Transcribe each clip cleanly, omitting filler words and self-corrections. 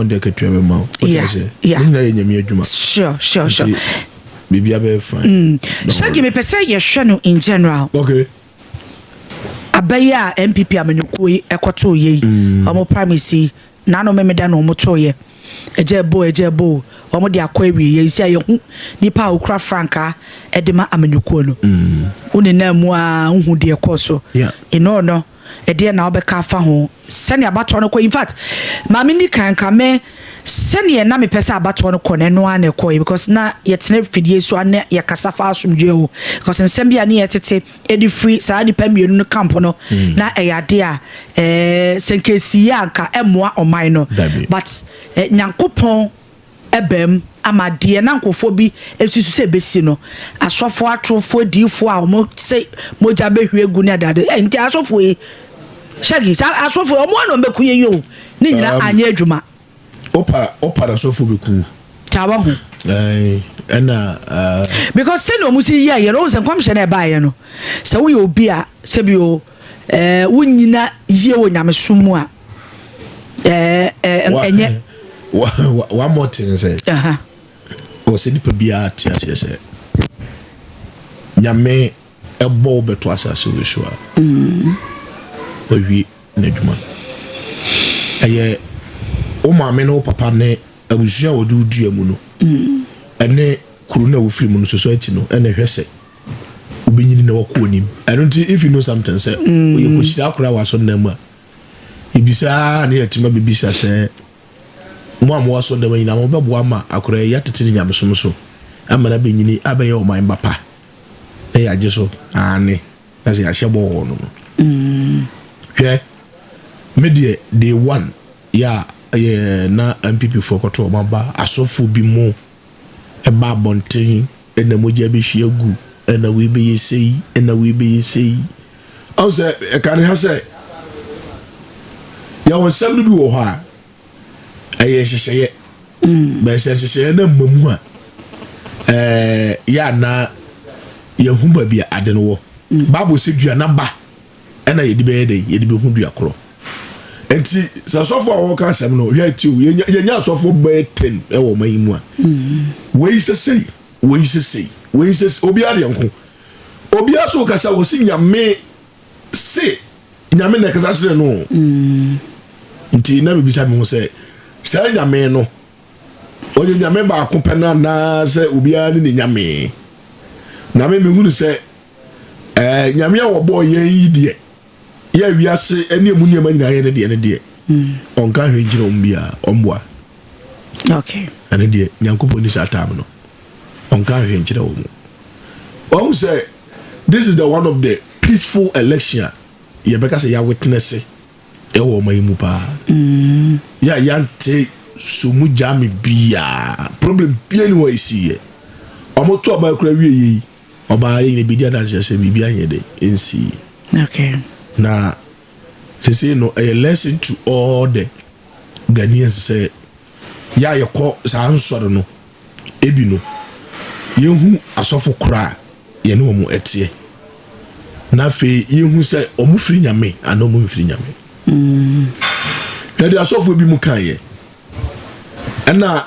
Nyankopɔn de akatua bɛma wo. Wote aseɛ? Ne nyinaa yɛ Nyame adwuma. Sure. Nti biribia bɛyɛ fine. Shaggy, mepɛ sɛ yɛhwɛ no in general. Abɛyɛ a NPP amanyɔkuo yi ɛkɔtoo yɛ yi, ɔmo primaries yi n'ano memeda na ɔmo too yɛ, ɛgya ɛbo, ɛgya ɛbo, ɔmo de akɔ awie yɛ si a yɛhu nipa a okura frankaa ɛde ma amanyɔkuo no. Wo nenam mu a, wohu deɛ ɛkɔɔ so. Ɛno no ɛdeɛ na wobɛka afa ho sɛnea abatoɔ no kɔ? In fact, maame ni kan ka me sɛneɛ na mepɛ sɛ abatoɔ no kɔ no, ɛno ara na ɛkɔɛ, because na yɛtena fidie so a na yɛkasa fa asomdwoe ho, because nsɛm bi a ne yɛtete ɛde firi saa nipa mmienu no camp no na ɛyɛ ade a sɛ nka ɛsi yɛ a, nka ɛmmoa ɔman no. Dabi. But Nyankopɔn ɛbɛm ama deɛ na nkurɔfoɔ bi esusu sɛ ebesi no, asɔfoɔ atorofoɔ, adiifoɔ a wɔn sɛ mogya bɛhwie gu ne adeade nti asɔfoɔ yi, Shaggy, saa asɔfoɔ yi, wɔn ano bɛku yɛ yi o, ne nyinaa anyɛ adwuma. Wopa na sɔfo bɛku. Taa wɔ ho. Ɛna Because sɛnea wɔn si yɛ yɛ no, wɔn sɛ nkɔmhyɛ na ɛbaayɛ no sɛ woyɛ obi a sɛbi o wonyina yie wɔ nyamesom mu a ɛɛ ɛɛ ɛnyɛ. One more thing sɛ wɔ sɛ nipa biara te aseɛ sɛ Nyame ɛbɔ wo bɛto asase wei so a, wawie n'adwuma. Ɛyɛ wo maame ne wo papa ne abusua a wɔde wo dua mu no ɛne kuro no a wofiri mu no, society no, ɛna ɛhwɛ sɛ wobɛnyini na wɔkɔ anim. Ɛno nti, if you know something sɛ woyɛ kɔhyira akora wɔ asɔre mu a, ebisaa ne yɛtuma bɛbisa sɛ mo a mowɔ asɔre dɛm nyinaa, mobɛboa ma akora yi yɛatete ne nyamesom so ama no abɛnyini abɛyɛ ɔman ba pa, na yɛagye so aane, na sɛ yɛahyɛ bɔ wɔ no. Hwɛ, me deɛ, day one yɛ a ɛyɛ na NPP foɔ kɔtɔ ɔmo aba, asɔfo bi mu ɛba abɔnten ɛna mogya bɛhwie agu, ɛna wei bɛyɛ sei, ɛna wei bɛyɛ sei. Ɔn sɛ ɛka ne ha sɛ yɛwɔ nsɛm no bi wɔ hɔ a ɛyɛ nhyehyɛeɛ bɛn sɛ nhyehyɛeɛ no mma mu a yɛ anaa yɛhu baabi a ade no wɔ. Bible sɛ dua naba ɛna yɛde bɛyɛ dɛ yɛde bɛhu dua korɔ. Nti sɛ asɔfo a wɔka asɛm no, hwɛ, ti o, yɛnya asɔfo bɛyɛ 10 ɛwɔ ɔman yi mu a, wei sɛ sei, wei sɛ sei, wei sɛ sei, obiara deɛ nko, obiara so kasa wɔ si Nyame se Nyame na ɛkasa kyerɛ no. Nti na mebisa me ho sɛ saa Nyame no, ɔyɛ Nyame baako pɛ no anaa sɛ obiara ne ne Nyame? Na me mehunu sɛ Nyame a wɔbɔɔ yɛn yi deɛ, yɛ wiase ne emu nneɛma nyinaa yɛ ne deɛ, ne deɛ ɔnka hwɛ nkyerɛ wɔn biara, ɔmboa. Ɛne deɛ Nyankopɔn ni saa time no ɔnka hwɛ nkyerɛ wɔn. Wɔn sɛ this is the one of the peaceful election a yɛbɛka sɛ yɛ witness ɛwɔ ɔman yi mu paa. Yɛ a yɛante somu gya me biaa, problem bia ni hɔ esi yɛ. Ɔmo to ɔbaa kura wie yi, ɔbaa yɛ nyina bi di adanseɛ sɛ biribi anyɛ de nsi. Na sese no ɛyɛ lesson to all the Ghanaians sɛ yɛ a yɛkɔ saa nsɔre no ebi no, yɛhu asɔfo koraa yɛne wɔn ɛteɛ, na afei yɛhu sɛ wɔn firi Nyame anaa wɔn mfiri Nyame. Yɛde asɔfo bi mu kan yɛ ɛna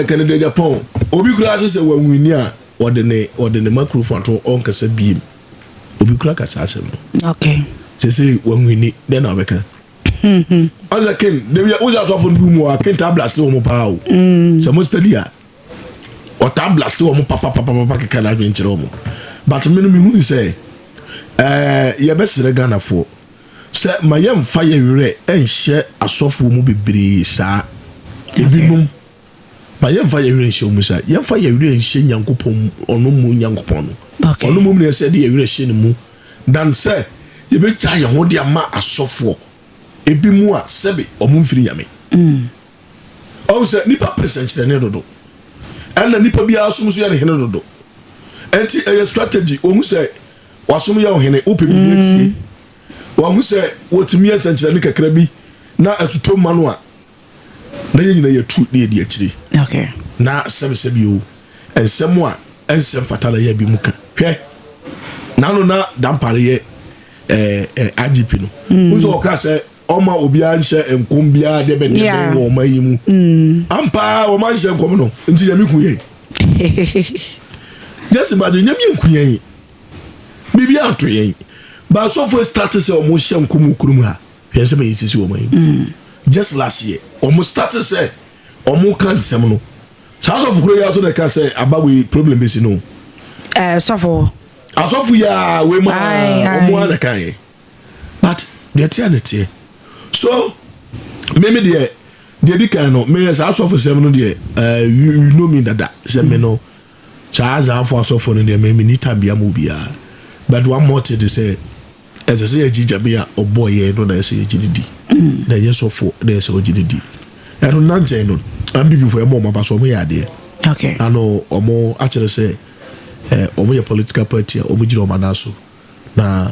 Kennedy Agyapong obi koraa sɛ wɔnwini a, wɔde ne microphone ato ɔnkasa biem. Obi koraa kasa asɛm no. Sɛ wɔnwini dɛn na ɔbɛka? Ɔsɛ ken debi wosɛ asɔfo no bi mu a, ken taa blast wɔn paa o. Sɛ mo study a, ɔtaa blast wɔn papapapapa keka na adwene kyerɛ wɔn. But me no, mehu ni sɛ yɛbɛsrɛ Ghanafoɔ sɛ ma yɛmfa yɛ werɛ ɛnhyɛ asɔfoɔ mu bebree saa. Ebinom ma yɛmfa yɛ werɛ nhyɛ wɔn mu saa, yɛmfa yɛ werɛ nhyɛ Nyankopɔn mu, ɔno mu Nyankopɔn no. Ɔno mu na yɛsɛ de yɛ werɛ hyɛ ne mu dan sɛ yɛbɛgya yɛn ho de ama asɔfoɔ ebi mu a sɛbi ɔmo mfiri Nyame. Ɔmo sɛ nipa pɛ sɛnkyerɛnne dodo, ɛna nipa biara som so yɛ ne hene dodo. Ɛnti ɛyɛ strategy. Ohun sɛ wasom yɛ ɔhene, wopɛ biribi atie. Wɔn sɛ wɔtumi yɛ nsɛnkyerɛnne kakra bi na ɛtotɔ ma no a, na yɛn nyinaa yɛtu ne yɛdi akyire. Na sɛbisɛbi o, nsɛm a ɛnsɛm fata na yɛ bi mu ka. Hwɛ, n'ano na Dampare yɛ ɛɛ ɛɛ IGP no n sɛ ɔka sɛ Ɔma obiara nhyɛ nkɔm biara deɛ bɛn deɛ bɛn wɔ ɔman yi mu. Ampa ɔma nhyɛ nkɔm no nti Nyame ku yɛn. Just imagine, Nyame nku yɛn. Biribi anto yɛn. Ba asɔfo start sɛ ɔmo hyɛ nkɔm wɔ kurom ha. Hwɛ nsɛm a yɛsisi wɔ ɔman yi mu. Just last year ɔmo start sɛ ɔmo ka nsɛm no. Saa asɔfo koro yi aso na ɛka sɛ aba wei problem bɛsi no. Sɔfo. Asɔfo yi a wei mu a ɔmo a na ka yɛ. But deɛ teɛ ne teɛ. So mímí deɛ di kan no, meyɛ saa asɔfo sɛm no deɛ, you know me dada sɛ me no saa azaafo asɔfo no deɛ, mɛ mi ni time bia mu obiara. But one more thing de sɛ ɛsɛ sɛ yɛgye Gyame a ɔbɔ yɛn no na ɛsɛ yɛgye ne di na ɛnyɛ sɔfo na ɛsɛ ɔgye ne di. Ɛno nankyɛn no, NPP fo, ɛmɔ ɔmo aba so, ɔmo yɛ adeɛ. Ano ɔmo akyerɛ sɛ ɔmo yɛ political party a ɔmo gyina ɔmo anan so na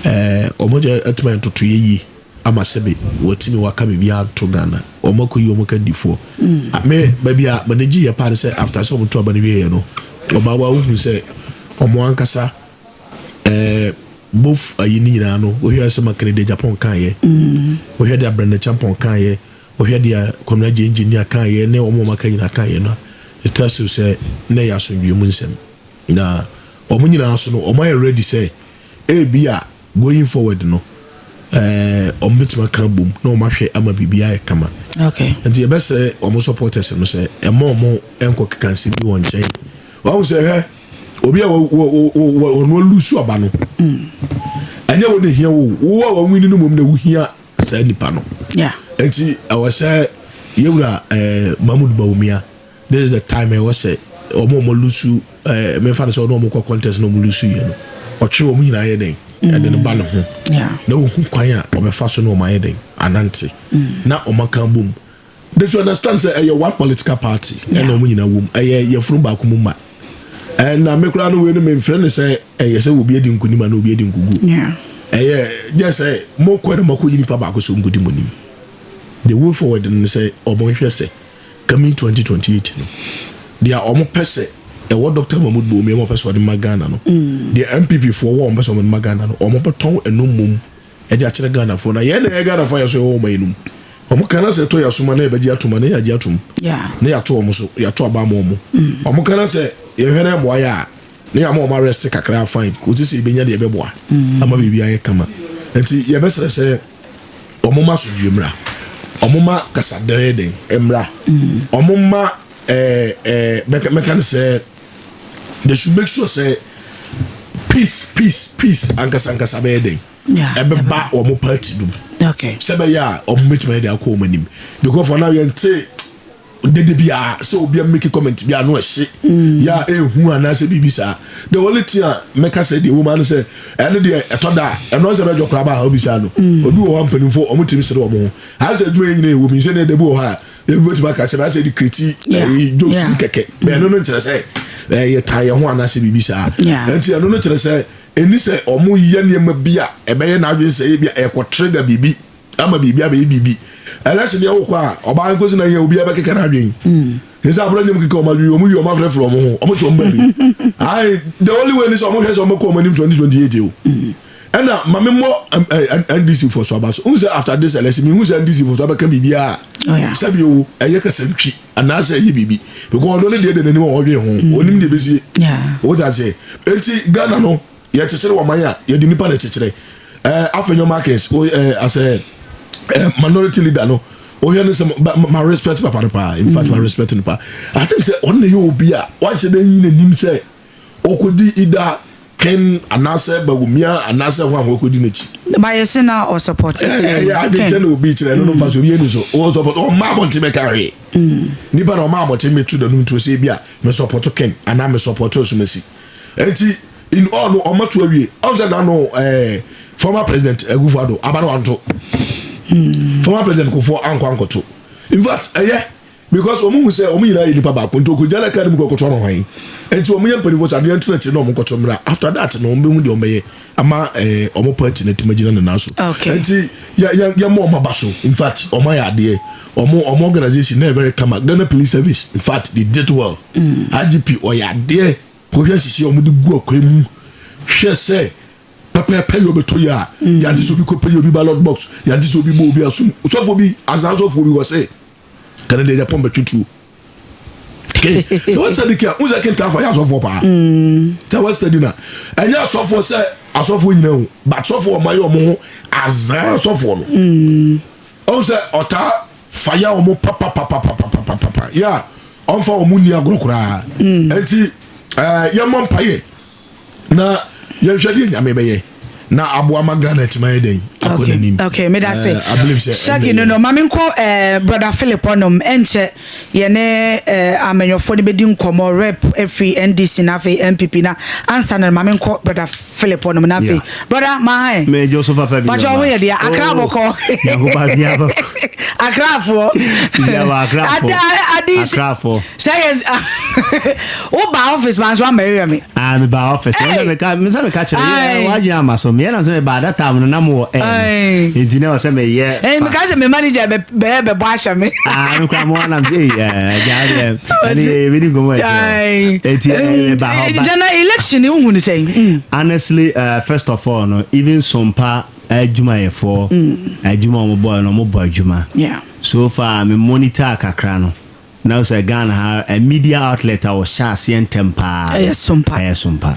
ɔmo gye ɛtuma ntoto yɛ yie ama sɛbi wɔtumi waka biribi ato Ghana. Ɔmo akɔ yi ɔmo kandifoɔ. Me baabi a mɛ ne gye yɛ paa ne sɛ after sɛ ɔmo to aba no wie yɛ no, ɔbaa wa wohu sɛ ɔmo ankasa both ayi ne nyinaa no, wohwɛ sɛ ma Kennedy Agyapong kan yɛ, wohwɛ de Brenda Acheampong kan yɛ, wohwɛ deɛ Kwamina gye engineer kan yɛ ne ɔmo a ɔmo aka nyinaa kan yɛ no, it tells you sɛ ne yɛ asomdwe mu nsɛm na ɔmo nyinaa so no, ɔmo ayɛ ready sɛ ebi a going forward no, ɔmo bɛtumi aka bom na ɔmo ahwɛ ama biribi ayɛ kama. Nti yɛbɛsrɛ ɔmo supporters no sɛ ɛma ɔmo nkɔ keka nsɛm bi wɔ nkyɛn. Wɔn sɛ hwɛ, obi a wɔ wɔ wɔ ɔno alose aba no, ɛnyɛ wɔn na ehia wo, wo a wɔn win no mom na wohia saa nipa no. Nti ɛwɔ sɛ yɛwura Mahmood Bawumia, this is the time ɛwɔ sɛ ɔmo lose, mɛfa no sɛ ɔno ɔmo kɔ contest na ɔmo lose yɛ no, ɔtwe wɔn nyinaa yɛ den ɛde no ba ne ho na ohu kwan a ɔbɛfa so na ɔmo ayɛ den anante na ɔmo aka bom. They should understand sɛ ɛyɛ one political party ɛna ɔmo nyinaa wom, ɛyɛ yɛfunu baako mu ma. Ɛna me koraa no, wei no memfrɛ no sɛ ɛyɛ sɛ obi adi nkonim ana obi adi nkogu. Ɛyɛ gye sɛ mokɔ na mɔkɔ yi nipa baako so nkodi mo nim. The way forward no sɛ ɔmo nhwɛ sɛ coming 2028 no, deɛ ɔmo pɛ sɛ ɛwɔ Dr Mahmood Bawumia, ɔmo pɛ sɛ ɔde ma Ghana no, deɛ NPP foɔ wɔ, ɔmo pɛ sɛ ɔmo de ma Ghana no, ɔmo bɛtɔn ɛno mom ɛde akyerɛ Ghana foɔ. Na yɛn na ɛyɛ Ghana foɔ yɛ so yɛwɔ ɔmo anim, ɔmo kana sɛ ɛtɔ yɛ asoma na yɛbɛgye atom na yɛagye atom na yɛato ɔmo so, yɛato aba ama ɔmo. Ɔmo kana sɛ yɛhwɛ na ɛmoa yɛ a, ne yɛ ama ɔmo arrest kakra, fine, kò tí sɛ ebɛnya deɛ ɛbɛboa ama biribi ayɛ kama. Nti yɛbɛsrɛ sɛ ɔmo ma asomdwe mmra, ɔmo ma kasadɛrɛ den mmra, ɔmo ma ɛɛ ɛɛ mɛka no sɛ they should make sure sɛ peace, peace, peace ankasa ankasa bɛyɛ den ɛbɛba ɔmo party no mu sɛ bɛyɛ a ɔmo bɛtumi ayɛ de akɔ ɔmo anim, because for now yɛnte dede bi a sɛ obi a make comment bi a no ɛhye yɛ a ehu anaasɛ biribi saa. The only thing a mɛka sɛ deɛ wɔn ano sɛ ɛno deɛ ɛtɔ da a ɛno sɛ bɛdwɔ koraa ba a obi saa no, obi wɔ hɔ a mpanimfoɔ ɔmo tumi sere wɔn ho ayɛ sɛ adwuma yɛ nyina ɛwɔ mu sɛ ne ɛda bi wɔ hɔ a ebi bɛtumi aka sɛ bɛasɛ de create ɛyi jokes bi kɛkɛ bɛn. Ɛno no nkyerɛ sɛ ɛyɛ tan yɛn ho anaasɛ biribi saa. Nti ɛno no kyerɛ sɛ ɛni sɛ ɔmo yɛ nneɛma bi a ɛbɛyɛ n'adwene sɛ ebi a ɛkɔ trigger biribi ama biribi abɛyɛ biribi. Ɛlɛsɛ deɛ wokɔ a ɔbaa nkosi na yɛ obi abɛkeka n'adwene sɛ abúlé nyɛ mu keka ɔmo adwene, ɔmo yi ɔmo afrɛfrɛ ɔmo ho, ɔmo kyɛ ɔmo baabi ayi. The only way ni sɛ ɔmo hwɛ sɛ ɔmo kɔ ɔmo anim 2028 o. Ɛna maame mmɔ NDC fo so aba so n sɛ after this election mi n sɛ NDC fo so abɛka biribi a sɛbi o ɛyɛ kasa ntwi anaasɛ ɛyɛ biribi, because ɔno ne deɛ de n'anim a ɔdwe ho onim deɛ bɛsie. O ta se eti Ghana no yɛkyekyere wɔ man a yɛde nipa na kyekyere. Afenyo Markins o asɛ minority leader no, ohwɛ ne sɛ ma respect papa no paa. In fact, ma respect no paa. I think sɛ ɔno na yɛ obi a wahyɛ dɛ nyi n'anim sɛ okodi ida Ken anaasɛ Bawumia anaasɛ ho a wɔkɔdi n'akyi. Bayɛ se na ɔsupport. Ɛyɛ ade nkyɛn na obi kyerɛ ɛno no nfa so obi enu so ɔwɔ support. Ɔma abɔnten bɛka hwee nipa na ɔma abɔnten mɛtu n'anum to sɛ ebi a mɛ support Ken anaa mɛ support Osumasi. Nti in all no, ɔma to awie ɔn sɛ nano former President Akufo Addo aba no wanto, former President Kufuor ankɔ ankɔto. In fact, ɛyɛ because wɔn hu sɛ wɔn nyinaa yɛ nipa baako, nti okogya na kaa no mu kɔkɔtɔ no hwan. Nti wɔn yɛ mpanimfoɔ sɛ adeɛ ntena akyire na wɔn kɔtɔ mmira. After that no, wɔn bɛhu deɛ wɔn bɛyɛ ama wɔn party na tuma gyina ne nan so. Nti yɛ yɛ yɛ mo wɔn aba so. In fact, wɔn ayɛ adeɛ. Wɔn organisation na yɛ very kama. Ghana Police Service, in fact, they did well. IGP ɔyɛ adeɛ. Kɔhwɛ sisi a wɔn de gu akwan mu, hwɛ sɛ Pɛpɛɛpɛ yɛ ɔbɛtɔ yi a, yɛante sɛ obi kɔpɛ yɛ obi ballot box, yɛante sɛ obi bɔ obi asom. Sɔfoɔ bi, asan sɔfoɔ bi wɔ se, kane deɛ Japan bɛtwe tuo. Okay, sɛ wɔ study kia, n sɛ kenta afa yɛ asɔfoɔ paa. Sɛ wɔ study na, ɛnyɛ asɔfoɔ sɛ asɔfoɔ nyina o, but sɔfoɔ ɔmo ayɛ ɔmo ho azan asɔfoɔ no. Ɔmo sɛ ɔtaa fa yɛ ɔmo papapapapapapa yɛ a, ɔmfa ɔmo nni agorɔ koraa. Nti yɛmmɔ mpayɛ na yɛnhwɛ deɛ Nyame bɛyɛ na aboa ma Ghana atumi ayɛ dɛn akɔ n'anim. Okay, meda se. I believe sɛ Shaggy ɛnna no yɛ. No, maame nkɔ brother Philip hɔnom. Ɛnkyɛ yɛne amanyɔfoɔ no bɛdi nkɔmmɔ, rep ɛfiri NDC na afei NPP, na ansa no, maame nkɔ brother Philip hɔnom na afei brother Mahan. Me jo so papa bi. Pakyɛ, ɔmo yɛ deɛ Akra bɔkɔ. Nyankopɔn bia bɔkɔ. Akrafoɔ. Bia wɔ Akrafoɔ. Ade Akrafoɔ. sɛ yɛ woba office ma nso ama me. Ah, me ba office. Hey! Me me ka me sɛ me ka kyerɛ. Aye. Wa dwen ama so. Me na sɛ me ba that time no na mo wɔ Aye. eh. Enti na ɔsɛ me yɛ. Meka sɛ me manager bɛyɛ bɛbɔ ahyɛ me. Ah, me kura mo anam sɛ eh ja de. Ani me ni gomo e. Enti me ba hɔ ba. General election ni wohu ne sɛn? Honestly, first of all no, even Sompa adwumayɛfoɔ adwuma a wɔn bɔ no, wɔn bɔ adwuma. So far me monitor kakra no na sɛ Ghana ha a media outlet a wɔhyɛ aseɛ ntɛm paa. Ɛyɛ Sompa. Ɛyɛ Sompa.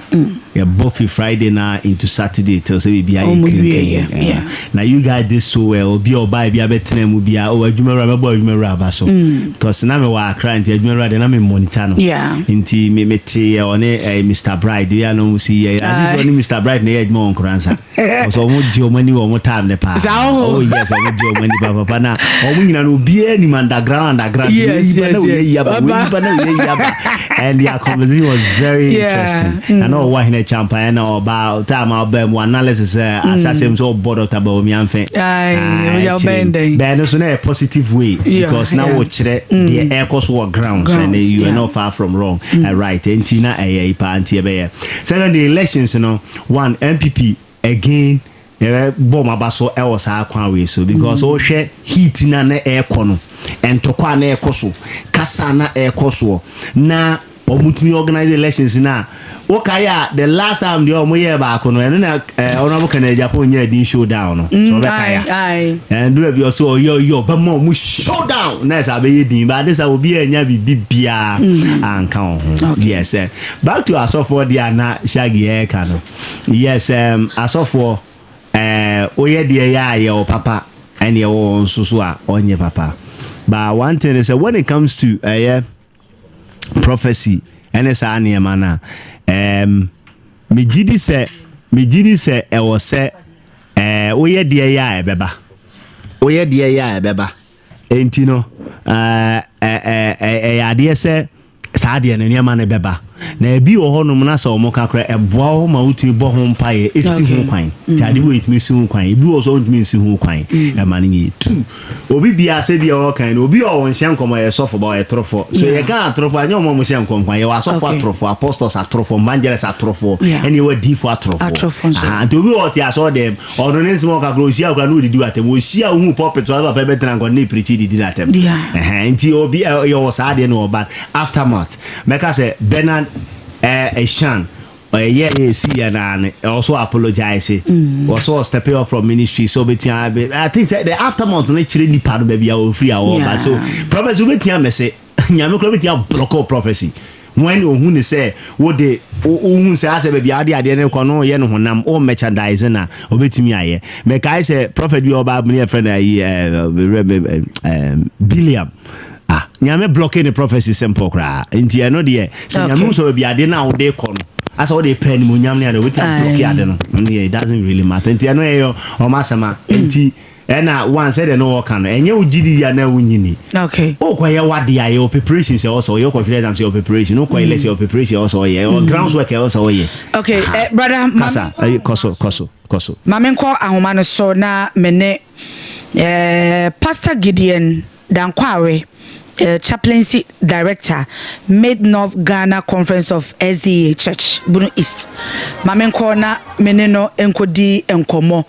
Yɛbɔ fi Friday na into Saturday till sɛ biribi ayɛ Ɔmo kirinkirin. wie, yeah. Na you guys did so well. Obi a ɔbaa bi abɛtena mu bia, oh, adwuma wura, mɛbɔ adwuma wura aba so because na mewɔ Accra, nti adwuma wura deɛ na me monitor no. Nti me mete yɛ ɔne Mr Bright bi a na ɔmo si yɛ ase sɛ ɔne Mr Bright na ɛyɛ adwuma wɔ Nkoransa. Ɔsɛ ɔmo gye ɔmo ani wɔ ɔmo time ne paa. Saa ho. Oh yes, ɔmo gye ɔmo ani paa na ɔmo nyina no, obiara nim underground underground. Wei ba na wei yi aba, wei ba na wei yi aba, and their conversation was very interesting. Na ɔwɔ ahene champan na ɔba time a ɔba mu analysis sɛ asasɛm sɛ ɔbɔ Dr. Bawumia mfɛ. Aye, ɔyɛ ɔbɛn dɛn. Bɛn no so na yɛ positive way because na wɔkyerɛ deɛ ɛkɔ so wɔ ground so and you are not far from wrong, right? Nti na ɛyɛ ipa nti ɛbɛyɛ. Second, the elections no, one NPP again, yɛbɛ bɔ ɔmo aba so ɛwɔ saa kwan wei so because ɔhwɛ heat na na ɛɛkɔ no, ntɔkwa na ɛɛkɔ so, kasa na ɛɛkɔ soɔ, na ɔmo tumi organize elections na wokae a, the last time deɛ ɔmo yɛ baako no, ɛno na Honourable Kennedy Agyapong nyɛ din showdown no so ɔbɛkae a, ɛndura bi ɔsɛ ɔyɛ ɔbɛma ɔmo showdown na ɛsɛ abɛyɛ din ba ade sɛ obi anya biribi biara anka wo ho. Yes, back to asɔfoɔ deɛ a na Shaggy ɛɛka no, yes, asɔfoɔ woyɛ deɛ yɛ a yɛwɔ papa ɛne ɛwɔ wɔn nso so a ɔnyɛ papa, but one thing is that when it comes to ɛyɛ prophecy ɛne saa nneɛma no a, megye di sɛ ɛwɔ sɛ woyɛ deɛ yɛ a ɛbɛba, woyɛ deɛ yɛ a ɛbɛba. Enti no ɛyɛ adeɛ sɛ saa deɛ no nneɛma no bɛba na ebi wɔ hɔnom na sɛ ɔmo kakra ɛboa wo ma wotumi bɔ ho mpaeɛ esi ho kwan. Nti ade bi wɔ yɛtumi si ho kwan, ebi wɔ so ɔntumi nsi ho kwan ɛma no yie. Two, obi bia sɛ bi a ɔwɔ no, obi a ɔwɔ nhyɛ nkɔmɔ yɛ sɔfo ba ɔyɛ torofo so. Yɛka atorofo, anyɛ ɔmo a ɔmo hyɛ nkɔm kwan. Yɛwɔ asɔfo atorofo, apostles atorofo, evangelist atorofo, ɛne yɛwɔ adiifo atorofo. Atorofo nso. Aha, nti obi wɔ ɔte asɔ dɛm, ɔno ne nsɛm ɔka kora, ohyia kora na odidi atɛm. Ohyia ohun pulpit so papa bɛtena nkɔ ne pirikyi didi n'atɛm. Ɛhɛn, nti obi yɛwɔ saa adeɛ no wɔ. But aftermath, mɛka sɛ Bernard Eshan ɛyɛ ɛyɛ esi yɛ naa no also apologize, ɔsɔ step off from ministry so obetia. I think sɛ the aftermath no kyerɛ nipa no baabi a ofiri a ɔba. So prophecy obetia mɛsɛ Nyame kora obetia block prophecy when ohun ne sɛ wode ohun sɛ asɛ baabi a wode adeɛ no kɔ no yɛ no honam o merchandise na obetumi ayɛ. Mɛkae sɛ prophet bi a ɔba mu ne yɛfrɛ no ayi Biliam. Ah, Nyame blocking the prophecy, simple koraa. Nti ɛno deɛ sɛ Nyame hu sɛ baabi adeɛ no a wode kɔ no asɛ wode pɛ animonyam ne ade, wobɛtumi ablock ade no. Ɛno deɛ, it doesn't really matter. Nti ɛno ɛyɛ ɔma asɛm a nti ɛna one sɛdeɛ no wɔka no, ɛnyɛ wo gyidi a na wonyini. Wokɔyɛ wade a, yɛwɔ preparation sɛ ɛwɔ sɛ ɔyɛ. Wokɔhwɛ exam sɛ yɛwɔ preparation, wokɔ election yɛwɔ preparation ɛwɔ sɛ ɔyɛ, yɛwɔ grounds work ɛwɔ sɛ ɔyɛ. Okay, brother Kasa, kɔ so, kɔ so, kɔ so. Maame nkɔ ahoma no so na me ne Pastor Gideon Dankwawe, chaplaincy director, Mid North Ghana Conference of SDA Church, Bono East. Maame nkɔ na me ne no nkɔdi nkɔmmɔ.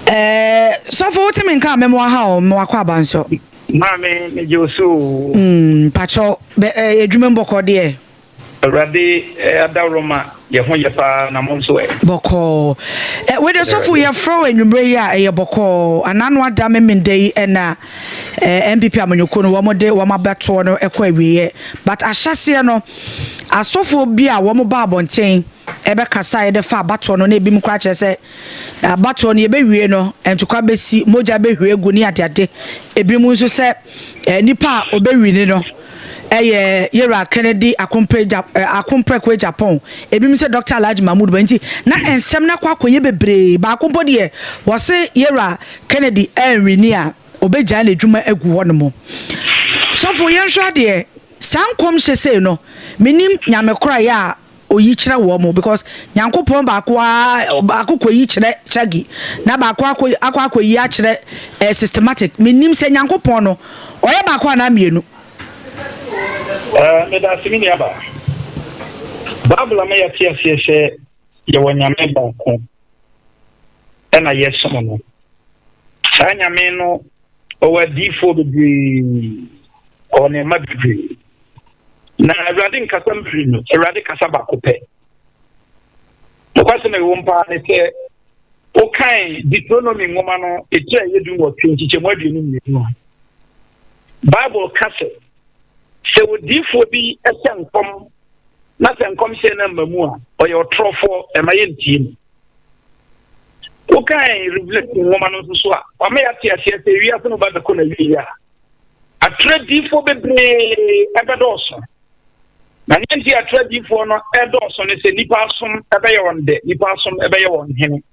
Sɔfo, wote me nka a, mɛmoa ha o, mewakɔ aba nso. Maame, megye wo so o. Pakyɛw, adwuma mu bɔkɔ deɛ? Awurade adaworoma. Yɛ ho yɛ paa na mo nso ɛ? Bɔkɔɔ. Ɛ wei deɛ sɔfo yɛfrɛ wo anwummerɛ yi a ɛyɛ bɔkɔɔ. Anano ada Memenda yi ɛna ɛ NPP amanyɔkuo no wɔn de wɔn abatoɔ no ɛkɔ awieɛ. But ahyɛseɛ no asɔfoɔ bi a wɔn ba abɔnten ɛbɛkasa yɛde fa abatoɔ no na ebi mu koraa kyerɛ sɛ abatoɔ no yɛbɛwie no ntokwa bɛsi, mogya bɛhwie agu ne adeade. Ebi mu nso sɛ eh, nipa a ɔbɛwini no ɛyɛ Yɛwura Kennedy Akompreko Agyapong, ebinom sɛ Dr. Alhaji Mahmood Ba nti na nsɛm no akɔ akɔyɛ bebree. Baako mpo deɛ wɔse Yɛwura Kennedy anwini a ɔbɛgyae n'adwuma agu hɔ nom. Sɔfo yɛnhwɛ adeɛ, saa nkɔmhyɛ sei no menim Nyame korayɛ a oyi kyerɛ wɔn mo because Nyankopɔn baako ara baako kɔyi kyerɛ Chaggy na baako akɔ akɔ akɔyi akyerɛ eh, systematic menim sɛ Nyankopɔn no ɔyɛ baako anaa mmienu. Eh, meda ase me nuabaa. Bible ama yɛate aseɛ sɛ yɛwɔ Nyame baako ɛna yɛsom no. Saa Nyame no ɔwɔ adiyifoɔ bebree, ɔwɔ ne mma bebree. Na Awurade nkasa mfiri no, Awurade kasa baako pɛ. Nokwasɛm a ɛwom paa ne sɛ, wokan Deuteronomy nwoma no etiri a ɛyɛ 18 nkyekyɛmu 22 a, Bible ka sɛ, sɛ odiyifoɔ bi hyɛ nkɔm na sɛ nkɔmhyɛ no amma mu a, ɔyɛ ɔtorɔfoɔ, ɛma yɛntie no. Wokan Revelation nwoma no nso so a, wama yɛate aseɛ sɛ wiase no ba bɛkɔ n'awieeɛ a, Atorɔ adiyifoɔ bebree bɛdɔɔso. Na nea nti atorɔ adiyifoɔ no ɛdɔɔso ne sɛ nnipa asom bɛyɛ wɔn dɛ, nnipa asom bɛyɛ wɔn hene.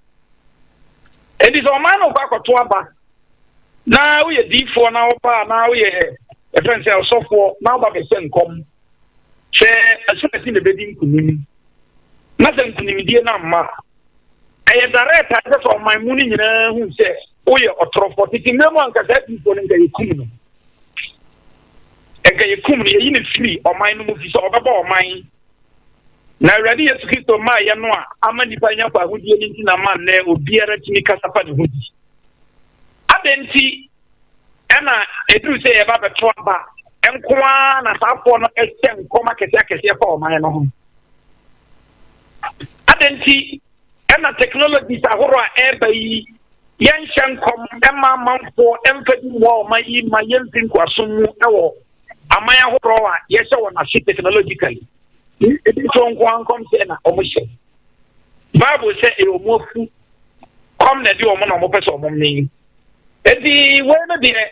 Enti sɛ ɔman no kɔ akɔto aba na woyɛ diyifoɔ na woba na woyɛ ɛfɛn sɛ ɔsɔfoɔ na woba bɛhyɛ nkɔm sɛ asumasi na ɛbɛdi nkunim na sɛ nkunimdie no amma a, ɛyɛ direct a ɛsɛ sɛ ɔman mu no nyinaa hu sɛ woyɛ ɔtorɔfoɔ. Tete mmerɛ mu anka saa adiyifoɔ no nka yɛkum no, nka yɛkum no, yɛyi no firi ɔman no mu fi sɛ ɔbɛbɔ ɔman. Na Awurade Yesu Kristo maa yɛ no a ama nnipa anya fa ahodie no nti na ma nnɛ obiara tumi kasa fa ne ho di. Adɛn nti ɛna ɛduru sɛ yɛba bɛto aba nko ara na saa afoɔ no hyɛ nkɔm akɛseɛ akɛseɛ fa ɔman no ho? Adɛn nti na technologies ahorow a ɛreba yi yɛnhyɛ nkɔm mma amanfoɔ mfa bi mmoa ɔman yi ma yɛmfiri nkoasom mu wɔ aman ahorow a yɛhyɛ wɔn ase technologically? Ebi nso nko ara nkɔmhyɛ na wɔhyɛ. Bible sɛ ɛyɛ wɔn afu kɔm na ɛde wɔn na wɔpɛ sɛ wɔn mmee. Enti wei no deɛ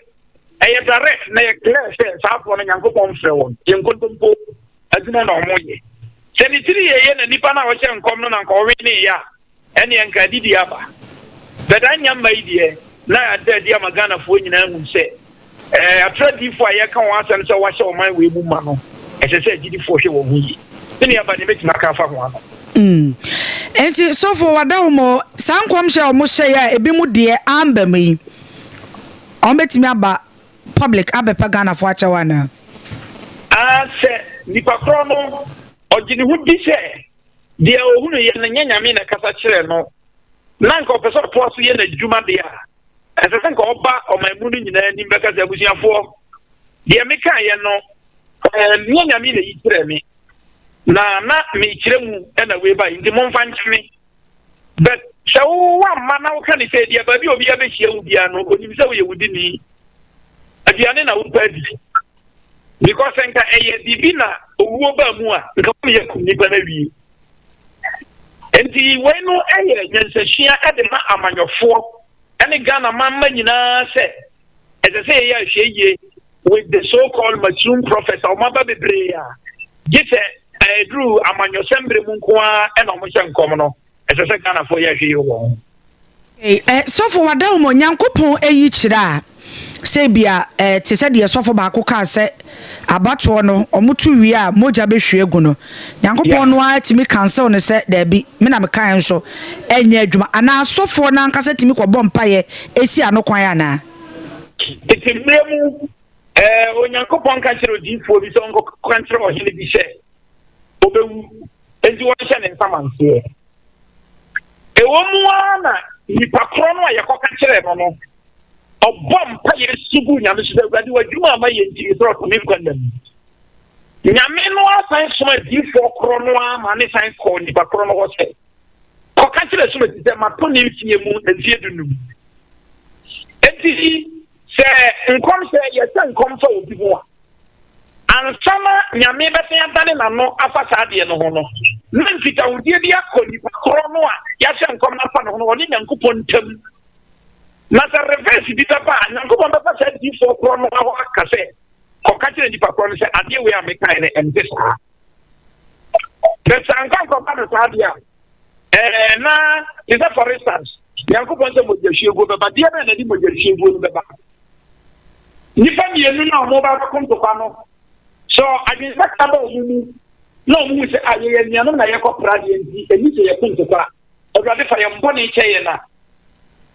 ɛyɛ direct na yɛ clear sɛ saa afoɔ no Nyankopɔn mfrɛ wɔn, yɛ nkontompo adwuma na wɔn yɛ. Sɛ ne tiri yɛ yɛ na nipa no a ɔhyɛ nkɔm no na nka ɔwe ne yɛ a, ɛneɛ nka adidi aba. But anya mma yi deɛ na ada adi ama Ghanafoɔ nyinaa ahu sɛ ɛɛ atorɔ adiyifoɔ a yɛka wɔn asɛm sɛ wɔahyɛ ɔman wei mu ma no, ɛsɛ sɛ agyidifoɔ hwɛ wɔn ho yie. Me nua ba, deɛ mɛtumi aka afa ho ano. Mm. Enti sɔfo wada wo mo saa nkɔmhyɛ a wɔn hyɛeɛ a ebi mu deɛ amba mu yi, wɔn bɛtumi aba public abɛpa Ghanafoɔ akyɛw anaa? Ah, sɛ nipa korɔ no ɔgye ne ho di sɛ deɛ ɔhunuiɛ no nyɛ Nyame na ɛkasa kyerɛɛ no, na anka ɔpɛ sɛ ɔtoa so yɛ n'adwuma deɛ a, ɛsɛ sɛ nka ɔba ɔman mu no nyinaa anim bɛka sɛ, abusuafoɔ, deɛ mekaeɛ no, nyɛ Nyame na ɛyi kyerɛɛ me, na na mekyerɛ mu na wei bae, nti momfa nkyɛ me. But sɛ wo wamma na woka ne sɛ deɛ baabi a obiara bɛhyia wo biara no, onim sɛ woyɛ wudini, aduane na wopɛ adi. Because nka ɛyɛ biribi na owuo baa mu a, nka wɔn yɛ kum nipa no awie. Nti wei no yɛ nyansasua de ma amanyɔfoɔ ne Ghana man mma nyinaa sɛ ɛsɛ sɛ yɛyɛ ahwɛ yie with the so called mushroom prophets a wɔn aba bebree a gye sɛ ɛduru amanyɔsɛm bere mu nko ara ɛna wɔn hyɛ nkɔm no, ɛsɛ sɛ Ghanafoɔ yɛ ahwɛ yie wɔ ho. Eh, sɔfo wada wo Nyankopɔn ayi kyerɛ a sɛ bia eh, te sɛ deɛ sɔfo baako kaa sɛ abatoɔ no ɔmo to wie a mogya bɛhwie agu no, Nyankopɔn no ara tumi cancel no sɛ daabi, me na mekaeɛ nso ɛnyɛ adwuma, anaa asɔfoɔ no ankasa tumi kɔbɔ mpaeɛ ɛsi ano kwan anaa? Tete mmerɛ mu, eh, Onyankopɔn ka kyerɛ odiyifoɔ bi sɛ ɔnkɔka nkyerɛ ɔhene bi sɛ ɔbɛwu, enti wɔnhyɛ ne nsamanseɛ. Ɛwɔ mu ara na nipa korɔ no a yɛkɔka kyerɛɛ no no, ɔbɔ mpaeɛ su gu Nyame so sɛ, Awurade, w'adwuma a mayɛ nti, mesrɛ wo, to me nkwa nna mu. Nyame no ara san soma adiyifoɔ korɔ no ara ma ne san kɔɔ nipa korɔ no hɔ sɛ, Kɔka kyerɛ Asumasi sɛ mato ne mfeɛ mu mfeɛ dunum. Enti sɛ nkɔmhyɛ yɛhyɛ nkɔm fa obi ho a, ansa na Nyame bɛsan adane n'ano afa saa adeɛ no ho no, na nkitahodie bi akɔ nipa korɔ no a yɛahyɛ nkɔm no afa ne ho no ɔne Nyankopɔn ntam. Na sɛ reverse bi bɛba a, Nyankopɔn bɛfa saa diyifoɔ korɔ no hɔ aka sɛ, Kɔka kyerɛ nipa korɔ no sɛ adeɛ wei a mekaeɛ no ɛnte saa. Sɛ sɛ anka nkɔba no saa deɛ a, ɛɛ na te sɛ for instance, Nyankopɔn sɛ mogyahwieguo bɛba, deɛ bɛn na ɛde mogyahwieguo no bɛba? Nnipa mmienu no a wɔba abɛko ntɔkwa no, sɛ adwensakra ba wɔn mu na wɔn hu sɛ a ah, yɛyɛ anuanom na yɛkɔ pra deɛ nti, ɛni sɛ yɛko ntɔkwa. Awurade fa yɛn bɔne kyɛ yɛn a,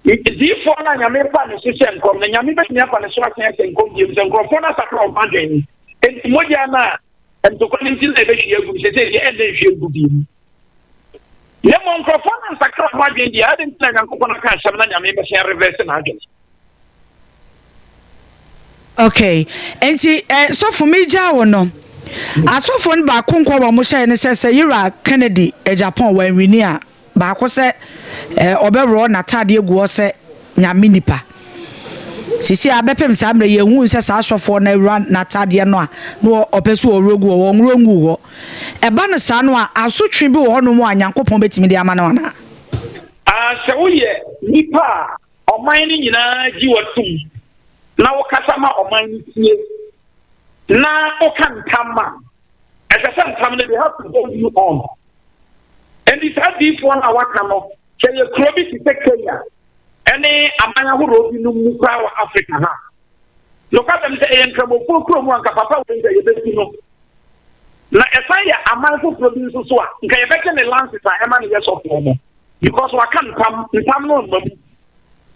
diifoɔ no a Nyame fa ne so hyɛ nkɔm na Nyame bɛtumi afa ne so asan ahyɛ nkɔm biom sɛ nkurɔfoɔ no asakra wɔn adwene. Enti mogya no a ntɔkwa no nti na ɛbɛhwie agu no, seesei deɛ ɛnnɛ nhwie ngu biom. Na mmom nkurɔfoɔ no ansakra wɔn adwene deɛ, adɛn nti na Nyankopɔn aka asɛm na Nyame bɛsan arevɛse n'adwene? Okay, nti eh, sɔfo megyaa wo no, asɔfoɔ no baako nkɔ wɔn hyɛɛ ne sɛ sɛ Yera Kennedy eh, Japan wanwini a, baako sɛ eh, ɔbɛworɔ n'ataadeɛ agu hɔ sɛ Nyame nipa. Sisi a bɛpem saa mmerɛ yɛnhuu sɛ saa sɔfoɔ no awura n'ataadeɛ no a na ɔpɛ sɛ ɔworɔ gu hɔ, wɔnworɔ nguu hɔ. Ɛba no saa no a, asotwe bi wɔ hɔnom a Nyankopɔn bɛtumi de ama no anaa? Ah, sɛ woyɛ nipa a ɔman no nyinaa gye wo tom na wokasa ma ɔman no tie na woka ntam a, ɛsɛ sɛ ntam no they have to hold you on. Enti saa diifoɔ no a waka no, sɛ yɛ kuro bi te sɛ Kenya ne aman ahoroɔ binom mu koraa wɔ Africa ha. Nokwasɛm sɛ ɛyɛ nkramofoɔ kuro mu a nka papa wei nka yɛbɛsi no. Na ɛsan yɛ aman foforɔ bi nso so a nka yɛbɛgye ne lances a ɛma no yɛ sɔfoɔ no because waka ntam, ntam no mma mu.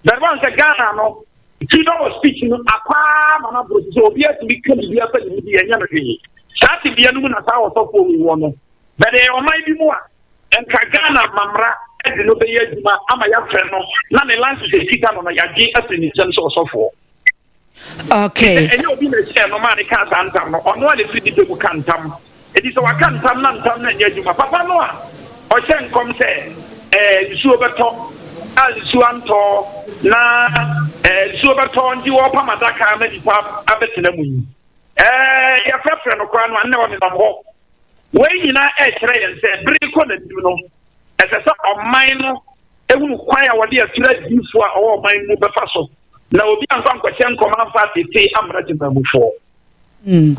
But wɔn sɛ Ghana no freedom of speech no akwaa ma no aboro so sɛ obi atumi ka biribi afa ne mu bi ɛnyɛ no hwee. Saa tebea no mu na saa ɔsɔfoɔ wei wɔ no. But ɛyɛ ɔman bi mu a Nka Ghana amamra de no bɛyɛ adwuma ama yɛafrɛ no na ne license a ɛkita no no yɛagye afiri ne nsam sɛ ɔsɔfoɔ. Okay. Sɛ ɛnyɛ obi na ɛhyɛɛ no maa ne kaa saa ntam no, ɔno a na ɛfiri ne pɛ mu ka ntam. Enti sɛ waka ntam na ntam no anyɛ adwuma, papa no a ɔhyɛ nkɔm sɛ ɛɛ nsuo bɛtɔ a nsuo antɔ na ɛɛ nsuo bɛtɔ nti wɔrepam adaka ama nnipa abɛtena mu yi, ɛɛ yɛfrɛfrɛ no koraa no a nnɛ ɔnenam hɔ. Wei nyinaa rekyerɛ yɛn sɛ bere rekɔ n'anim no, ɛsɛ sɛ ɔman no hunu kwan a wɔde atiri adiyifo a wɔwɔ ɔman mu bɛfa so, na obi amfa ankɔhyɛ nkɔm amfa ateetee ammra temammufoɔ. Mm.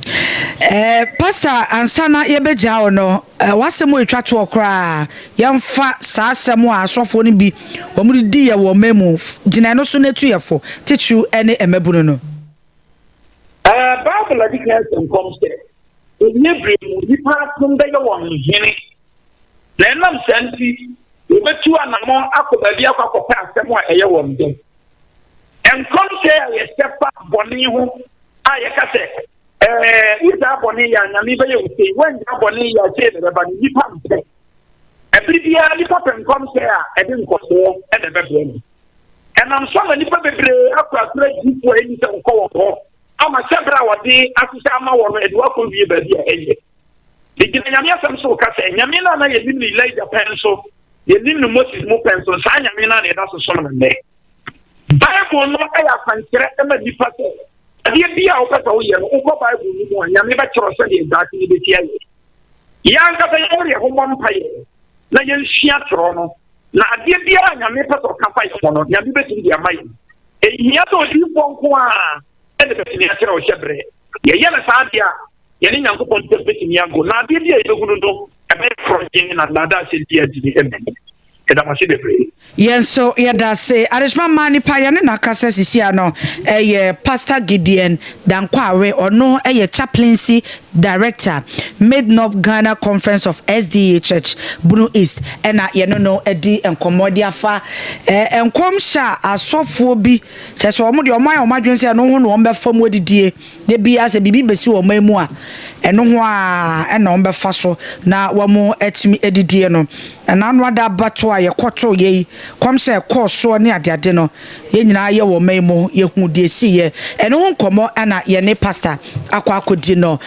Eh, Pastor, ansa na yɛbɛgyaa wo no, eh, w'asɛm a ɛtwa toɔ koraa, yɛmfa saa asɛm a asɔfoɔ no bi wɔn de di yɛ wɔ ɔman mu, gyina ɛno so na tu yɛ fo, titiriw ne mmabunu no. Eh, Bible adi kan ahyɛ nkɔm sɛ ɛnyɛ bere mu nnipa asom bɛyɛ wɔn hene, na ɛnam saa nti wɔbɛtu anammɔn akɔ baabi akɔ akɔpɛ asɛm a ɛyɛ wɔn dɛ. Nkɔmhyɛ a yɛhyɛ fa bɔne ho a yɛka sɛ ɛɛ wogyaa bɔne yɛ a Nyame bɛyɛ wo sei, woangyaa bɔne yɛ a sei na ɛbɛba no, nnipa mpɛ. Ɛbere biara nnipa pɛ nkɔmhyɛ a ɛde nkɔsoɔ na ɛbɛbrɛ no. Ɛnam so ama nnipa bebree akɔ asɔre adiyifo a enni sɛ wɔkɔ wɔn hɔ ama hyɛbrɛ a wɔde ahyehyɛ ama wɔn no ɛde wɔn akɔwie baabi a ɛnyɛ. Megyina Nyame asɛm so reka sɛ, Nyame no a na yɛnim no Elijah pɛn so, yɛnim no Moses mu pɛn so, saa Nyame no a na yɛda so som no nnɛ. Bible no yɛ akwankyerɛ ma nnipa sɛ adeɛ bi a wopɛ sɛ woyɛ no, wokɔ Bible no mu a, Nyame bɛkyerɛ sɛdeɛ daakye no bɛsi ayɛ. Yɛn ankasa yɛn yɛn ho mmɔ mpaeɛ na yɛnsua twerɛ no. Na adeɛ biara a Nyame pɛ sɛ ɔka fa yɛn ho no, Nyame bɛtumi de ama yɛn. Ɛnhia sɛ odiyifoɔ nko ara na bɛtumi akyerɛ wo hyɛberɛ. Yɛyɛ no saa deɛ a, yɛne Nyankopɔn ntam bɛtumi ago, na adeɛ bi a yɛbɛhunu no, ɛbɛyɛ korɔgyenn na nnaadaasɛm biara ntumi mma mu. Yɛda mo ase bebree. Yɛn nso yɛda ase. Adehyema mmaa nipa a yɛne no akasa sisi ano yɛ Pastor Gideon Dankwa-Awe, ɔno yɛ Chaplaincy Director, Mid North Ghana Conference of SDA Church, Bunu East, ɛna yɛne no adi nkɔmmɔ de afa nkɔmhyɛ a asɔfoɔ bi, kyerɛ sɛ wɔn deɛ wɔn ayɛ wɔn adwene sɛ ɛno ho na wɔn bɛfa mu adidie, da biara sɛ biribi bɛsi wɔn man mu a, ɛno ho ara ɛna wɔn bɛfa so na wɔn atumi adidie no. Ɛna ano ada abatoɔ a yɛkɔtoo yɛ yi. Kɔmhyɛ a ɛkɔɔ soɔ ne adeade no, yɛn nyinaa yɛwɔ ɔman yi mu, yɛhuu deɛ ɛsiiɛ. Ɛno ho nkɔmmɔ na yɛne Pastor akɔ akɔdi no.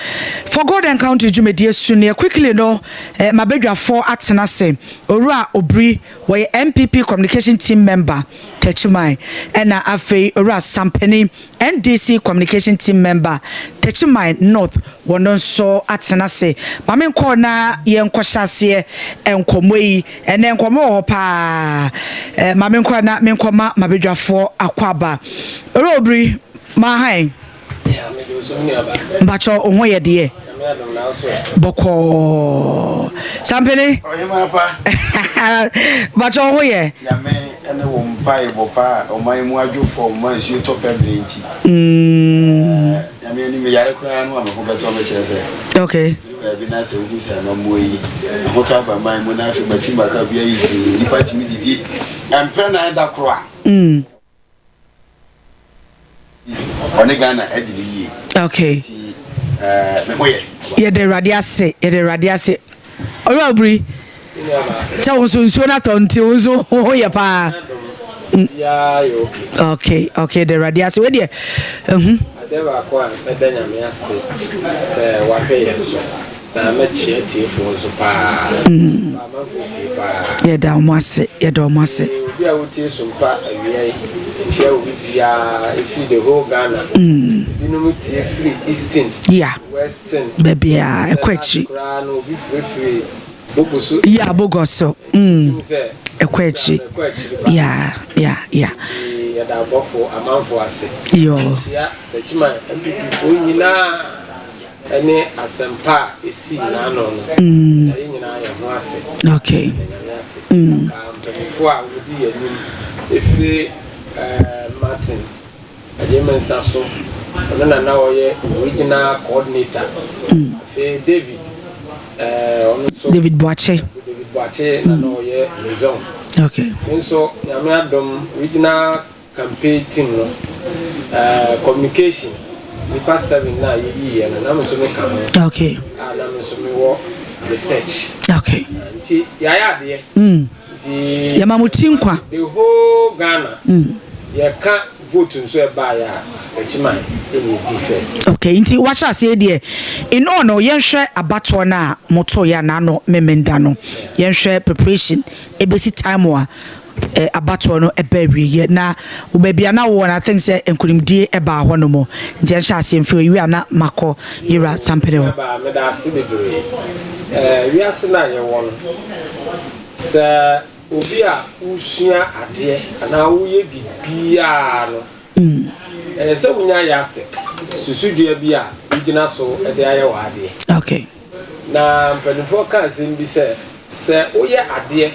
For God and Country dwumadie so nie. Quickly no, m'abadwafoɔ atena ase. Owura Obiri, wɔyɛ NPP Communication Team Member, Techiman. Ɛna afei Owura Sampani, NDC Communication Team Member, Techiman North, wɔno nso atena ase. Ma menkɔ na yɛnkɔhyɛ aseɛ nkɔmmɔ yi. Ɛnɛ nkɔmmɔ wɔ hɔ paa. Eh, ma menkɔ na menkɔma m'abadwafoɔ akwaaba. Owura Obiri, mahan. Mpakyɛ wo ho yɛ deɛ? Bɔkɔɔ. Sampene. Mpakyɛ wo ho yɛ? Nyame ne wo mpaebɔ pa a ɔman mu adwo fam ma nsuo tɔ pɛ berɛ nti. Nyame anim meyare koraa no a me ho bɛtɔ me kyerɛ sɛ. Okay. Duru baabi na sɛ wohu sɛ amammuo yi ahotɔ aba man mu na afei makyi maka obi ayi dii nnipa tumi didi mprɛ nan da koro a. Ɔne Ghana adi no yie. Okay. Nti ɛɛ me ho yɛ. Yɛda Awurade ase, yɛda Awurade ase. Owura Obiri, sɛ wo nso nsuo no atɔ nti wo nso wo ho yɛ paa. Okay, okay, yɛda Awurade ase. Wei deɛ, ehu. Adeɛ baako a mɛda Nyame ase sɛ wahwɛ yɛn so. Na mɛkyea atiefoɔ nso paa. Amanfoɔ tie paa. Yɛda wɔn ase, yɛda wɔn ase. Obi a wotie Sompa awia yi, mekyia obi biara ɛfiri the whole Ghana. Ebinom tie firi Eastern, Western. Baabiara, ɛkɔ akyiri. Koraa no obi firifiri Bogoso. Yeah, Bogoso. Wotim sɛ. Ɛkɔ akyiri. Ɛkɔ akyiri paa. Yeah, yeah, yeah. Nti yɛda abɔfo, amanfoɔ ase. Yoo. Mekyia Techiman NPP foɔ nyinaa. ne asɛmpa a esii n'ano no, yɛda yɛn nyinaa yɛn ho ase. Okay. Yɛda Nyame ase. Ka mpanyimfo a wɔdi yɛn anim, efiri Martin Agyei-Mensah so, ɔno na na ɔyɛ regional coordinator. Afei David, ɔno nso. David Boakye. David Boakye na na ɔyɛ liaison. Okay. Me nso, Nyame adom, regional Campaign team no, communication nipa seven na yɛyii yɛ no, na me nso me ka ho. Okay. A na me nso me wɔ research. Okay. Nti yɛayɛ adeɛ. Nti. Yɛma mo ti nkwa. The whole Ghana. Yɛka vote nso ɛbaeɛ a, Techiman ɛna ɛdi first. Okay, nti wahyɛ aseɛ deɛ, in all no, yɛnhwɛ abatoɔ no a motoeɛ a n'ano Memenda no, yɛnhwɛ preparation ɛbɛsi time a abatoɔ no ɛba awieɛ na wo baabi a na wowɔ no I think sɛ nkunimdie ɛbaa hɔ nom nti yɛnhyɛ aseɛ mfiri hɔ yɛwie a na makɔ yɛwura Sampene hɔ. Nuabaa, meda ase bebree. Eh, wiase no a yɛwɔ no, sɛ obi a wosua adeɛ anaa woyɛ biribiara no, ɛyɛ sɛ wonya yardstick, susudua bi a wogyina so de ayɛ w'adeɛ. Okay. Na mpanimfoɔ ka asɛm bi sɛ, sɛ woyɛ adeɛ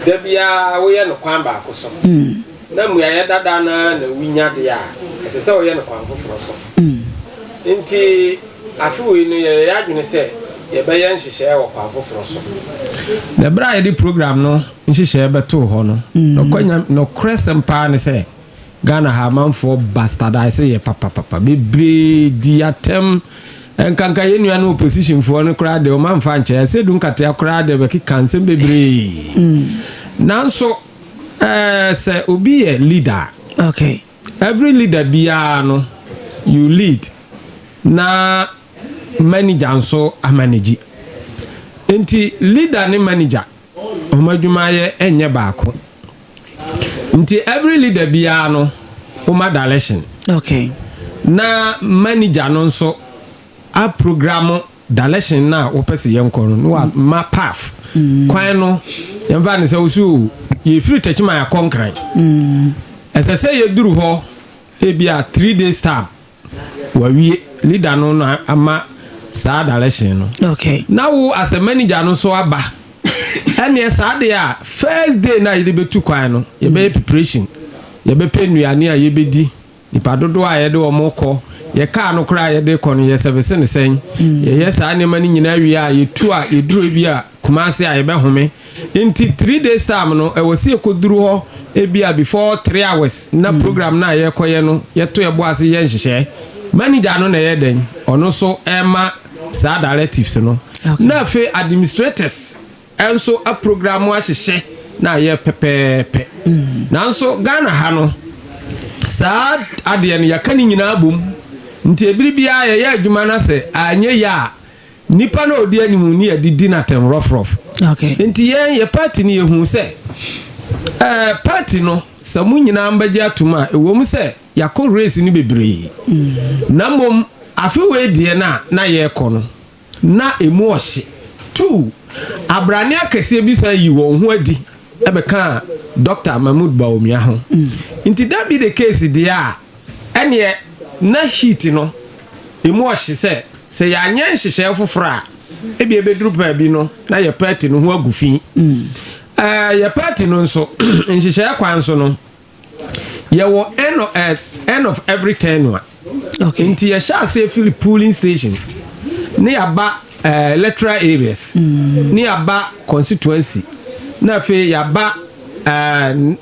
Da biara woyɛ no kwan baako so, na mmuaeɛ dada no ara na wunya deɛ a, ɛsɛ sɛ woyɛ no kwan foforɔ so. Enti afe wei no, yɛyɛ yɛn adwene sɛ yɛbɛyɛ nhyehyɛeɛ wɔ kwan foforɔ so. Na berɛ a yɛde program no nhyehyɛeɛ bɛtoo hɔ no, nokorɛsɛm paa ne sɛ, Ghana ha amanfoɔ bastardise yɛ papapapa bebree di atɛm nkanka yɛn nuanom opposition foɔ no koraa deɛ wɔn amfa ankyɛ ɛsɛ du nkatea koraa deɛ bɛkeka nsɛm bebree nanso ɛɛ sɛ obi yɛ leader okay every leader biara no you lead na manager nso amanage nti leader ne manager Wɔn adwumayɛ nyɛ baako. Nti every leader biara no, woma direction. Okay. Na manager no nso a program direction no a wopɛ sɛ yɛnkɔ no, na wama path. Mm. Kwan no, yɛmfa ne sɛ wosi o, yɛfiri Techiman akɔ Nkran. Mm. Ɛsɛ sɛ yɛduru hɔ ebia 3 days time. Wawie leader no na ama saa direction no. Okay. Na wo as a manager no nso aba. Ɛneɛ saa deɛ a first day na yɛde bɛtu kwan no yɛbɛyɛ preparation. Yɛbɛpɛ nnuane a yɛbɛdi, nipa dodoɔ a yɛde wɔn kɔ, yɛ car no koraa a yɛde kɔ no yɛ service ne sɛn. Yɛyɛ saa nneɛma no nyinaa wie a yɛtu a yɛduru ebi a Kumasi a yɛbɛhome. Nti 3 days time no ɛwɔ sɛ yɛkɔduru hɔ ebi a before 3 hours na program no a yɛkɔyɛ no yɛto yɛbo ase yɛ nhyehyɛɛ. Manager no na ɛyɛ dɛn ɔno nso ɛma saa directives no. Na afei administrators nso aprogram ahyehyɛ. na ayɛ pɛpɛɛpɛ. Nanso Ghana ha no, saa adeɛ no yɛaka ne nyinaa bom. Nti ebiri biara yɛyɛ adwuma no sɛ anyɛ yie a, nipa na ɔdi anim ne yɛde di n'atɛm rɔfrɔf. Nti yɛn yɛ party no, yɛhu sɛ party no, sɛ mo nyinaa mbɛgye atom a, ɛwɔ mu sɛ yɛakɔ race no bebree, na mmom afe wei deɛ no a na yɛrekɔ no na emu ɔhye two abrane akɛseɛ bi san yi wɔn ho adi ɛbɛka Dr Mahmood Bawumia ho. Nti that be the case deɛ a, ɛneɛ na heat no emu ɔhye sɛ yɛanyɛ nhyehyɛe foforɔ a, ebi ebeduru baabi no na yɛ party no ho agu fi. Yɛ party no nso, nhyehyɛe kwan so no, yɛwɔ end of every tenure. Nti yɛhyɛ aseɛ firi polling station ne yɛaba electoral areas ne yɛaba constituency, na afei yɛaba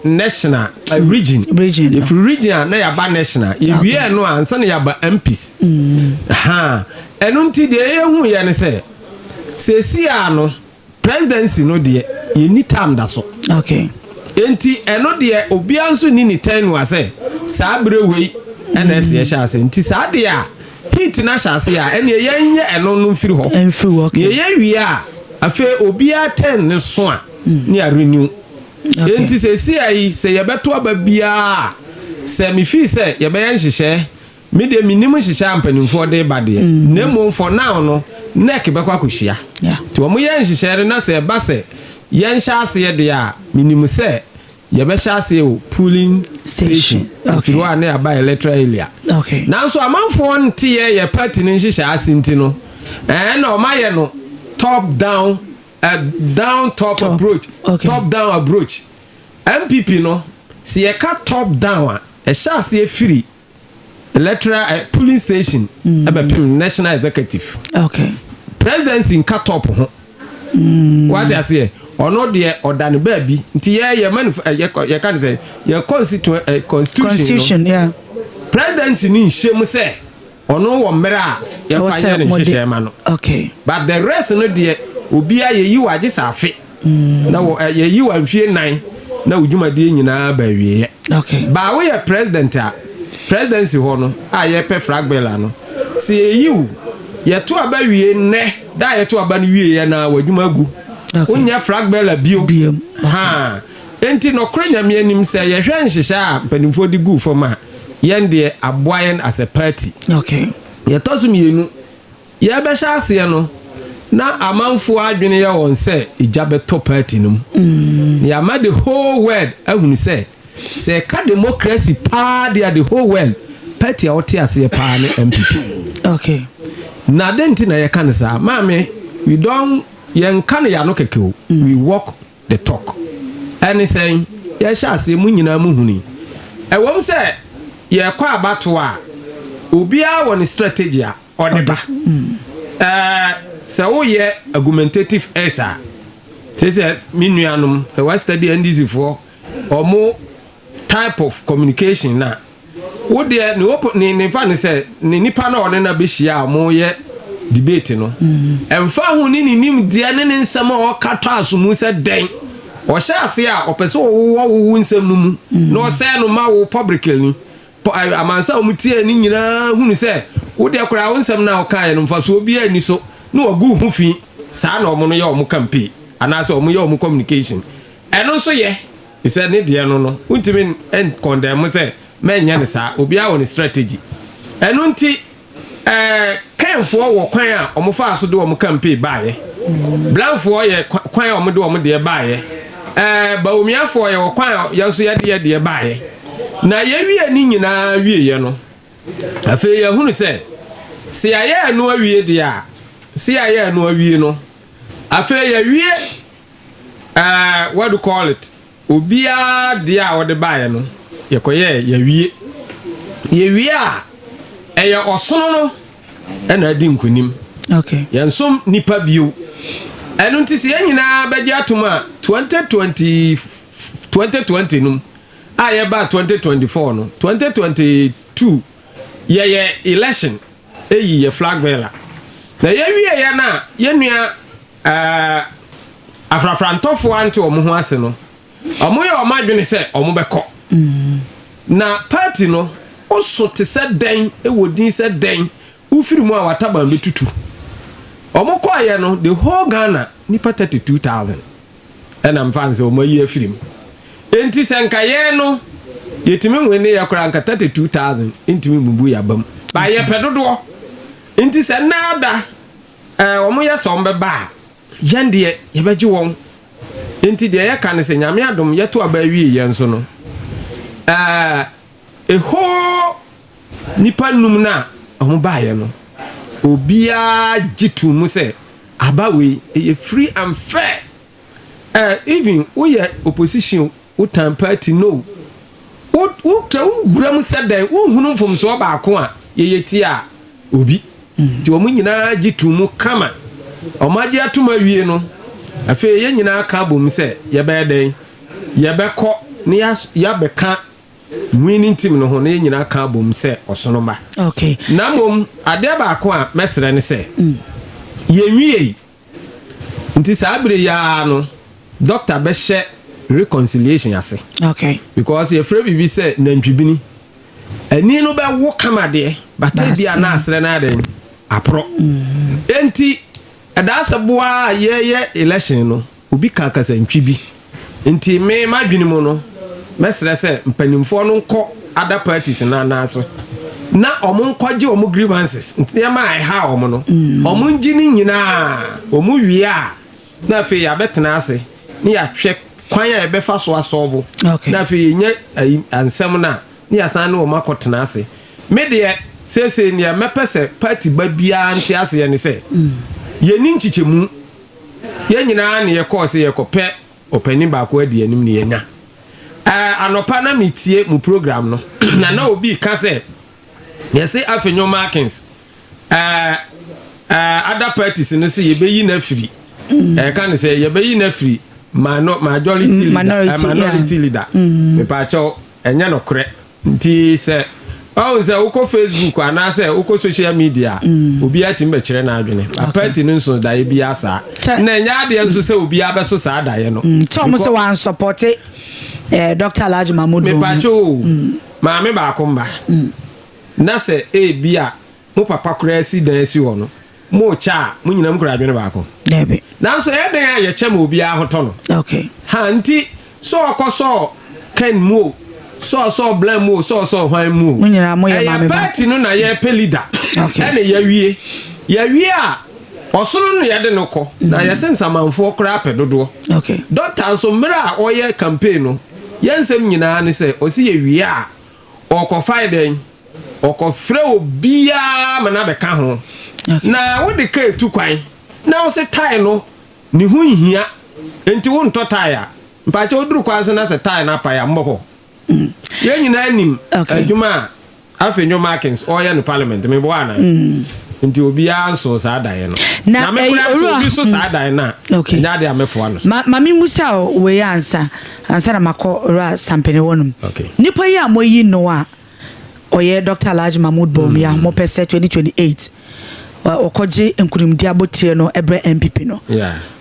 national, region. Region. Yɛfiri region a, na yɛaba national. Yɛwie no a, ansa na yɛaba MPs ha. Ɛno nti deɛ yɛhu yɛ ne sɛ seesi a no, presidency no deɛ, yɛni time da so. Nti ɛno deɛ, obiara nso ni ne tenure sɛ saa berɛ wei ɛna ɛsɛ yɛhyɛ ase. Nti saa deɛ a heat no ahyɛ ase a, ɛneɛ yɛnyɛ ɛno no mfiri hɔ. Ɛmfiri hɔ, okay. Yɛyɛ wie a, afei obiara ten ne so a ne yɛ renew. Nti sɛ si a yi sɛ yɛbɛto aba biara, sɛ mefii sɛ yɛbɛyɛ nhyehyɛ, me deɛ menim nhyehyɛ a mpanimfoɔ de ba deɛ, na mmom for now no, NEC bɛkɔ akɔhyia. Nti wɔn yɛ nhyehyɛ no na sɛ ɛba sɛ yɛnhyɛ aseɛ deɛ a, menim sɛ yɛbɛhyɛ aseɛ wɔ polling station. Station. Ɛfiri hɔ a, ne yɛaba electoral area. Nanso amanfoɔ nte yɛ party no nhyehyɛ ase. Nti no ɛɛ na ɔma yɛ no top down, down top, Top. approach. Top down approach. NPP no, sɛ yɛka top down a, ɛhyɛ aseɛ firi electoral polling station ɛbɛpem national executive. Presidency nka top ho, wate aseɛ? Ɔno deɛ, ɔda ne baabi. Nti yɛ yɛ manif ɛ yɛ yɛka ne sɛ yɛ constitution no, Constitution, yeah. Presidency ni nhyɛ mu sɛ ɔno wɔ mmerɛ a Ɛwɔ yɛfa sɛ yɛ ne mode- nhyehyɛ ma no. But the rest no deɛ, obiara yɛyi wɔ agye sɛ afe na wɔ yɛyi wɔ mfie 4 na wo dwumadie nyinaa ba awieɛ. Baa woyɛ president a, presidency hɔ no a yɛpɛ flag bearer no, sɛ yɛyi wo, yɛto aba wie nnɛ da a yɛto aba no wieɛ na w'adwuma agu. Wonyɛ flag bearer bio. Biom. Ha enti nɔkorɛ Nyame anim sɛ yɛhwɛ nhyehyɛ a mpanimfoɔ de guu fam a, yɛn deɛ aboa yɛn as a party. Yɛtɔ so mmienu, yɛbɛhyɛ aseɛ no na amanfoɔ adwene yɛ wɔn sɛ egya bɛtɔ party no mu. Na yɛama the whole world ahunu sɛ ɛka democracy paa deɛ, the whole world party a wɔte aseɛ paa ne NPP. Na ade nti na yɛka no saa, maame, we don yɛnka no yɛano kɛkɛ o, we walk the talk. Ɛne sɛn? Yɛhyɛ aseɛ mu nyinaa mu huni ɛwɔm sɛ yɛkɔ abatoɔ a, obiara wɔ ne strategy a ɔde ba. Sɛ woyɛ argumentative s a, sɛ me nuanom sɛ wɔastudy NDC foɔ ɔmo type of communication na wo deɛ ne opo ne fa ne sɛ ne nipa na ɔne na bɛhyia a ɔmo yɛ debate no, ɛmfa ho ne ne nimdeɛ ne ne nsɛm a ɔka tɔ aso mu sɛ dɛn, ɔhyɛ ase a ɔpɛ sɛ ɔwowɔ wowo nsɛm no mu na ɔsɛe no ma wo public ni amansa a wɔn tie ne nyinaa hunu sɛ wo deɛ koraa wo nsɛm na ɔkaeɛ no mfasoɔ biara ni so na wagu ho fi. Saa na ɔmo no yɛ ɔmo campaign anaasɛ ɔmo yɛ ɔmo communication. Ɛno nso yɛ sɛ ne deɛ no wontumi nkɔndɛn sɛ mɛnyɛ ne saa. Obiara wɔ ne strategy. Ɛno nti Kenfoɔ wɔ kwan a ɔmo fa so de ɔmo campaign baayɛ, Blanfoɔ yɛ kwan a ɔmo de ɔmo deɛ baayɛ, Bawumiafoɔ yɛ wɔ kwan a yɛn nso yɛde yɛ deɛ baayɛ. Na yɛwie ne nyinaa wieɛ no, afei yɛhunu sɛ yɛayɛ ɛno awie deɛ a, sɛ yɛayɛ ɛno awie no, afei yɛwie what do you call it, obiara deɛ a ɔde baeɛ no, yɛkɔyɛ yɛwie a, ɛyɛ ɔsono no ɛna adi nkonim. Yɛnsom nipa bio. Ɛno nti sɛ yɛn nyinaa bɛgye atom a, 2020 2020 no mu a yɛba 2024 no, 2022 yɛyɛ election eyi yɛ flag bearer na yɛwie yɛ no a, yɛn nua afrafrantɔfoɔ ante wɔn ho ase no. Wɔyɛ wɔn adwene sɛ wɔbɛkɔ. Na party no, woso te sɛ dɛn, wɔ din sɛ dɛn, wofiri mu a w'ataban bɛtutu. Wɔkɔeɛ no, the whole Ghana, nnipa 32,000 ɛna mfa nsɛ wɔn ayi afiri mu. Enti sɛ nka yɛn no, yɛtumi nwene yɛ koraa nka 32,000 ntumi mmubu yɛn aba mu. Ba yɛpɛ dodoɔ. Nti sɛ nnɛ ada, ɛɛ, wɔyɛ sɛ wɔbɛba a, Yɛn deɛ, yɛbɛgye wɔn. Enti deɛ yɛka ne sɛ, Nyame adom, yɛto aba awie yɛn nso no, ɛɛ, ehoo nnipa num no a wɔn baeɛ no, obiara gye too mu sɛ aba wei, ɛyɛ free and fair. Ɛɛ, even woyɛ opposition Wo tan party no o. Wo wo tra wo wura mu sɛ dɛn wo nhunu mfomsoɔ baako a yɛyɛ tia obi. Nti wɔn nyinaa gye to mu kama. Wɔn agye atom awie no, afei yɛn nyinaa ka abom sɛ yɛbɛyɛ dɛn? Yɛbɛkɔ na yɛabɛka winning team no ho na yɛn nyinaa ka abom sɛ ɔsono mma. Okay. Na mmom adeɛ baako a mɛsrɛ ne sɛ, yɛnwiei. Nti saa bere yi ara no doctor bɛhyɛ reconciliation ase. Okay. Because yɛfrɛ biribi sɛ nantwibini. Ani no bɛwo kama deɛ, but ebi a na asrɛ no adɛn aporɔ. Mm. Enti ɛdaa sɛ boa a yɛyɛ election no, obi ka kasantwi bi. Nti me m'adwene mu no, mɛsrɛ sɛ mpanimfoɔ no nkɔ other parties no anan so na wɔn nkɔgye wɔn grievances, nneɛma a ɛha wɔn no, wɔn ngye ne nyinaa, wɔn wie a, na afei yɛabɛtena ase ne yɛahwɛ kwan a yɛbɛfa so asɔlvo, na afei yɛnya ayi nsɛm no a, ne yɛasan ne wɔn akɔtena ase. Me deɛ, seesei nea mɛpɛ sɛ party ba biara nte aseɛ ne sɛ, yɛnni nkyekyɛmu. Yɛn nyinaa na yɛkɔɔ sɛ yɛkɔpɛ ɔpanin baako adi anim na yɛanya. Ɛɛ, anɔpa na metie mo program no, na na obi reka sɛ, yɛse Afenyo Markins, ɛɛ, ɛɛ, other parties no se yɛbɛyi no afiri, ɛka ne sɛ yɛbɛyi no afiri majority leader, minority, minority leader. Mepaakyɛw, ɛnyɛ nokorɛ. Nti sɛ wahu sɛ wokɔ Facebook anaasɛ wokɔ social media a, mm. obiara tumi bɛkyerɛ n'adwene. Na party no nso daeɛ biara saa. Na ɛnyɛ adeɛ nso sɛ obiara bɛso saa daeɛ no. Mm, sɛ ɔmo sɛ wɔansɔpɔte eh, Dr. Alhaji Mahmood Bawumia. Mepatwo o, mm. maame baako mba. Na sɛ ebi a mo papa koraa si dan si hɔ no, Morekyɛ a, mo nyinaa mokura adwene baako. Dabi. Nanso ɛyɛ dɛn a yɛkyɛ ma obiara ho tɔ no? Okay. Ha nti, sɛ ɔkɔsɔɔ Ken mu o, sɛ ɔsɔɔ Blan mu o, sɛ ɔsɔɔ hwan mu o, Mo nyinaa moyɛ ɛyɛ maame baako. party no na yɛrepɛ leader. Okay. Ɛna yɛawie. Yɛawie a, ɔsono no na yɛde no kɔ. Na yɛse nsamanfoɔ koraa pɛ dodoɔ. Okay. Doctor nso, mmerɛ a ɔyɛ campaign no, yɛn nsɛm nyinaa ne sɛ, ɔse yɛwie a, ɔrekɔfa yɛ dɛn? Ɔkɔfrɛ obiara ma no abɛka ho. Na wode kaa tu kwan na wose tae no ne ho nhia nti wontɔ tae a, mpakyɛ woduru kwan so na sɛ tae no apae a mobɛkɔ? Mm. Yɛn nyinaa nim adwuma a Afenyo Markins ɔreyɛ no parliament, meboa anaa? Mm. Nti obiara nso saa daeɛ no. Na, na me koraa sɛ obi so saa daeɛ no a, ɛnyɛ adeɛ a mɛfoa no so. Ma, ma memmusa wei ansa, ansa na makɔ Owura Sampene hɔ nom. Okay. Nipa yi a moayi no a, ɔyɛ Dɔkta Alhaji Mahmood Bawumia mm. mopɛ sɛ 2028 ɔkɔgye nkunimdi abotire no ɛbrɛ NPP no.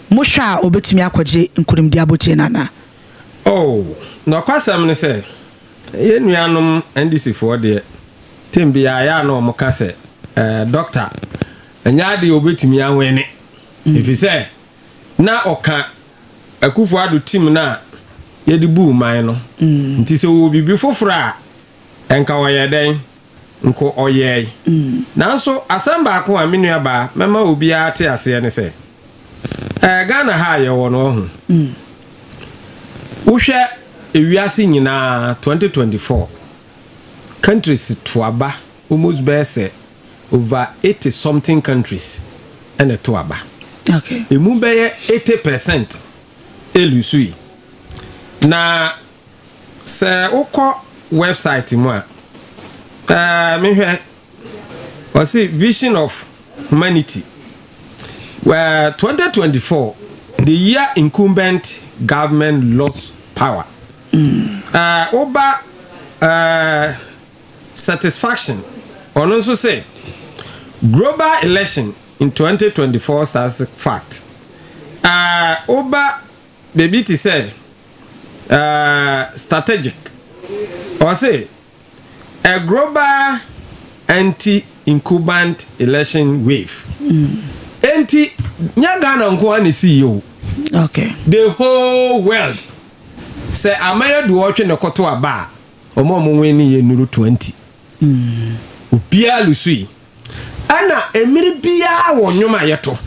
Mohwɛ a obetumi akɔgye nkunimdi abotire no anaa? Oh, nɔkwasɛm ne sɛ yɛn nuanom NDC foɔ deɛ tem biara yɛ a na wɔn ka sɛ ɛɛ dɔkta ɛnyɛ adeɛ obetumi awɛne mm. efisɛ na ɔka Akufo Addo team no a yɛde buu man no nti sɛ ɔwɔ biribi foforɔ a ɛnka ɔyɛ dɛn? Nka ɔyɛe. Nanso asɛm baako a me nua baa mɛma obiara ate aseɛ ne sɛ, ɛɛ Ghana ha a yɛwɔ no ɔho, wohwɛ ewiase nyinaa 2024 countries to aba almost bɛyɛ sɛ over 80 something countries na ɛto aba. Okay. Emu bɛyɛ 80% elusui. Na sɛ wokɔ website mu a, ɛɛ mehwɛ ɔsi vision of humanity. Well, 2024, the year incumbent government lost power. Mm. Uh, woba uh, Satisfaction, ɔno nso se, Global election in 2024 statistics fact. Ah, woba baabi te sɛ Strategic. Ɔse a global anti-incumbent election wave. Enti nyɛ Ghana nko ara na esii yi o. Okay. The whole world. Sɛ aman aduɔwɔtwe na ɛkɔto aba a, wɔn a wɔn win yɛ nnuru 20. Obiara lusui. Ɛna mmere biara wɔ nnwom a yɛto.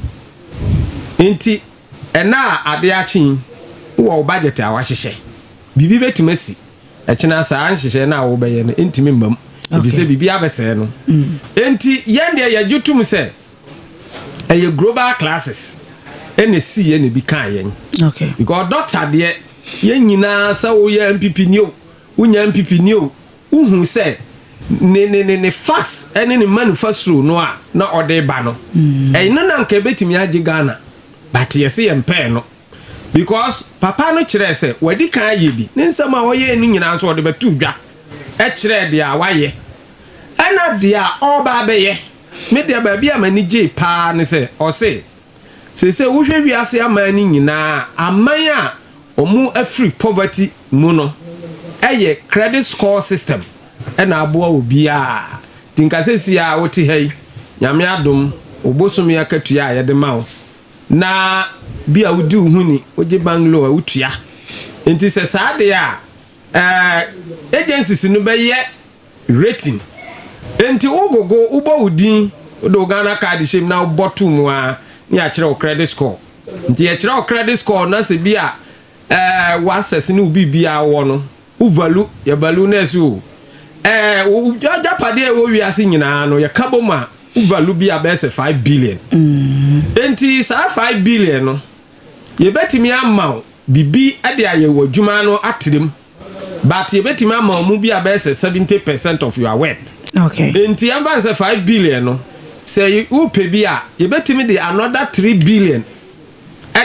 Enti ɛnnɛ a ade akye yi, wowɔ wo budget a woahyehyɛ. Biribi bɛtumi asi. Ɛkyena saa nhyehyɛe no a wobɛyɛ no ntumi mma mu, efisɛ biribi abɛsɛe no. Enti yɛn deɛ yɛgye tom sɛ ɛyɛ global classes na ɛsiiɛ na ebi kaa yɛn. Because doctor deɛ, yɛn nyinaa sɛ woyɛ NPP ni o, wonyɛ NPP ni o, wohu sɛ ne ne ne ne facts ne ne manufacture no a na ɔde ba no, ɛno na nka ɛbɛtumi agye Ghana, but yɛse yɛmpɛɛ no. Because papa no kyerɛɛ sɛ wadi kan ayɛ bi, ne nsɛm a ɔyɛɛ no nyinaa nso ɔde bɛtoo dwa kyerɛɛ deɛ a wayɛ ɛna deɛ a ɔreba abɛyɛ. Me deɛ baabi a m'ani gyee paa ne sɛ ɔse seesei wohwɛ wiase aman no nyinaa a, aman a wɔn afiri poverty mu no yɛ credit score system na aboa obiara. Nti nka seesei a wote ha yi, Nyame adom, wo bosome akatua a yɛde ma wo Na bi a wodi wo ho ni, wogye bank loan a wotua. Nti sɛ saa deɛ a, ɛɛ agencies no bɛyɛ rating. Nti wogogo, wobɔ wo din, wode wo Ghana card hyɛ mu na wobɔ to mu ara na yɛakyerɛ wo credit score. Nti yɛkyerɛ wo credit score na sɛ bi a ɛɛ w'access ne wo biribiara wɔ no, Wo value, yɛ value no ɛso o. Ɛɛ wo agyapadeɛ a ɛwɔ wiase nyinaa no yɛka bom a wo value bi a bɛyɛ sɛ 5 billion. Enti saa 5 billion no yɛbɛtumi ama wo biribi de ayɛ w'adwuma no atrem but yɛbɛtumi ama wo mu bi a bɛyɛ sɛ 70 percent of your worth. Okay. Enti yɛmfa no sɛ 5 billion no sɛ wopɛ bi a yɛbɛtumi de another 3 billion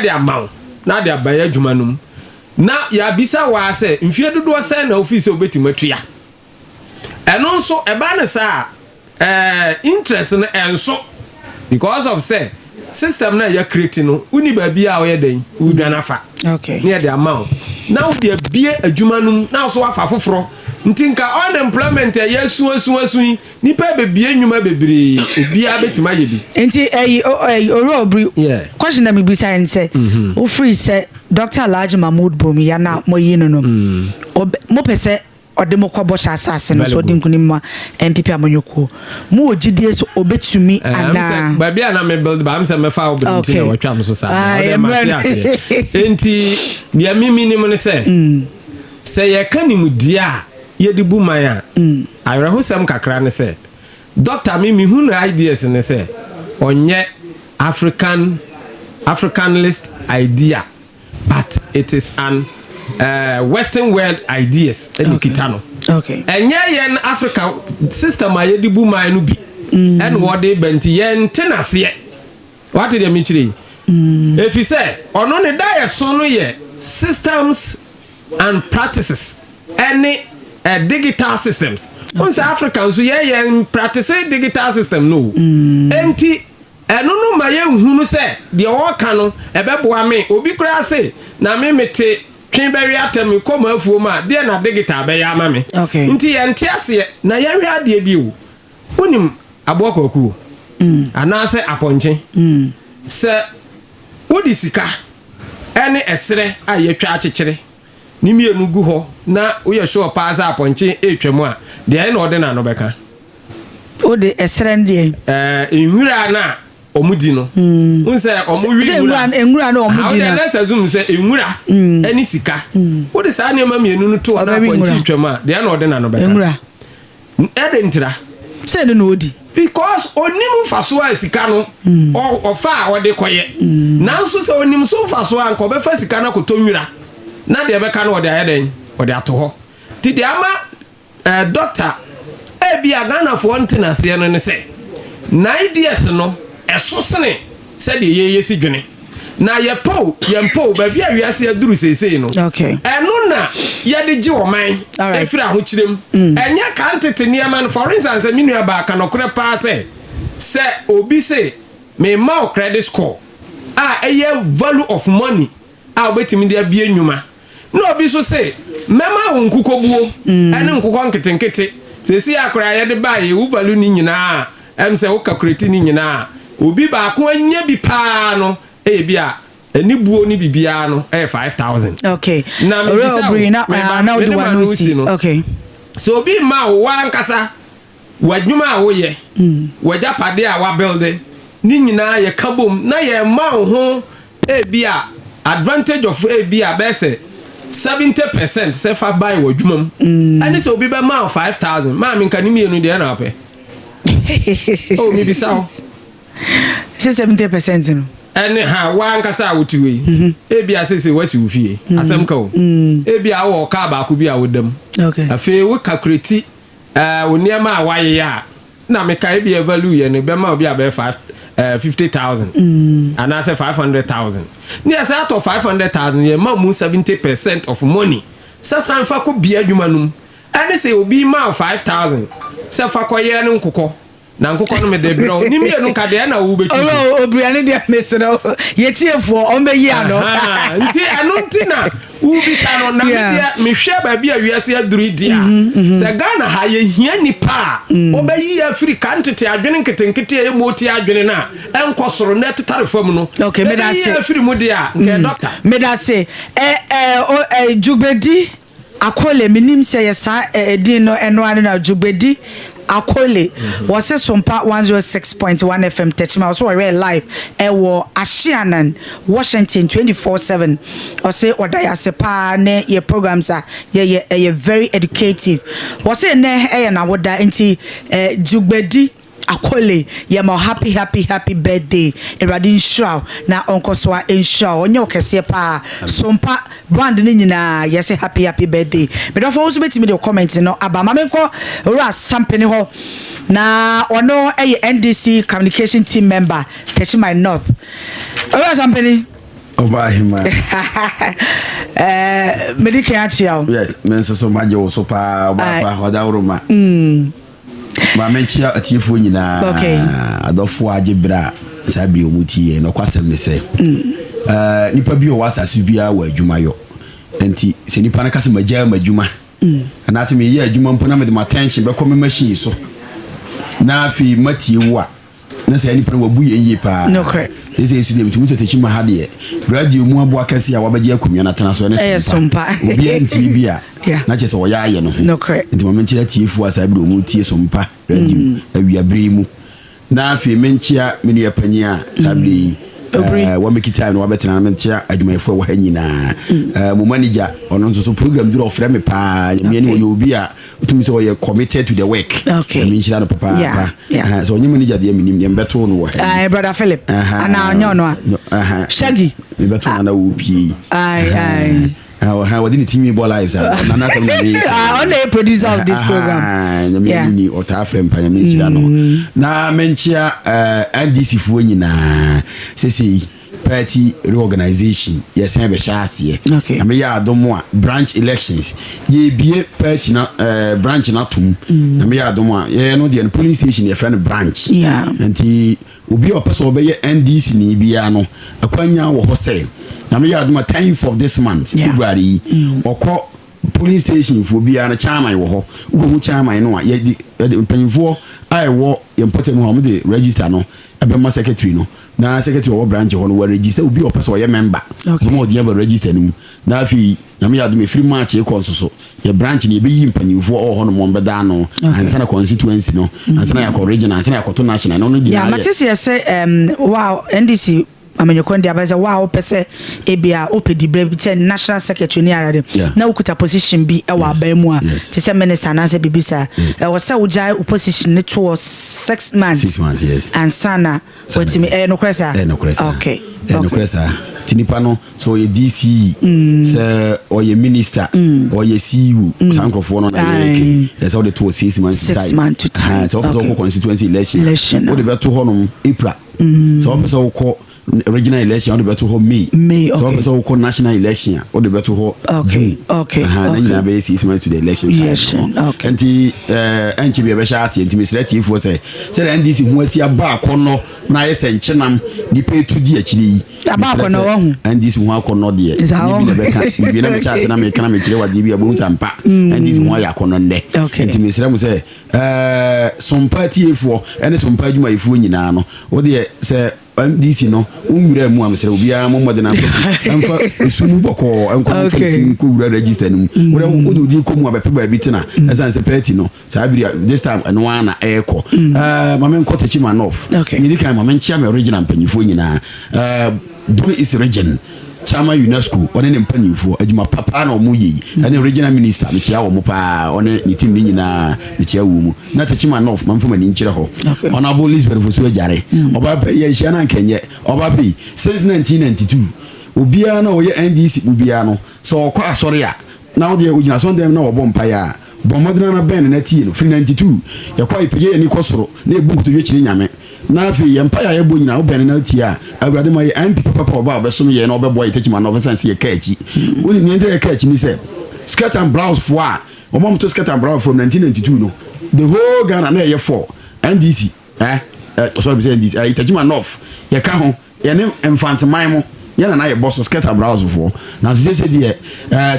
de ama wo na de aba yɛ adwuma no mu. Na yɛabisa wo ara sɛ, mfeɛ dodoɔ sɛn na wofii sɛ wobɛtumi atua? Ɛno nso, ɛba no saa a, ɛɛ, interest no ɛnso because of sɛ system no a yɛ create no, wonni baabi a woyɛ dɛn, wodwane afa. Okay. Ne yɛde ama wo. Na wode abie adwuma no mu, na wo so wafa foforɔ. Nti nka unemployment a yɛasu asu asu yi, Nnipa rebɛbue nnwuma bebree, obiara bɛtumi ayɛ bi. Nti ɛyi ɛyi Owura Obiri, Yeah. question na mebisa yɛn sɛ, wofiri sɛ Dr. Alhaji Mahmood Bawumia na moyi no no, ɔbɛ mopɛ sɛ ɔde mo kɔ bɔhyɛ asase no Very so ɔde good. nkunim ma NPP amanyɔkuo. Mowɔ gyidie sɛ ɔbɛtumi Eh, am sɛ anaa? baabi a na me build ba am sɛ mɛfa wo bere nti na Okay. wɔtwa me so saa. Ah, Ɔde yɛ mate mmerɛ no. aseɛ. Enti deɛ me menim ne sɛ, sɛ yɛka nimdeɛ a yɛde bu man a, Awerɛhosɛm kakra ne sɛ, Dɔkta me mehu no ideas ne sɛ ɔnyɛ African Africanlist idea but it is an eh, Western world ideas ɛna ekita no. Okay. Ɛnyɛ yɛn Africa system a yɛde bu man no bi ɛna wɔde ba nti yɛnte n'aseɛ. Wate deɛ mekyerɛ yi? Efisɛ ɔno ne daeɛso no yɛ systems and practices ɛne eh, digital systems. Wohu sɛ Africa nso yɛ yɛn practice digital system no o. Enti ɛno no ma yɛnhunu sɛ deɛ ɔreka no ɛbɛboa me. Obi koraa se na me mete twe bɛwe atɛm mekɔ m'afuom a deɛ na digital bɛyɛ ama me. Okay. Nti yɛnte aseɛ na yɛnhwɛ adeɛ bi o. Wonim aboa kwakuo anaasɛ apɔnkye? Sɛ wode sika ne ɛserɛ a yɛatwa akyekyere ne mmienu gu hɔ na woyɛ sure paa sɛ apɔnkye retwam a, deɛn na ɔde n'ano bɛka? Wode ɛserɛ no deɛn? Ɛɛ, nwura no a wɔdi no. Wohu sɛ wɔwe Sɛ nwura. nwura no wɔdi Aha, no. wode let's assume sɛ nwura ne sika. Wode saa nneɛma mmienu no to hɔ na Ɔbɛwe apɔnkye nwura. retwam a, deɛn na ɔde n'ano bɛka? Nwura. Ɛde ntira. Sɛ ɛno na ɔdi. Because ɔnim mfasoɔ a sika no ɔfa a ɔde kɔyɛ. Nanso sɛ ɔnim so mfasoɔ a anka ɔbɛfa sika no akɔtɔ nwura na deɛ ɛbɛka no ɔde ayɛ dɛn? Ɔde ato hɔ. Nti deɛ ama eh, doctor ebia Ghanafoɔ nte no aseɛ no ne sɛ n'ideas no ɛso sene sɛdeɛ yɛn yɛsi dwene. Na yɛpɛ o, yɛmpɛ o, baabi a wiase aduru seesei no, ɛno na yɛde gye ɔman firi ahokyerɛ mu. Mm. Ɛnyɛ kan tete nneɛma no. For instance, me nua baa ka nɔkorɛ paa sɛ, sɛ obi se mema wo credit score a ɛyɛ value of money a wobɛtumi de abie nnwuma. Na obi nso se, Mɛma wo nkokɔbuo ne nkokɔ nketenkete. Seesei ara koraa yɛde baeɛ, wo value ne nyinaa a, ɛm sɛ wo calculate ne nyinaa a, obi baako anya bi paa no, ɛyɛ bi a ɛne buo ne biribiara no ɛyɛ 5,000. Okay. Na Owura mebisa wo, Obiri, na, meba, ah, na wode mede w'ano m'ano si. si no, Okay. sɛ obi mma wo, wo ankasa w'adwuma a woyɛ, w'agyapadeɛ a woabuilde, ne nyinaa yɛka bom na yɛma wo ho ebia advantage of ebia bɛyɛ sɛ 70% sɛ fa bae w'adwuma mu, ɛne sɛ obi bɛma wo 5,000, maame nka ne mmienu deɛ na wopɛ? Oh, mebisa wo. Sɛ 70% no. Ɛne ha, w'ankasa a wote wei, ebia seesei woasi wo fie, asɛm ka o, ebia wowɔ kaa baako bi a woda mu, afei wo calculate Ɛɛ wo nneɛma a wayeyɛ a na meka ebia value yɛ no bɛma obi a bɛyɛ five ɛɛ 50,000 anaasɛ 500,000 ne yɛsɛ atɔ 500,000 yɛ ma mu 70% of money sɛ san fa kɔ bia adwuma no mu ɛne sɛ obi ma wo 5,000 sɛ fa kɔ yɛ no nkokɔ Na nkokɔ no mede brɛ wo. Ne mmienu nka deɛ na wo bɛtwi so. Owura Obiri ɛno deɛ mesrɛ wo yɛtiefoɔ ɔmo bɛyi ano. Ahaa, nti ɛno nti na wobisa no na me deɛ mehwɛ baabi a wiase aduru yi deɛ a sɛ Ghana ha yɛhia nipa a ɔbɛyi yɛ afiri ka ntete adwene nketenkete a ɛyɛ motie adwene no a ɛnkɔ soro na ɛtetare fam no Okay, meda ɛbɛyi ase. yɛ afiri mu deɛ a nka yɛ doctor. Meda ase. Ɛ ɛ o ɛ Dwugbedi Akole, menim sɛ yɛ saa edin no ɛno ara no na Dwugbedi Akole, wɔse Sompa 106.1 FM Techiman, ɔse ɔhwɛɛ live ɛwɔ Ahyeanan, Washington 24/7, ɔse ɔda yɛ ase paa ne yɛ programs a yɛyɛ ɛyɛ very educative, wɔse nnɛ ɛyɛ n'awoda nti Dwugbedi Akole yɛma wo happy happy happy birthday awurade nhyira wo na ɔnkɔ so a nhyira wo ɔnyɛ wo kɛseɛ paa sompa brand no nyinaa yɛse happy happy birthday medɔfo wo nso bɛtumi de wo comment no aba ma menkɔ owura Sampene hɔ na ɔno ɛyɛ NDC communication team member Techiman North owura Sampene Ɔbaa hemaa. Eh, mede kan akyea wo. Yes, me nso so magye wo so paa ɔbaa pa ɔdaworo ma. Ma menkyea atiefoɔ nyinaa, adɔfoɔ a agye berɛ a saa bere wɔn tie yɛn. Nɔkwasɛm ne sɛ, mm. nipa bi wɔ asase biara wɔ adwuma yɔ. Nti sɛ nipa no ka sɛ magyaa m'adwuma, mm. anaasɛ meyɛ adwuma mpo na mede m'attention bɛkɔ me machine so, na afei matie wo a, na saa nipa no wabu yɛn yie paa. Nokorɛ. Seesei nso deɛ metumi sɛ Tekyima ha deɛ radio mu aboa kɛse a wabɛgye akonnwa no atena so ɛne Sompa. Obiara ntie bi a na kyerɛ sɛ ɔyɛ ayɛ no ho. Nokorɛ. Nti ma menkyerɛ atiefoɔ a saa bere wɔn tie Sompa radio mm. awia bere mu. Na afei menkyea me nua panyin a saa bere yi mm. wɔmɛki time no wabɛtena na menkyea adwumayɛfoɔ a ɛwɔ ha nyinaa. Mm. Mo manager ɔno nso so program duru ɔfrɛ me paa. Nyame ne ɔyɛ obi a wotumi sɛ ɔyɛ committed to the work. Okay. Nyame nhyira no papaapa. Yeah. Sɛ ɔnyɛ manager deɛ menim deɛ mebɛto no wɔ ha. Uh, brother Philip. Ana ɔnyɛ ɔno a. Shaggy. Mebɛto no na wɔpie. Aye, aye. Wɔde ne timi bɔ live saa. Nana asɛm na meka. Ɔno yɛ producer of this program. Nyame ni ɔtaa frɛ mpa nyame nhyira no. Mm. Na menkyea NDC foɔ nyinaa. Sesei Party reorganization yɛsan bɛhyɛ aseɛ. Okay. Na meyɛ adom a branch elections yɛbie party na eh, branch no atom. Mm. Na meyɛ adom a yɛyɛ no deɛ no polling station yɛfrɛ no branch. Yeah. Nti obi a ɔpɛ sɛ ɔbɛyɛ NDC ni biara no akwanya wɔ hɔ sɛ na meyɛ adom a 10th of this month yeah. February yi mm. ɔkɔ polling station foɔ biara no chairman wɔ hɔ wokɔhu chairman no a yɛde mpanyinfoɔ a ɛwɔ yɛn mpɔtam hɔ a wɔde register no ɛbɛma secretary no Na secretary ɔwɔ branch hɔ no wɔ register obi a ɔpɛ sɛ ɔyɛ member. Okay. Ɔbɛma ɔde aba register no mu. Na afei Nyame yɛ adom ɛfiri March rekɔ nso so yɛ branch no yɛbɛyi mpanyinfoɔ ɔwɔ hɔ nom wɔn bɛda ano ansa na constituency no ansa na yɛakɔ regional ansa na yɛakɔto national ɛno no Yeah, nyinaa mate yɛ sɛ yɛsɛ um, wa NDC amanyɔkuo no de aba sɛ wa a wopɛ sɛ ebia wopɛ diberɛ bi sɛ national secretary ne ara de Yeah. na wokuta position bi wɔ aban mu a Yes. te sɛ minister anaasɛ biribi saa ɛwɔ sɛ wogyae wo position no toɔ 6 months 6 months, yes. ansa na watumi ɛyɛ nokorɛ saa ɛyɛ nokorɛ saa okay ɛyɛ nokorɛ saa nti nipa no sɛ ɔyɛ DCE sɛ ɔyɛ minister ɔyɛ CEO saa nkurɔfoɔ no na yɛ okay ɛsɛ sɛ wode to wɔ 6 months Six time months to time. Sɛ wopɛ sɛ Okay. wokɔ constituency election Election, wode bɛto hɔnom April sɛ wopɛ sɛ wokɔ Regional election wode bɛto hɔ May. May, Sɛ okay. wopɛ sɛ wokɔ national election a, wode bɛto hɔ Okay, June. okay, Aha, na okay. nyinaa bɛyɛ 6 months to the election time. Election, okay. Nti ɛnkyɛ bi ɛbɛhyɛ aseɛ. Nti mesrɛ tiefoɔ sɛ sɛdeɛ NDC ho asi aba akɔnnɔ na ayɛ sɛ nkyenam nipa etu di akyire yi. Aba Mesrɛ akɔnnɔ sɛ wahu. NDC ho akɔnnɔ deɛ Saa ne bi na wahu. bɛka biribi na mehyɛ ase na meka na mekyerɛ wadeɛ bi a bohu sɛ ampa NDC ho ayɛ akɔnnɔ nnɛ. Okay. Nti mesrɛ mo sɛ sompa tiefoɔ ɛne sompa adwumayɛfoɔ nyinaa no, wodeɛ sɛ NDC no wonwura mu a, mesrɛ obiara mo mmɔden amfa ɛsu mu bɔkɔɔ ɛnkɔ no. Mfa kɔwura register no mu, wode wode wodi kɔ mu a, bɛpɛ baabi tena, ɛsiane sɛ party no saa bere a this time ɛno ara na ɛrekɔ. Ma menkɔ Techiman North. Yɛdi kan, ma menkyea me regional mpanyimfoɔ nyinaa. Bono East Region chairman UNESCO, ɔne ne mpanyimfoɔ, adwuma papa na ɔmo yɛ yi, ɛne regional minister, mekyea wɔ mo paa, ɔne ne team ne nyinaa, mekyea wɔ mu. Na Techiman North, mamfa m'ani nkyerɛ hɔ. Honorable Elizabeth Fosu Agyare, ɔba pɛ yɛnhyia no ankɛnyɛ ɔba pɛ yi. Since 1992, obiara na ɔyɛ NDC mu biara no, sɛ ɔkɔ asɔre a, na wodeɛ ogyina asɔndɛm na ɔbɔ mpaeɛ a, bɔ mmɔdena na bɛn no na tie no. Firi 92 yɛkɔ a, yɛpagya yɛni kɔ soro na yɛbu nkotodwe kyerɛ Nyame, na afei yɛn mpaeɛ a yɛbɔ nyinaa, wobɛn no na wotie a, Awurade ma yɛ MP papapa, ɔba a ɔbɛsom yɛn na ɔbɛboa yɛ Techiman na ɔbɛsan sɛ yɛka akyi. Wonim nea nti a yɛka akyi ne sɛ skirt and blouse foɔ a wɔn a wɔto skirt and blouse from 1992 no, the whole Ghana na ɛyɛ four. NDC sorry, sɛ NDC Techiman North yɛka ho, yɛne Mfanteman mo yɛn nana yɛbɔ so skirt and blouse foɔ. Nanso sɛ deɛ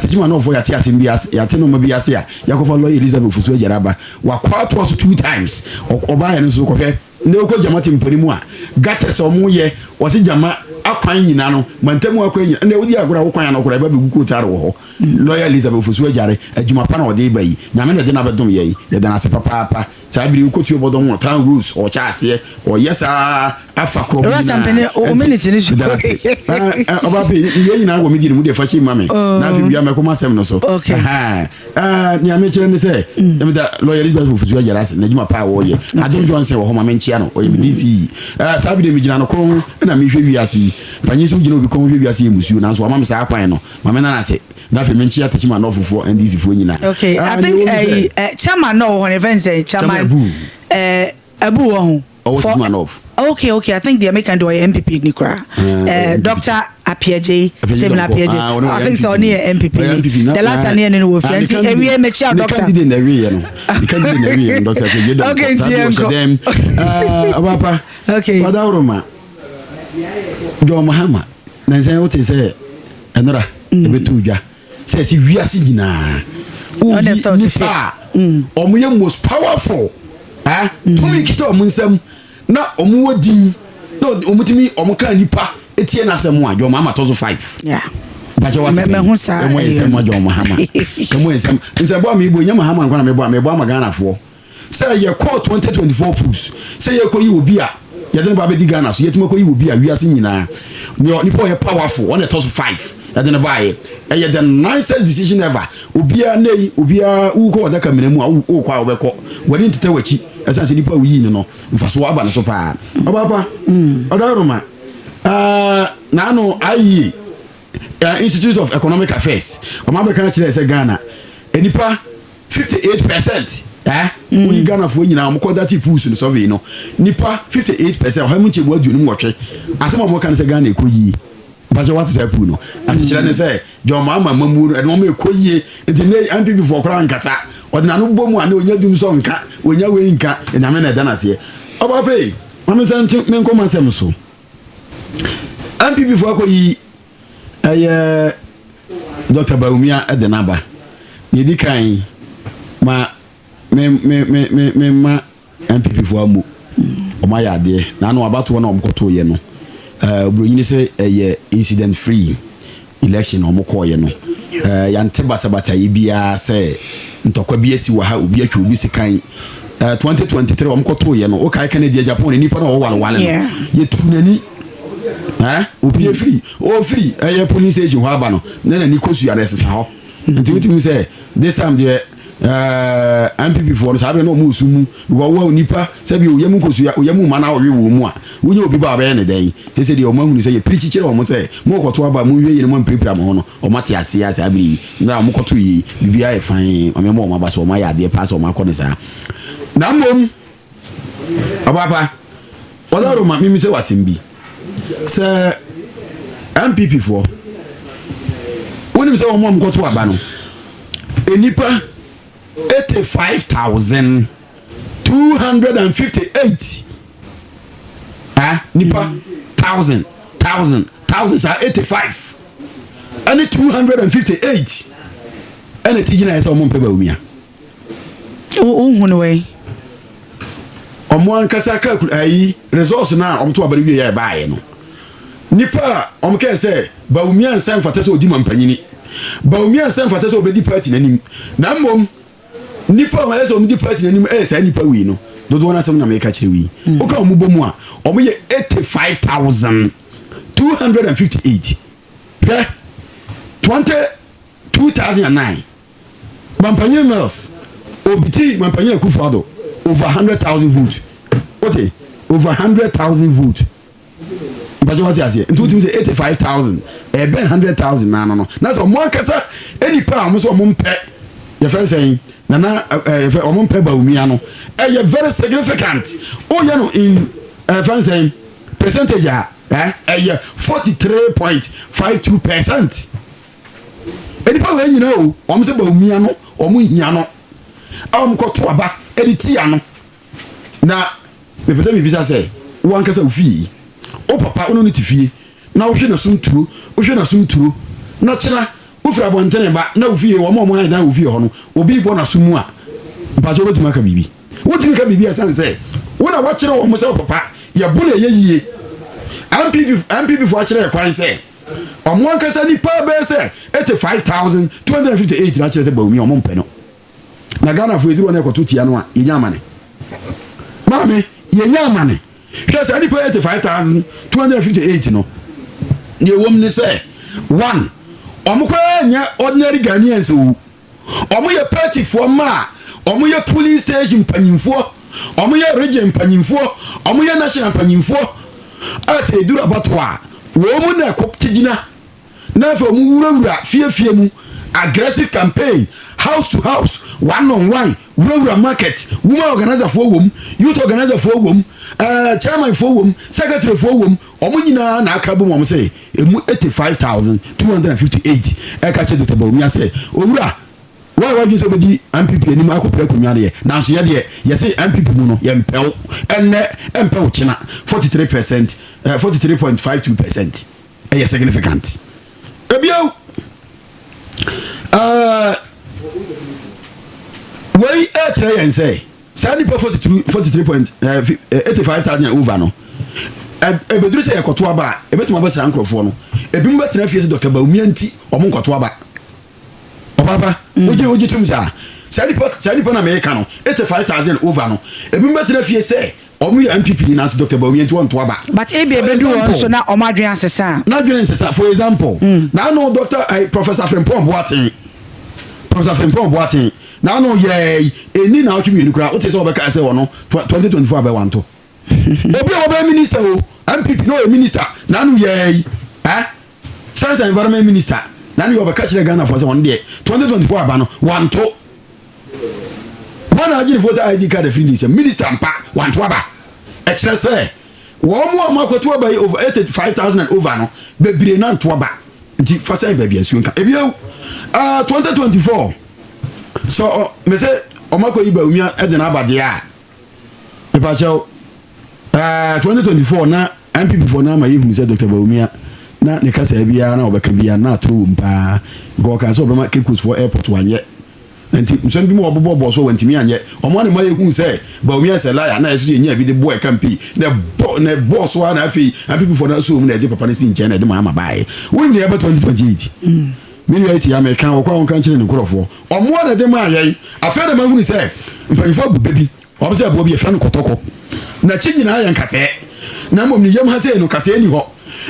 Techiman North foɔ yɛate asɛm bi ase, yɛate nneɛma bi ase a, yɛakɔfa lawyer Elizabeth Fosu Agyare aba, wakɔ atoa so two times. Ɔbaa yɛn no nso kɔhwɛ ne wokɔ gyama tempani mu a, gutters a ɔmo yɛ, wɔsi gyama akwan nyinaa no, mantamu akwan nyinaa ɛnna wodi agorɔ a wokwan ano koraa ɛba bɛgu kootaare wɔ hɔ. Lawyer Elizabeth Fosu Agyare, adwuma pa na ɔde ba yi, Nyame na ɛde n'abɛdom yɛ yi, yɛda n'ase papaapa. Saa bere wokɔtuo bɔdɔm wɔ town rules, ɔkyɛ aseɛ ɔyɛ saa afa korɔ Ewura Sampene, o minute ni so. Ɔba pe yɛn nyinaa wɔ me di ne mu deɛ fa kyi ma me na afei wia mɛkɔ ma asɛm no so. Nea mekyerɛ ne sɛ meda lawyer Elizabeth Fosu Agyare ase n'adwuma pa a wɔyɛ. Adom Johnson wɔ hɔ, ma menkyea no, ɔyɛ me DCE. Saa bi de megyina no kɔn na mehwɛ wiase yi panyin sɛ wogyina obi kɔn hwɛ wiase yɛ musuo, nanso wama me saa kwan no, ma me nana ase na afei menkyea Techiman Northfoɔ NDC foɔ nyinaa. Okay, I think chairman no wɔ hɔ ne fɛn sɛ chairman Abu. Abu wɔ ho. Ɔwɔ Techiman North. Okay, I think the American do ɔyɛ NPP ni kora. Dr. Appiagyei, Stephen Appiagyei. Ah, I think so ɔne yɛ NPP ni. The last time ne yɛ ne no wɔ fie nti ewie mekyia ne doctor. Candidate na ɛwiyɛ no, ne candidate na ɛwiyɛ no, Dr. Appiagyei dɔm. Okay, nti yɛn kɔ. Dɛm ɔbapa. Wadaworo John Mahama na nsɛn wote sɛ ɛnora ɛbɛto dwa sɛ ɛsi wiase nyinaa Ɔne woyi ɛtɔ so nipa a ɔmo yɛ most powerful, tumi kita ɔmo nsam na ɔmo wɔ din na ɔmo tumi ɔmo ka nipa etie n'asɛm a, John Mahama tɔ so five. Mpakyɛ wate. Mɛhu saa ɛmo yɛ ɛyɛ nsɛm ma John Mahama, ɛmo yɛ nsɛm nsɛmbɔ a mebɔ nyɛ Mahama nkwa na mebɔ a mebɔ ama Ghanafoɔ sɛ yɛkɔɔ 2024 polls sɛ yɛkɔyi obi a yɛde ne ba bɛdi Ghana so, yɛtumi kɔyi obi a wiase nyinaa nea nipa ɔyɛ powerful, ɔna ɛtɔ so five yɛde ne baayɛ. Ɛyɛ the nicest decision ever. Obiara ne yi obiara wukɔ wadaka mmerɛ mu a wokɔ a wobɛkɔ wɔde ntetɛ w'akyi, ɛsiane sɛ nipa a woyii no no mfasoɔ aba ne so paa. Ɔbaapa ɔdɔroma naano ayie Institute of Economic Affairs ɔmo abɛka kyerɛ sɛ Ghana nipa 58%, woyi Ghanafoɔ nyinaa ɔmo kɔ dati polls no, survey no, nipa 58%, 58.5%, asɛm a ɔmo ka no sɛ Ghana ɛkɔ yie. Mpakyɛ wate sɛ poll no asekyerɛ ne sɛ John Mahama mamuo no ɛde wɔn ɛkɔ yie. Nti ne NPP foɔ koraa nkasa, ɔde n'ano bɔ mu a ne onya dum sɔ nka onya wei nka. Nyame na ɛda n'aseɛ. Ɔba pɛ maame sɛ nti me nkɔmɔ asɛm so, NPP foɔ akɔ yi ɛyɛ Dr. Bawumia ɛde n'aba. Yɛdi kan ma me me me me me ma NPP foɔ amu ɔmo ayɛ adeɛ na ano abatoɔ na ɔmo kɔtoo yɛ no, oburonyini sɛ ɛyɛ incident free election na ɔmo kɔɔyɛ no. Yante basabasa yi biara sɛ ntɔkwa bi asi wɔ ha, obi atwa obi sekan. 2023 ɔmo kɔtoo yɛ no, okae Kennedy Agyapong ne nipa na ɔwɔ walewale no, yɛtu n'ani, obi efiri ofiri ɛyɛ polling station hɔ aba no na n'ani kɔ sua na ɛsesa hɔ. Nti wotumi sɛ this time deɛ, NPP foɔ no saa bere na ɔmo osu mu because wɔn nipa sɛbi oyam nkosua oyam ma na ɔwe wɔn mu a wonye obi ba abɛyɛ ne dɛn sɛ sɛ deɛ ɔmo ahunu sɛ yɛ piri kyikyere wɔn sɛ mo kɔto aba mo nhwɛ yie na mo mpirapira mo ho no, ɔmo ate aseɛ a saa bere yi na ɔmo kɔto yi biribiara yɛ fan. Ɔmo ɛmo ɔmo aba so, ɔmo ayɛ adeɛ paa sɛ ɔmo akɔ ne saa. Na mmom ɔbaapa ɔdɔroma mimi sɛ wasɛm bi. Sɛ NPP foɔ, wonim sɛ wɔn a wɔkɔto aba no, nnipa 85,258, ah, nipa thousand, thousand, thousand, saa 85 ɛne 258 ɛna ti gyina yɛ sɛ wɔn mpɛ Bawumia. Wohu no wei? Ɔmo ankasa calcul ayi results no a ɔmo to aba no wie yɛ ɛbaayɛ no, nipa a ɔmo kɛɛ sɛ Bawumia nsa mfata sɛ odi mampanyini, Bawumia nsa mfata sɛ ɔbɛdi party n'anim, na mmom nipa a ɛyɛ sɛ ɔmo di party n'anim ɛyɛ saa nipa wei no dodoɔ no asɛm na meka kyerɛ wei. Woka ɔmo bɔ mu a, ɔmo yɛ 85,258. Hwɛ, 20 2009 Mampanyin Mills obitii Mampanyin Akufo-Addo over 100,000 vote. Wote? Over 100,000 vote. Mpakyɛ wate aseɛ? Nti wotumi sɛ 85,000 ɛbɛn 100,000 n'ano no. Na sɛ ɔmo ankasa nipa a ɔmo sɛ ɔmo mpɛ yɛfɛ nsɛn nana yɛfɛ ɔmo mpɛ Bawumia no ɛyɛ very significant. Woyɛ no in ɛfɛ nsɛn percentage a ɛyɛ 43.52%. Nnipa wei nyinaa o, wɔn sɛ Bawumia no, wɔn hia no, a wɔn kɔto aba de tia no. Na mepɛ sɛ mebisa sɛ, wo ankasa wo fie, wo papa wo ne no te fie, na wohwɛ n'asom turo, wohwɛ n'asom turo, na kyena wofiri abɔntene ba na wo fie, wɔn a wɔn han dan wɔ fie hɔ no, obi bɔ n'asom mu a, mpakyɛ wobɛtumi aka biribi? Wontumi ka biribi ɛsiane sɛ wo na woakyerɛ wɔn sɛ wo papa yɛbo na ɛyɛ yie. MPP, MPP foɔ akyerɛ kwan sɛ Ɔmo ankasa nipa bɛyɛ sɛ 85,258 na akyerɛ sɛ Bawumia ɔmo mpɛ no. Na Ghana fo eduru hɔ na ɛkɔto tia no a, yɛnya amane. Maame, yɛnya amane. Hwɛ saa nipa 85,258 no, nea ɛwɔ mu ne sɛ, one, ɔmo koraa nyɛ ordinary Ghanaians o. Ɔmo yɛ party foɔ mma a, ɔmo yɛ polling station mpanyinfoɔ, ɔmo yɛ region mpanyinfoɔ, ɔmo yɛ national mpanyinfoɔ a sɛ eduru abatoɔ a, wɔn mu na ɛkɔ gyina na afei ɔmo wurawura fiefie mu, aggressive campaign, house to house, one on one, wurawura market, woman organizer foɔ wɔm, youth organizer foɔ wɔm, chairman foɔ wɔm, secretary foɔ wɔm, ɔmo nyinaa na aka bom ɔmo sɛ emu 85,258 ɛka kyerɛ Dr. Bawumia sɛ, owura, wɔn a wɔadwene sɛ wobɛdi NPP anim akɔpere akonnwa deɛ, nanso yɛ deɛ yɛse NPP mu no yɛmpɛ wo ɛnnɛ, ɛmpɛ wo kyena. 43%, 43.52% ɛyɛ significant. Ebio, wei ɛkyerɛ yɛn sɛ saa nipa 43 43 point 85,000 over no, ɛbɛduru sɛ yɛkɔto aba a, ɛbɛtumi aba saa nkurɔfoɔ no ebi mu bɛtena fie sɛ Dr. Bawumia nti ɔmo nkɔto aba. Ɔbaaba, wogye tom saa saa nipa na mɛka no 85,000 over no, ebi mu bɛtena fie sɛ ɔmo yɛ NPP ni nanso Dr. Bawumia nti wɔnto aba. But ebi ebedu wɔn so na ɔmo adwene asesa. Na adwene nsesa. For example, na ano Dr. Professor Frimpong Boateng, Professor Frimpong Boateng, na ano yɛ eni na ɔtwe mmienu koraa, wote sɛ ɔbɛka sɛ ɔno 2024 abɛ wanto. Obi a wɔbɛyɛ minister o, NPP na ɔyɛ minister, na ano yɛ science and environment minister, na ano yɛ ɔbɛka kyerɛ Ghana fo sɛ ɔno deɛ 2024 aba no wanto. Wɔn na agye ne voter ID card afiri ne nsam, minister mpa wanto aba. Ɛkyerɛ sɛ wɔn mu a wɔn akɔto aba yi over 85,000 and over no bebree na nto aba. Nti fa sɛn baabi nsuo nka ebien 2024 so ɔ mɛ sɛ ɔmo akɔ yi Bawumia ɛde n'aba deɛ a, mipakyɛw, 2024 na NPP foɔ na ama yɛ hunu sɛ Dr. Bawumia na ne kasa biara na ɔbɛka biara na atoro wɔ mu paa, because ɔka sɛ ɔbɛma Cape Coast foɔ airport, wanyɛ. Nti nsɛm bi mu ɔbobɔ bɔ so wɔntumi anyɛ. Ɔmo anima yɛ hu sɛ Bawumia sɛ liar na ɛso yɛ nya bi de bɔ ɛka mpi na ɛbɔ na ɛbɔ so a, na afei NPP foɔ na so mu na ɛde papa no si nkyɛn na ɛde maa ama baayɛ. Wɔn nyinaa ɛbɛ 2028 mi nua eti ameka wɔkɔ a wɔnka nkyerɛ ne nkurɔfoɔ ɔmo a na ɛde maa yɛn. Afei na ma hunu sɛ mpanyinfoɔ abu bɛ bi, wɔn sɛ aboa bi yɛfrɛ no kɔtɔkɔ, n'akyi nyinaa yɛ nkasɛɛ na mmom ne yam ha sei no kasɛɛ ni hɔ.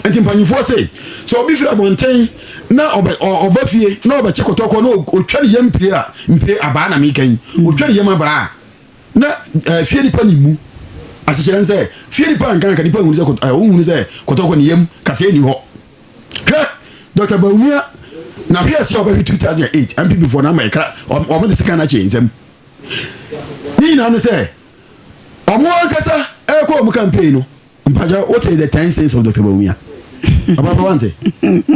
Nti mpanyinfoɔ se sɛ obi firi abɔnten na ɔbɛ ɔba fie na ɔbɛkye kɔtɔkɔ na otwa ne yam mpire a mpire abaa na meka yi, otwa ne yam abaa a na fie nipa ne mu asekyerɛ sɛ fie nipa nkanka nipa nhunu sɛ ohunu sɛ kɔtɔkɔ ne yam kasɛɛ ni hɔ. Hwɛ, Dr. Bawumia na hwɛ ɛsɛ ɔbɛhwɛ 2008 NPP foɔ na ama ɛkra ɔmo de sika no akyɛ nsɛm ne nyinaa ne sɛ ɔmo ankasa ɛkɔ ɔmo campaign no. Mpakyɛ wote the ten sins of Dr. Bawumia? Ɔbɛbɛ wante?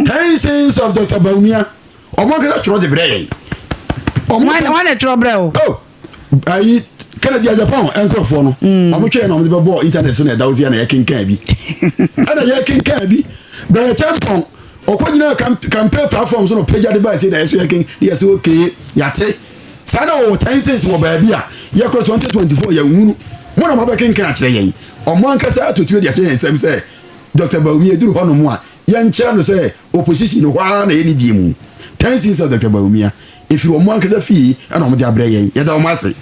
Ten sins of Dr. Bawumia. Ɔmo ankasa twerɛ de brɛ yɛn. Ɔmo Wọn na twerɛ brɛ o. Oh, ayi Kennedy Agyapong nkurɔfoɔ no. Ɔmo twɛn na ɔmo de bɛbɔ internet so na ɛda wosi na yɛkenkan bi. Ɛna yɛkenkan bi. Brɛ Champon ɔkɔ gyina campaign platform so na ɔpagya de ba ɛsɛ na yɛso yɛken ne yɛsɛ okay yate. Saa na wɔwɔ ten sins wɔ baabi a yɛkɔ 2024 yɛnhunu. Mo na mo abɛkenkan akyerɛ yɛn. Ɔmo ankasa atotuo de ahyɛ yɛn nsɛm sɛ Dr. Bawumia duru hɔ nom a yɛnkyerɛ no sɛ opposition no hɔ ara na yɛne die mu. Ten sins of Dr. Bawumia ɛfiri ɔmo ankasa fie ɛna ɔmo de abrɛ yɛn. Yɛda ɔmo ase.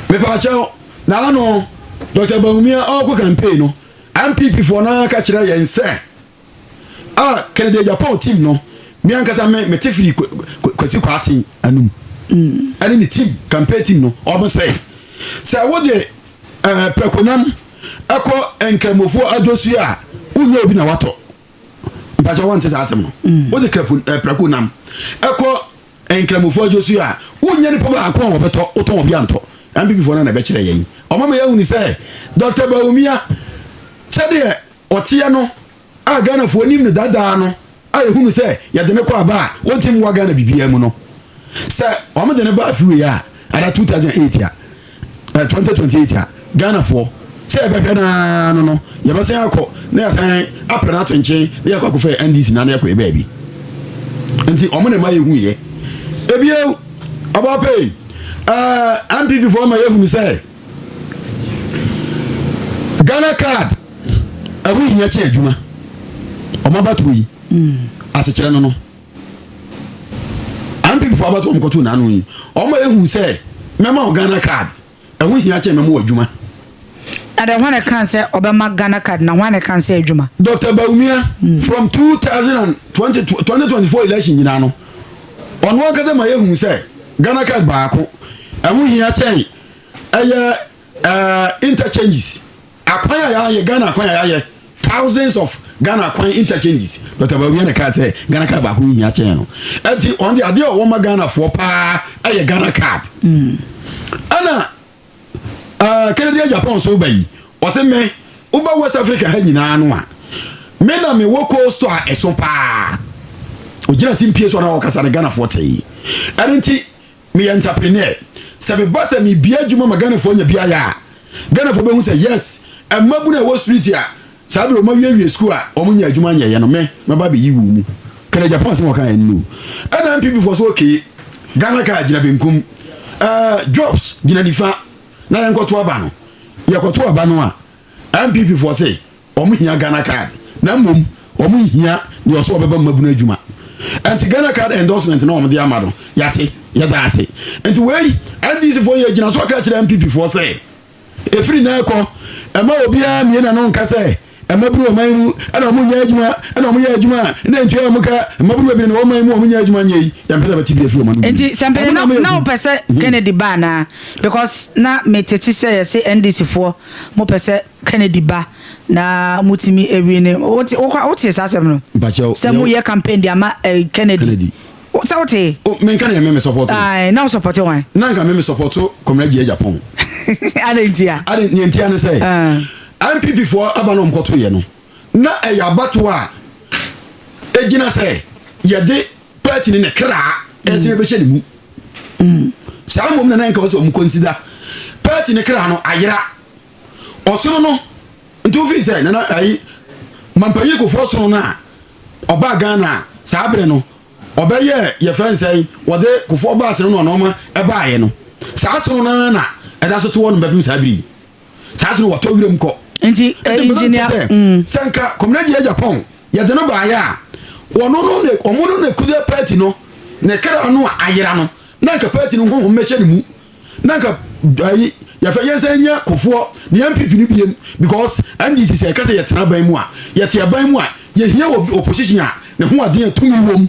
Mepaakyɛw na ano Dr. Bawumia ɔkɔ campaign no NPP foɔ no aka kyerɛ yɛn sɛ a Kennedy Agyapong team no me ankasa me mete firi Kwasi Kwarteng anum ɛne ne team campaign team no ɔmo sɛ sɛ wode prɛkonam ɛkɔ nkramofoɔ adwosuo a wonyɛ obi na watɔ. Mpakyɛ wɔnte saa asɛm no. Wode prɛkonam ɛkɔ nkramofoɔ adwosuo a wonyɛ nipa baako a wɔbɛtɔ wotɔn obi antɔ. NPP foɔ no na ɛbɛkyerɛ yɛn. Ɔmo ma yɛhunu sɛ Dr. Bawumia sɛdeɛ ɔteɛ no a Ghanafoɔ nim no dadaa no a yɛhunu sɛ yɛde ne kɔ aba a wɔntim wa Ghana biribiara mu no sɛ ɔmo de ne ba afiwei a ada 2008 a 2028 a Ghanafoɔ sɛ yɛbɛhwɛ naa no no yɛbɛsan akɔ na yɛsan apɛ no ato nkyɛn na yɛkɔ akɔfɛ NDC na na yɛkɔ yɛ baabi. Nti ɔmo ne ma yɛhu yɛ ebio ɔbɔpɛ NPP foɔ ma yɛhunu sɛ Ghana card ɛho hia kyɛn adwuma. Ɔmo abatoɔ yi asekyerɛ no no NPP foɔ abatoɔ ɔmo kɔto n'ano yi ɔmo ehu sɛ mɛma wo Ghana card ɛho hia kyɛn mɛma wo adwuma. Na de hwan na kan sɛ ɔbɛma Ghana card na hwan na kan sɛ adwuma? Dr. Bawumia from 2020 2024 election nyinaa no ɔno ankasa ma yɛhu sɛ Ghana card baako ɛho hia kyɛn ɛyɛ interchanges akwan a yɛayɛ Ghana akwan a yɛayɛ thousands of Ghana akwan interchanges. Dr. Bawumia na kaa sɛ Ghana card baako hia kyɛn no. Ɛnti ɔno de adeɛ a ɔwɔ ma Ghanafoɔ paa ɛyɛ Ghana card. Ɛna Kennedy Agyapong so ba yi ɔsɛ me woba West Africa ha nyinaa no a me na mewɔ cold store a ɛso paa. Ogyina si mpie so na ɔkasa no Ghanafoɔ tee. Ɛno nti meyɛ entrepreneur sɛ meba sɛ mebia adwuma ma Ghanafoɔ nya bi ayɛ a Ghanafoɔ bɛhu sɛ yes mmabu no a ɛwɔ street a saa bere ɔma wiewie school a ɔmo nya adwuma nyɛyɛ no me mɛba bɛyi wo mu. Kennedy Agyapong asɛm ɔka yɛn no ɛna NPP foɔ so okay Ghana card gyina benkum jobs gyina nifa na yɛnkɔto aba no. Yɛkɔto aba no a NPP foɔ sɛ ɔmo hia Ghana card na mmom ɔmo hia deɛ ɔsɛ ɔbɛba mmabunu adwuma. Nti Ghana card endorsement na ɔmo de ama no yate yɛda ase. Nti wei NDC foɔ yɛ gyina so aka kyerɛ NPP foɔ sɛ efiri na ɛkɔ ɛma obiara mie na no nka sɛ mmabunu ɔman mu ɛna ɔmo nyɛ adwuma ɛna ɔmo yɛ adwuma ɛna ntua ɔmo ka mmabunu bebree na ɔman mu ɔmo nyɛ adwuma nyɛ yi yɛn pɛ sɛ bɛte bi efiri ɔman no mu. Nti sɛmpɛni na na wopɛ sɛ Kennedy ba anaa? Because na metete sɛ yɛsɛ NDC foɔ mopɛ sɛ Kennedy ba na mutumi ewie ne wote wote saa asɛm no Mpakyɛw, sɛ moyɛ campaign de ama Kennedy. Kennedy. Sɛ wote? O menka ne yɛ me support o. Ayi, na wo support wan? Na nka me support Comrade Agyapong. Ade nti a? Ade ne ntia ne sɛ NPP foɔ aba na ɔmkɔto yɛ no na ɛyɛ abatoɔ a egyina sɛ yɛde party ne ne kra ɛsɛ yɛbɛhyɛ ne mu. Saa mmom na na nka wɔ sɛ ɔmo consider party ne kra no ayera ɔsono no. Nti wofi sɛ nana ayi mampanyin kofoɔ sono no a ɔbaa Ghana a saa bere no ɔbɛyɛ yɛfrɛ nsɛn wɔde kofoɔ baase no na ɔnɔɔma ɛbaayɛ no saa sono no na ɛda so to hɔ no bɛpem saa bere yi saa sono wɔtɔ wiram kɔ. Nti Nti engineer sɛ sɛ nka Comrade Agyapong yɛde no baayɛ a ɔno no ne ɔmo no ne kuda party no ne kra no a ayera no na nka party no honhom mɛhyɛ ne mu na nka ayi yɛfɛ yɛn sɛ nya kofoɔ ne NPP no biem because NDC sɛ yɛka sɛ yɛtena ban mu a yɛte aban mu a yɛhia wɔ opposition a ne ho adeɛ tumi wɔ mu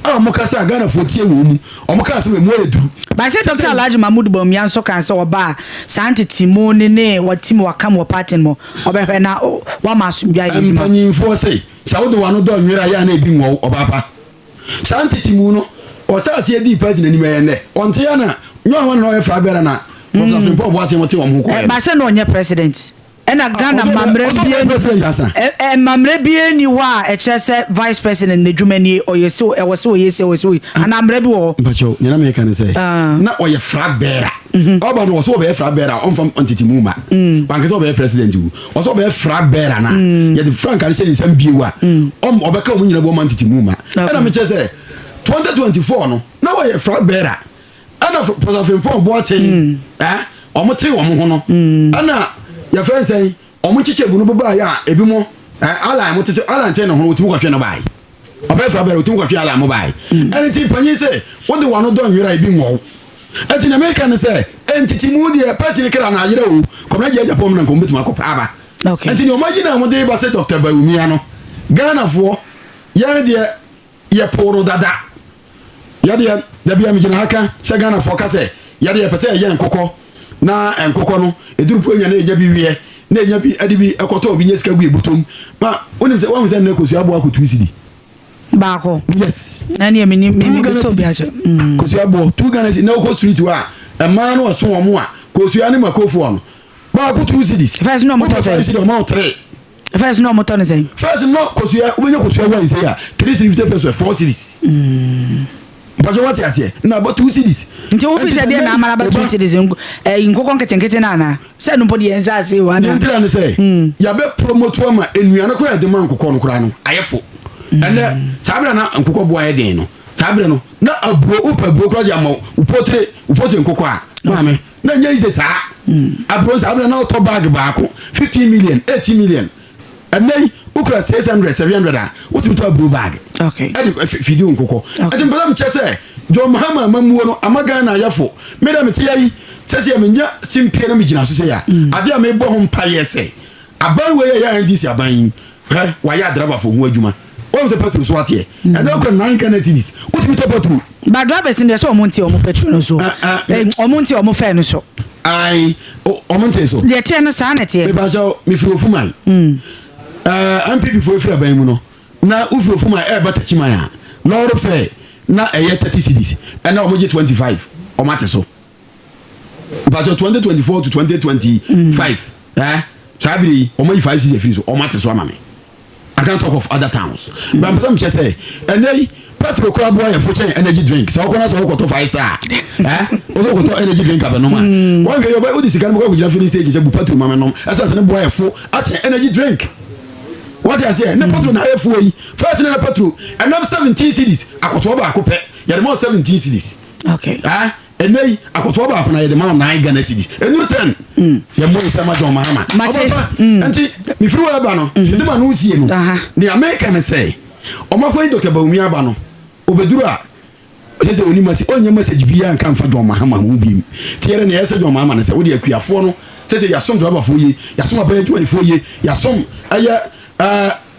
a ɔmo kasa a Ghanafoɔ tie wɔ mu ɔmo kaa sɛ emu ayɛ duru. Baasi Dr. Alhaji Mahmood Bawumia nso kan sɛ ɔba a saa ntete ne ne wɔtim wakam wɔ party no mu ɔbɛhwɛ na wama asomdwa ayɛ adwuma. Mpanyinfoɔ sɛ sɛ wode wano dɔ nwera yɛ a na ebi nwɔ ɔbaapa saa ntete mu no ɔstart yɛ di party n'anim ɛyɛ nnɛ ɔnte ya na nyɛ ɔhɔ na ɔyɛ fra bɛrɛ na Professor Frimpong Boateng wɔte wɔn ho kɔɛ. Baasi na ɔnyɛ president. Ɛna Ghana mmammerɛ bie mmammerɛ bie ni hɔ a ɛkyerɛ sɛ vice president n'adwuma nie, ɔyɛ so, ɛwɔ sɛ ɔyɛ sɛ, ɔwɔ sɛ ɔyɛ, anaa mmerɛ bi wɔ hɔ? Mpakyɛw, nea na meka ne sɛ na ɔyɛ flag bearer. Ɔba no, ɔsɛ ɔbɛyɛ flag bearer a, ɔmfa ntete mu ma wankasa ɔbɛyɛ president o. Ɔsɛ ɔbɛyɛ flag bearer na yɛde frankaa no hyɛ ne nsam bio a, ɔbɛka ɔmo nyina bɔ ɔma ntete mu ma. Ɛna mekyerɛ sɛ 2024 no na wɔyɛ flag bearer, ɛna Professor Frimpong Boateng, ɛ ɔmo te wɔn ho no, ɛna yɛfrɛ nsɛn ɔmo kyekyɛ bu no bɛbɔ ayɛ a, ebi mo ɛ Alan mo te sɛ Alan te ne ho no, otumi kɔhwɛ no baayi, ɔbɛyɛ flag bearer, otumi kɔhwɛ Alan mo baayi. Ɛne ti panyin sɛ wode wano dɔ nwera, ebi nwɔw. Ɛnti na meka ne sɛ ɛntiti mu deɛ, party ne kra na ayerɛ o. Kɔmna gye agya pɔm na nkɔm bɛtumi akɔ paaba. Ɛnti deɛ ɔma yi na ɔmode ba sɛ Dr Bawumia no, Ghanafoɔ, yɛn deɛ yɛpoo no dada. Yɛdeɛ dabi a megyina ha ka sɛ Ghanafoɔ ka sɛ yɛde yɛpɛ sɛ yɛyɛ nkokɔ na nkokɔ no ɛduru po nya na ɛnya bi wiɛ na ɛnya bi ɛde bi ɛkɔtɔ, obi nya sika gu ɛbutom ma. Wonim sɛ woahu sɛ nnɛ kosua aboa akɔ 2 cedi baako? Yes. Ɛne mi 2 mi Ghana tó bi cedis. akyɛ. Kosua boɔ 2 Ghana cedis, na wokɔ street hɔ a, ɛmaa no ɛso wɔn a kosua ne makofoɔ no baako 2 cedis. First no, ɔmo tɔ Wopɛ sɛn? 5 cedi, ɔma wo three. First na ɔmo tɔ ne sɛn? First no, kosua, wobɛnya kosua wa nsɛ a 3 cedi 50 pesewas, 4 cedis. Mpatwɛ, wate aseɛ, na abɔ 2 cedis. Nti wofi sɛ deɛ na amara ba 2 cedis, nkokɔ nketenkete no anaa sɛ no mpo deɛ yɛnhyɛ ase o ne ana? Ntira ne sɛ yɛbɛ promote ama nnuane koraa yɛde ma nkokɔ no koraa no ayɛ fo. Ɛnɛ saa berɛ na nkokɔ boa yɛ den no, saa berɛ no na aburo, wopɛ aburo koraa de ama wo poultry, wo poultry nkokɔ a, maame, na nyɛ yi sɛ saa aburo. Saa berɛ na wotɔ bag baako 15 million, 18 million. Ɛnɛ yi wokura 600, 700 a, wotumi tɔ aburo bag ɛde fidi wo nkokɔ. Ɛnti mpɛ sɛ mekyɛ sɛ John Mahama amamuo no ama Ghana ayɛfo. Meda mete ya yi kyɛ sɛ menya simpie na megyina so sɛ yɛ a adeɛ a mebɔ ho mpayɛ sɛ aban wei a ɛyɛ NDC aban yi hɛ wayɛ adrabafo ho adwuma. Wɔn sɛ petrol so ateɛ, ɛnɛ wokura 9 Ghana cedis, wotumi tɔ petrol. Ba drivers no deɛ, sɛ ɔmo nte ɔmo petrol no so. Ah, ah. Ɔmo nte ɔmo fare no so. Ai, ɔmo nte so. Deɛ teɛ no saa na teɛ. Mepa sɛ mefiri Ofuman, NPP foɔ efiri aban mu no na wofiri Ofuman ɛɛba Takyiman a, lɔɔre fare na ɛyɛ 30 cedis. Ɛna ɔmo gye 25, ɔmo ate so. Mpatwɛ, 2024 to 2025, saa bere yi ɔmo ayi 5 cedis afiri so, ɔmo ate so ama me. I can't talk of other towns, but mpɛ sɛ mekyɛ sɛ ɛnɛ yi petrol koraa boa yɛ fo kyɛn energy drink. Sɛ wokɔ na sɛ wokɔtɔ Five Star, wosɛ wokɔtɔ energy drink abɛnom a, wɔnhwɛ yɛ wode sika no bɛkɔ akɔgyina filling station sɛ bu petrol ma menom, ɛsɛ sɛ ne boa yɛ fo akyɛn energy drink. Wɔte aseɛ? Ne petrol na ayɛ fo yi. First ne na petrol ɛnam 17 cedis, akɔtoɔ baako pɛ yɛde ma wo 17 cedis. Ɛnɛ yi akɔtoɔ baako na yɛde ma wo 9 Ghana cedis, ɛnuru 10. Yɛmmɔ nsɛm ma John Mahama. Mate. Ɔbɛba. Nti mefiri hɔ ɛba no, mede ma no sie no. Nea meka ne sɛ ɔmo akɔyi Dr Bawumia aba no, obɛduru a ɔkyɛ sɛ ɔni message, ɔnyɛ message biara nka mfa John Mahama ho biem. Nti yɛrɛ nea ɛsɛ John Mahama ne sɛ wode akuafoɔ no sɛ yɛasom driverfoɔ yie, yɛasom aban adwumayɛfoɔ yie, yɛasom ɛyɛ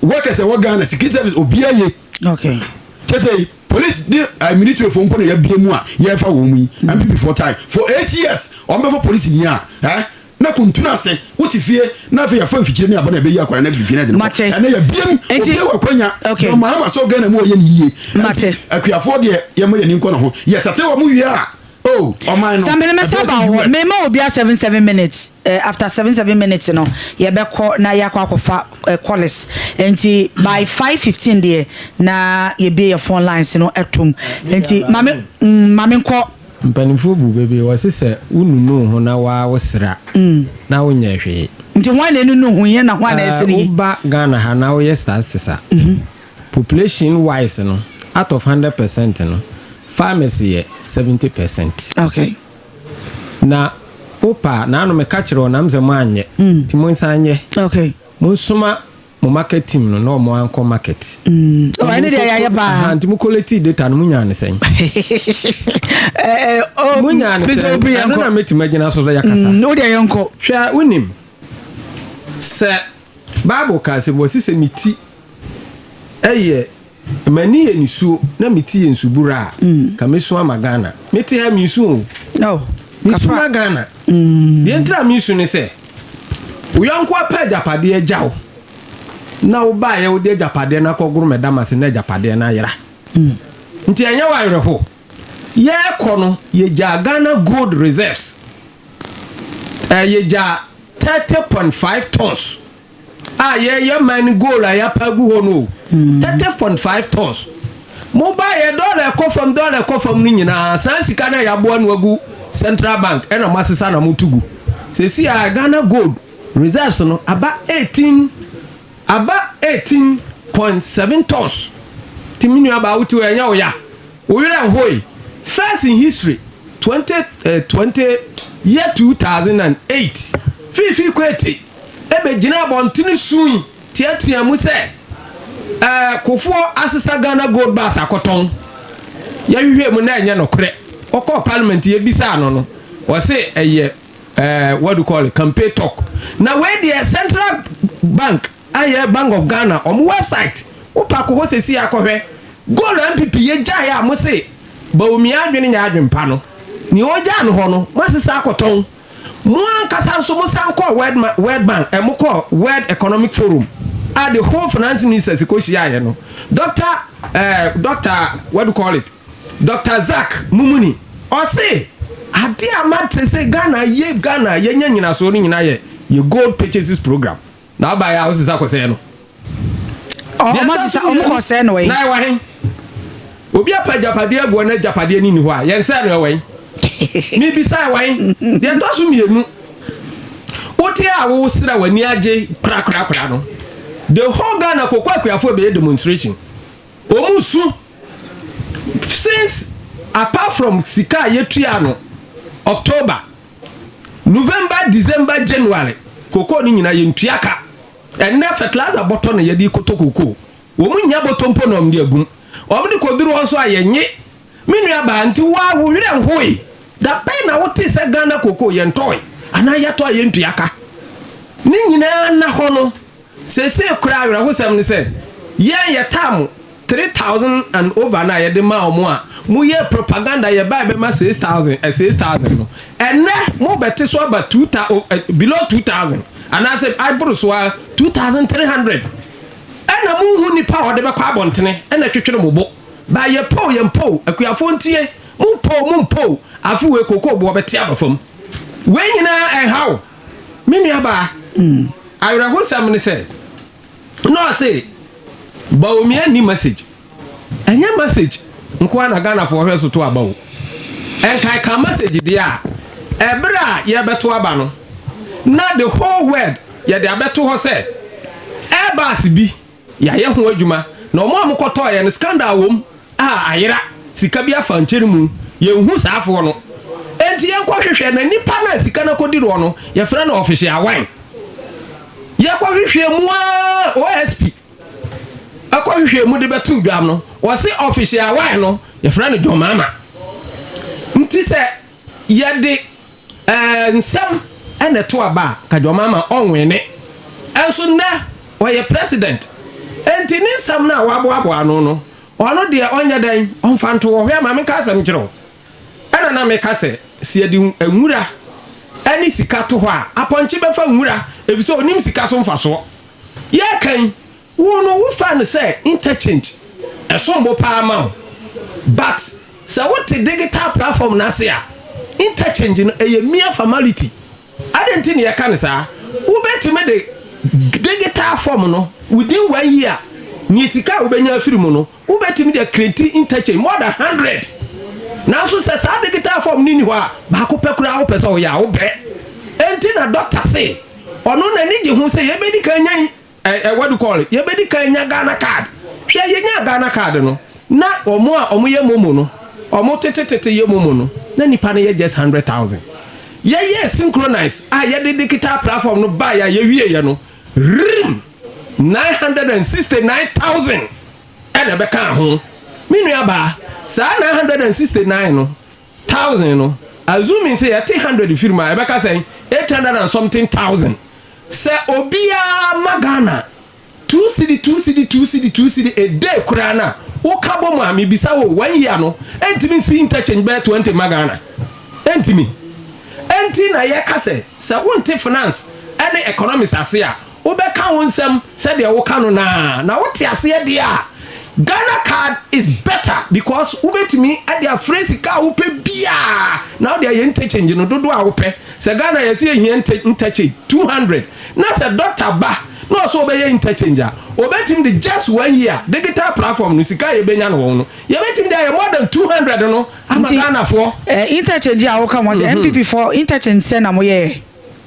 workers ɛwɔ Ghana security service, obiara ye. Kyɛ sɛ police de military fo mpo na yɛabie mu a yɛfa wɔn mu yi. NPP for time for 8 years, wɔn bɛfa police ni a na kuntun ase wote fie na afei yɛfa mfikyire ne aba na ɛbɛyi akwadaa na afiri fie na ɛde no kɔ. Mate. Ɛnɛ yɛbie mu, Enti- obiara wɔ akwanya. John Mahama sɛ Ghana mu ɔyɛ ne yie. Mate. Enti, akuafoɔ deɛ, yɛma yɛni nkɔ ne ho, yɛsɛte wɔ mo wie a, o ɔman no Sambele, mɛsa ɛbɛyɛ ba sɛ hɔ. US. Mema obia 7 7 minutes. After 7 7 minutes no, yɛbɛkɔ na yɛakɔ akɔfa calls. Nti by 5:15 deɛ na yɛbie yɛ phone lines no ɛtom. Nti mame nkɔ. Mpanimfoɔ bu bebree wɔ se sɛ wonunu wo ho na waa wo sra na wonyɛ hwee. Nti hwan na ɛnunu ho yɛ na hwan na ɛsere yi? Woba Ghana ha na woyɛ statistics a, population wise no, out of 100% no, farmers yɛ 70%. Na wopa naano meka kyerɛ wo nam sɛ moanyɛ, nti monsan nyɛ. Monsoma mo market team no na ɔmo ankɔ market. Oh, ɛne deɛ yɛayɛ paa. Aha, nti mo collect data no, munya ne sɛn? Oh, munya ne Mr. sɛn? Obi, Ɛno yɛnkɔ. na mɛtumi agyina so dɛ yɛkasa. Wo deɛ yɛnkɔ. Hwɛ, wonim sɛ Bible ka sɛ wɔsi sɛ me ti ɛyɛ m'ani yɛ nisuo na me ti yɛ nsubura a, ka mesu ama Ghana. Mete ha mesu o. Oh, mesu kafra. ma Ghana. Deɛ ntira mesu ne sɛ wo yɔnko apɛ agyapadeɛ agya wo na wobaeɛ, wode agyapadeɛ no akɔgoro mɛdam ase na agyapadeɛ no ayera. Nti ɛnyɛ wo awerɛho. Yɛrekɔ no, yɛgyaa Ghana gold reserves, yɛgyaa. 30.5 tons a yɛyɛ man no gold a yɛapa agu hɔ no o, 30.5 tons. Mo ba yɛ, dɔla ɛkɔ fam, dɔla ɛkɔ fam no nyinaa, saa sika no a yɛaboa no agu central bank ɛna mo asesa na mo tu gu. Sɛsi a Ghana gold reserves no aba 18, aba 18.7 tons. Ti mi nua baa, wotu ɛnyɛ wo ya, wo werɛ nhoe. First in history, 20 20 year 2008, Fiifi Kwetey ɛbɛgyina abɔntene sui teatea mu sɛ Kufuor asesa Ghana gold bars akɔtɔn. Yɛhwehwɛ mu na ɛnyɛ nokorɛ. Ɔkɔɔ parliament, yɛbisaa no, wɔse ɛyɛ what do you call it, campaign talk. Na wei deɛ, central bank ayɛ, Bank of Ghana ɔmo website, wopa akɔ hɔ sɛsi akɔhwɛ gold. NPP yɛgyaeɛ a mo se Bawumia adwene nyɛ adwene pa no, nea ɔgyaa no hɔ no, mo asesa akɔtɔn. Mo ankasa nso mo san kɔɔ World Bank, mo kɔɔ World Economic Forum a the whole finance ministers kɔ hyiaeɛ no, Doctor, what do you call it, Dr Zak Mumuni, ɔse ade a mate sɛ Ghana yɛ, Ghana yɛnya nyinasoɔ no nyinaa yɛ yɛ gold purchases program. Na ɔbaeɛ a wosesa kɔsɛɛ no. Ɔmo asesa, ɔmo kɔ sɛɛ no wɔ yi. Na ɛwɔ he? Obi apa agyapadeɛ aguɔ na agyapadeɛ no ni hɔ a yɛnsɛɛ no, ɛwɔ he? Mibisa, ɛwɔ he? Deɛ ɛtɔ so mmienu, wote a wosrɛ w'ani agye korakorakora no, the whole Ghana koko akuafoɔ bɛyɛ demonstration, ɔmu su since, apart from sika a yɛtua no October, November, December, January, koko no nyinaa yɛntua ka. Ɛnɛ fertilizer bɔtɔ no yɛde koto koko, wɔn nya bɔtɔ mpo na wɔn de agum, wɔn de kɔduru hɔ nso a yɛnye. Me nua baa, nti waa wo werɛ nhoe da bɛn na wote sɛ Ghana koko yɛntɔe anaa yɛtɔ a yɛntua ka? Ne nyinaa na hɔ no seesei koraa, awerɛhosɛm ne sɛ yɛn yɛ tam 3,000 and over na yɛde ma ɔmo a moyɛ propaganda yɛ ba bɛma 6,000, 6,000 no, ɛnɛ mo bɛte so aba two thou below 2,000 anaasɛ aboro so a 2,300. Ɛna muhu nipa a ɔde bɛkɔ abɔntene ɛna twetwere mo bo ba yɛ po yɛ mpo. Akuafoɔ ntie, mo mpo, mo mpo, afe wei koko boɔ bɛte aba fam. Wei nyinaa ɛnhaw me nua baa. Awerɛhosɛm ne sɛ na ɔse Bawumia ni message, ɛnyɛ message nkoa na Ghanafoɔ hwɛ so to aba o. Ɛnkae ka message deɛ a, ɛberɛ a yɛbɛto aba no na the whole world yɛde abɛto hɔ sɛ Airbus bi yɛayɛ ho adwuma na ɔmo a mokɔtɔɔyɛ no, scandal wom a ayera sika bi afa nkyɛn mu, yɛnhu saafoɔ no. Enti yɛnkɔhwehwɛ na nipa no a sika no kɔdi noɔ no, yɛfrɛ no Official One. Yɛkɔhwehwɛ mu a, OSP ɛkɔhwehwɛ mu de bɛto dwam no, wɔse Official One no yɛfrɛ no John Mahama. Nti sɛ yɛde nsɛm ɛna ɛto aba a, ka John Mahama ɔnwene, ɛnso nnɛ ɔyɛ president. Enti ne nsɛm no a waboaboa ano no, ɔno deɛ ɔnyɛ dɛn ɔmfa nto wɔ hɔ. Ama meka asɛm kyerɛ wo, ɛna na meka sɛ yɛde nwura ɛne sika to hɔ a, apɔnkye bɛfa nwura, ɛfiri sɛ onim sika so mfasoɔ. Yɛkan wo no, wofa no sɛ interchange ɛsom bo paa ma wo, but sɛ wote digital platform no ase a, interchange no ɛyɛ mere formality. Ade nti ne yɛka no saa, wobɛtumi de digital form no within one year ne sika a wobɛnya afiri mu no, wobɛtumi de create interchange more than 100. Nanso sɛ saa digital form no ni hɔ a, baako pɛ koraa wopɛ sɛ woyɛ a, wobrɛ. Enti na doctor se ɔno n'ani gye ho sɛ yɛbɛdi kan nya what do you call it, yɛbɛdi kan nya Ghana Card. Hwɛ, yɛnya Ghana Card no na ɔmo a ɔmo yɛ MoMo no, ɔmo tetetete yɛ MoMo no na nipa no yɛ just 100,000. Yɛyɛ synchronize a yɛde digital platform no baa yɛ a yɛwie yɛ no rim 969,000 ɛna ɛbɛka ho. Me nua baa, saa 969 no thousand no, assuming sɛ yɛte 100 firi mu a, ɛbɛka sɛn? 800 and something thousand. Sɛ obiara ma Ghana 2 cedi, 2 cedi, 2 cedi, 2 cedi a day koraa na woka bɔ mu a, mebisa wo, one year no ɛntumi nsi interchange bɛyɛ 20 ma Ghana? Ɛntumi. Ɛnti na yɛka sɛ sɛ wonte finance ɛne economics ase a, wobɛka wo nsɛm sɛdeɛ woka no naa na wote aseɛ deɛ a. Ghana card is better because wobɛtumi de afrɛ sika a wopɛ biaa na wode ayɛ interchange no dodoɔ a wopɛ. Sɛ Ghana yɛse yɛhia interchange 200 na sɛ doctor ba na ɔsɛ ɔbɛyɛ interchange a, ɔbɛtumi de just one year digital platform no sika a yɛbɛnya no wɔ ho no yɛbɛtumi de ayɛ more than 200 no ama Nti, Ghanafoɔ. eh, interchange a woka ho asɛ NPP foɔ interchange sɛn na moyɛɛ?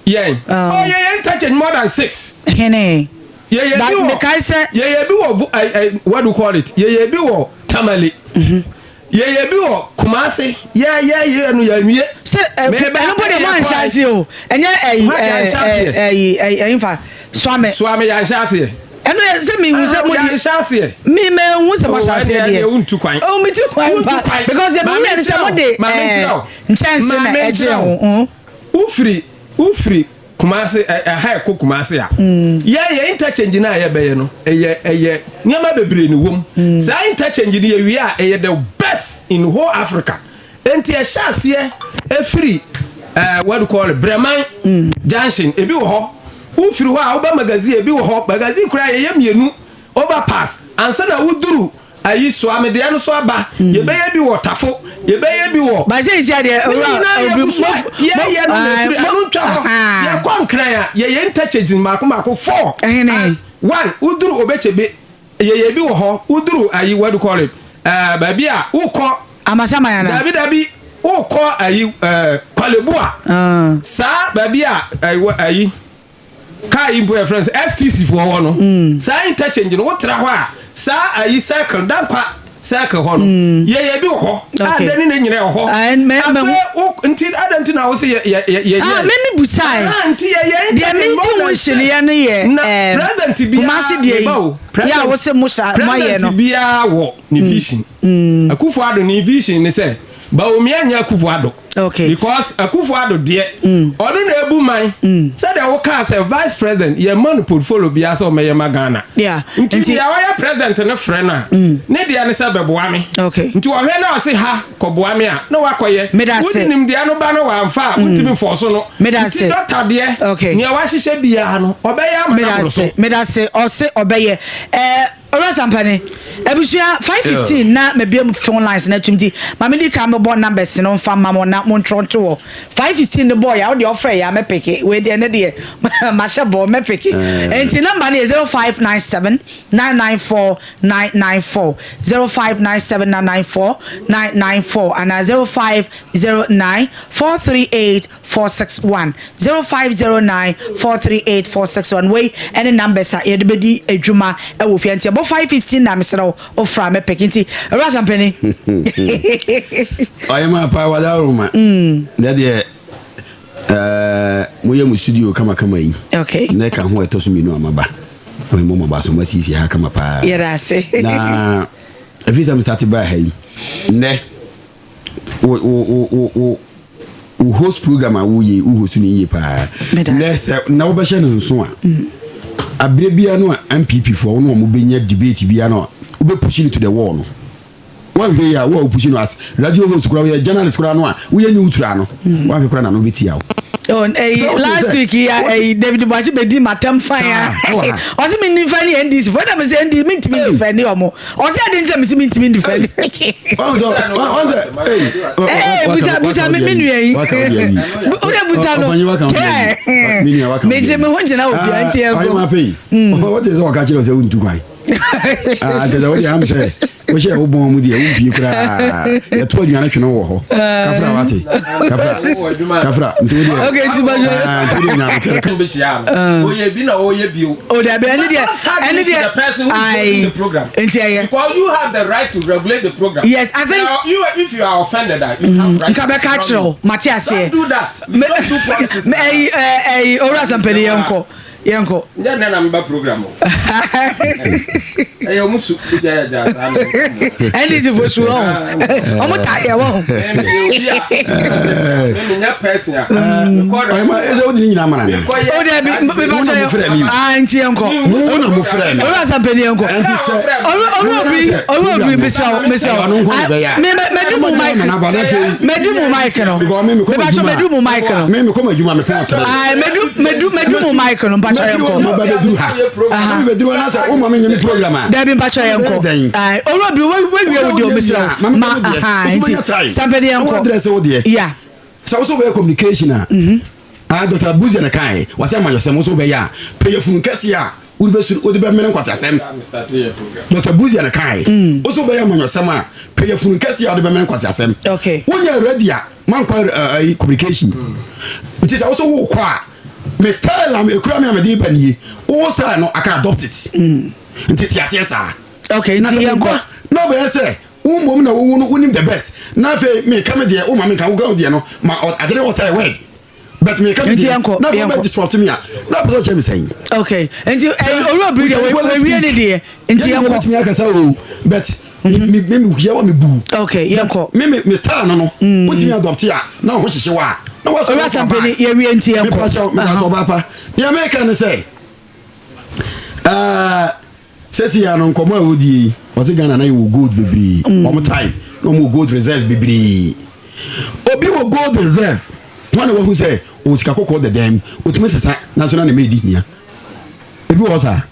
Yɛn? Oh, yɛyɛ interchange more than six. Hene? Yɛyɛ bi wɔ mekae sɛ. Yɛyɛ bi wɔ ɛ ɛ what do you call it? Yɛyɛ bi wɔ Tamale. Mhm. Yɛyɛ bi wɔ Kumasi. Yɛ yɛ yɛ no yɛ nwie. Sɛ ɛ ɛno mpo deɛ mo anhyɛ aseɛ o. Ɛnyɛ ɛyi ɛ ɛyi ɛyi ɛyi nfa Suame. Suame yɛ anhyɛ aseɛ. Ɛno yɛ sɛ mi hu sɛ mo di. Yɛ anhyɛ aseɛ. Mi mɛ hu sɛ mo ahyɛ aseɛ deɛ. O ɛnɛ ntu kwan. O mi tu kwan pa because deɛ mi hu yɛ sɛ mo de ɛɛ nkyɛnse na ɛgye ho. Wofiri wofiri Kumasi ɛ ɛha ɛkɔ Kumasi a, yɛ yɛ interchange no a yɛbɛyɛ no ɛyɛ ɛyɛ nneɛma bebree na ɛwɔ mu. Saa interchange no yɛwie a ɛyɛ the best in whole Africa. Enti ɛhyɛ aseɛ ɛfiri ɛɛ what do you call it Brɛman junction ebi wɔ hɔ. Wofiri hɔ a woba Magazine ebi wɔ hɔ. Magazine koraa yɛyɛ mmienu overpass ansa na woduru Ayi soa me deɛ no so aba. Yɛbɛyɛ bi wɔ Tafo. Yɛbɛyɛ bi wɔ. Ba sɛ esi adeɛ Ne owura nyinaa obi yɛgu so a yɛyɛ no na ɛfiri ɛno ntwa hɔ. Yɛkɔ Nkran a yɛyɛ interchanges mmaako mmaako four. Ɛhene. And one woduru Obekyebe yɛyɛ bi wɔ hɔ. Woduru ayi what do you call it ɛɛ baabi a wokɔ. Amasaman anaa? Dabi dabi wokɔ ayi ɛɛ Kwalebu a saa baabi a ɛyi ayi. Car yi mpo yɛfrɛ no sɛ STC foɔ hɔ no mm. saa interchange no wotra hɔ a saa ayi circle dankwa circle hɔ no mm. yɛyɛ bi wɔ hɔ a dɛ ne ne nyina wɔ hɔ afei wo nti adɛn nti na wo sɛ yɛyɛ ah, meme busae ah, nti yɛyɛ deɛ medi ho nhyeleɛ no yɛ na president biara meba o yɛ a wo sɛ mo hyɛ moayɛ no president biara wɔ ne mm. vision Akufo Addo ne vision ne sɛ Bawumia nyɛ Akufo Addo. Okay. Because Akufo Addo deɛ mm. ɔno na ebu man. Mm. Sɛdeɛ wokaa sɛ vice president yɛ ma no portfolio biara sɛ ɔmɛyɛ ma Ghana. Yeah. Nti deɛ ɔyɛ president no frɛ no a mm. ne deɛ ne sɛ bɛboa me. Okay. Nti ɔhwɛ na ɔse ha kɔboa me a na wakɔyɛ. Medase. Wodi nimdeɛ no ba no wamfa a mm. wontumi fɔɔ so no. Medase. Nti dɔkta deɛ. Okay. Nea wahyehyɛ biara no ɔbɛyɛ ama no aboro so. Medase. Medase. Ɔse ɔbɛyɛ. Ɛɛ. Owura Sampani, abusua, 5:15 na mabue mo phone lines no atum nti ma me di kan mebɔ numbers no mfa mma mo na montwerɛ nto hɔ. 5:15 no bɔɔ yɛ a wo deɛ ɔfrɛ yɛ a mɛpeke, wei deɛ ɛnɛ deɛ mahyɛ bɔ mɛpeke. Nti number no yɛ 0597 994 994, 0597 994 994 anaa 0509 438 461 0509 438 461 wei ɛne numbers a yɛde bɛdi adwuma ɛwɔ fie nti ɛbɔ 5:15 na mesrɛ wo wofra mɛpɛk nti awura sampani ɔyɛ ma pa wada roma na deɛ eh, moyɛ mo studio kamakama yi okay. na ɛka ho ɛtɔ so mmienu a maba memmɔ maba so masiesie ha kama paa yɛda ase na ɛfiri sɛ mestate baa ha yi nnɛ wo wo wo wo wo host program a woyɛ wo host no yie paa nɛ sɛ na wobɛhyɛ no nso a mm. aberɛ biara no a mpp foɔ wo ne wɔn bɛnya debate biara no a wobɛpushi no to the wall no woanhwɛ yi a wo a wopushi no as radio host koraa woyɛ journalist koraa no a woyɛ neutral no mm. woanhwɛ koraa na no wobɛtia wo Oh, eh, last week ya eh, David Buakye bedi matam fan ya. Ɔsi mi nifa ni NDC fo ɛna mi sɛ NDC mi ntumi nifa ni ɔmo. Ɔsɛ adi nti mi si mi ntumi ndi fɛ. Ee busa busa mi mi nua yi. O de busa no. Kɛɛ mi gye mi ho gyina obi a nti ɛkɔ. Ɔyɛ ma pe yi. O te sɛ ɔka kyerɛ sɛ o ntu kwan. Kyerɛ sɛ o de am sɛ wohyɛ wo bɔn mu deɛ wompie koraa yɛto aduane twene wɔ hɔ kafra wate kafra kafra nti wo deɛ okay nti bɛhwɛ nti wo deɛ nyamekyɛre oyɛ bi na ɔyɛ bio o dabi ɛne deɛ ɛne deɛ ayi nti ɛyɛ because you have the right to regulate the program yes i think now, you if you are offended ah, you have right nka bɛka kyerɛ o mate aseɛ don't do that we don't do politics ɛyi ɛyi owura sampani yɛn kɔ. Yɛnkɔ. Nyɛ nnɛ na meba program o. Ɛyɛ ɔmo su gya yɛ gya saa na. NDC fo su wɔn. Ɔmo ta yɛ wɔn. Obi a me nyɛ person a. Ɔyɛma ɛsɛ wodi ne nyinaa mana na. O de bi mi ba kyɛ aa nti yɛnkɔ. Mo na mo frɛ mi. Owura Sampani yɛnkɔ. Ɛnti sɛ. Owura obi owura obi mesaw mesaw. Me me du mu mic. Me du mu mic no. Because me me kɔ ma adwuma. Medu mu mic no. Me me kɔ ma adwuma me pɔn ɔtɛrɛ. Ayi medu medu medu mu mic no mpatsɔ. mpakyɛ yɛn kɔ. Mɛfiri hɔ bɛduru ha. Na mi bɛduru hɔ na sɛ o ma mi nye mi program a. Dabi mpakyɛ yɛn kɔ. Owurɔ bi wo wie wo deɛ omi srɛ ma aha nti sampani yɛn kɔ. Ɛwɔ address wo deɛ. Ya. Sɛ wosɛ wobɛyɛ communication a. Ah Dr. Busia na kan wɔsɛ amanyɔsɛm wosɛ wobɛyɛ a pɛ yafunu kɛseɛ a wode bɛsuru wode bɛmene nkwaseasɛm. Dr. Busia na kan wosɛ wobɛyɛ amanyɔsɛm a pɛ yafunu kɛseɛ a wode bɛmene nkwaseasɛm. Okay. Wonyɛ ready a mankɔ uh, communication. Nti sɛ wosɛ wokɔ a me style a ekura me a mede ba nie wo style no I can adopt it. Nti te aseɛ saa. Okay, Na nti sɛ yɛn kɔ. meba na ɔbɛyɛ sɛ wo mmom na wowu no wonim the best na afei meka me deɛ woma menka woka wo deɛ no ma ade ne wɔtae word but meka me Nti deɛ yɛnkɔ, na afei yɛnkɔ. wobɛ disrupt me a na apɛ sɛ ɔkyerɛ me sɛn. Okay, nti owurɔ bi deɛ wɔwie ne deɛ nti yɛn yɛn kɔ. bɛtumi akasa o but me me me hia wa me bu. Okay, yɛn kɔ. Me me me style no no wotumi adopt a na wo ho hyehye wa a na wasɔ Owura Sampani yɛwie nti yɛn kɔ. mepa kyɛw mepa kyɛw ɔbaa pa deɛ meka ne sɛ ɛɛ sɛsi ya no nkɔmɔ a wɔdi yi ɔte Ghana na yɛwɔ gold bebree wɔn time na wɔn wɔ gold reserves bebree obi wɔ gold reserve wɔn na wɔhu sɛ ɔwɔ sika kɔkɔɔ dɛdɛm otumi sesa nanso na ne mɛ edi hia ebi wɔ hɔ saa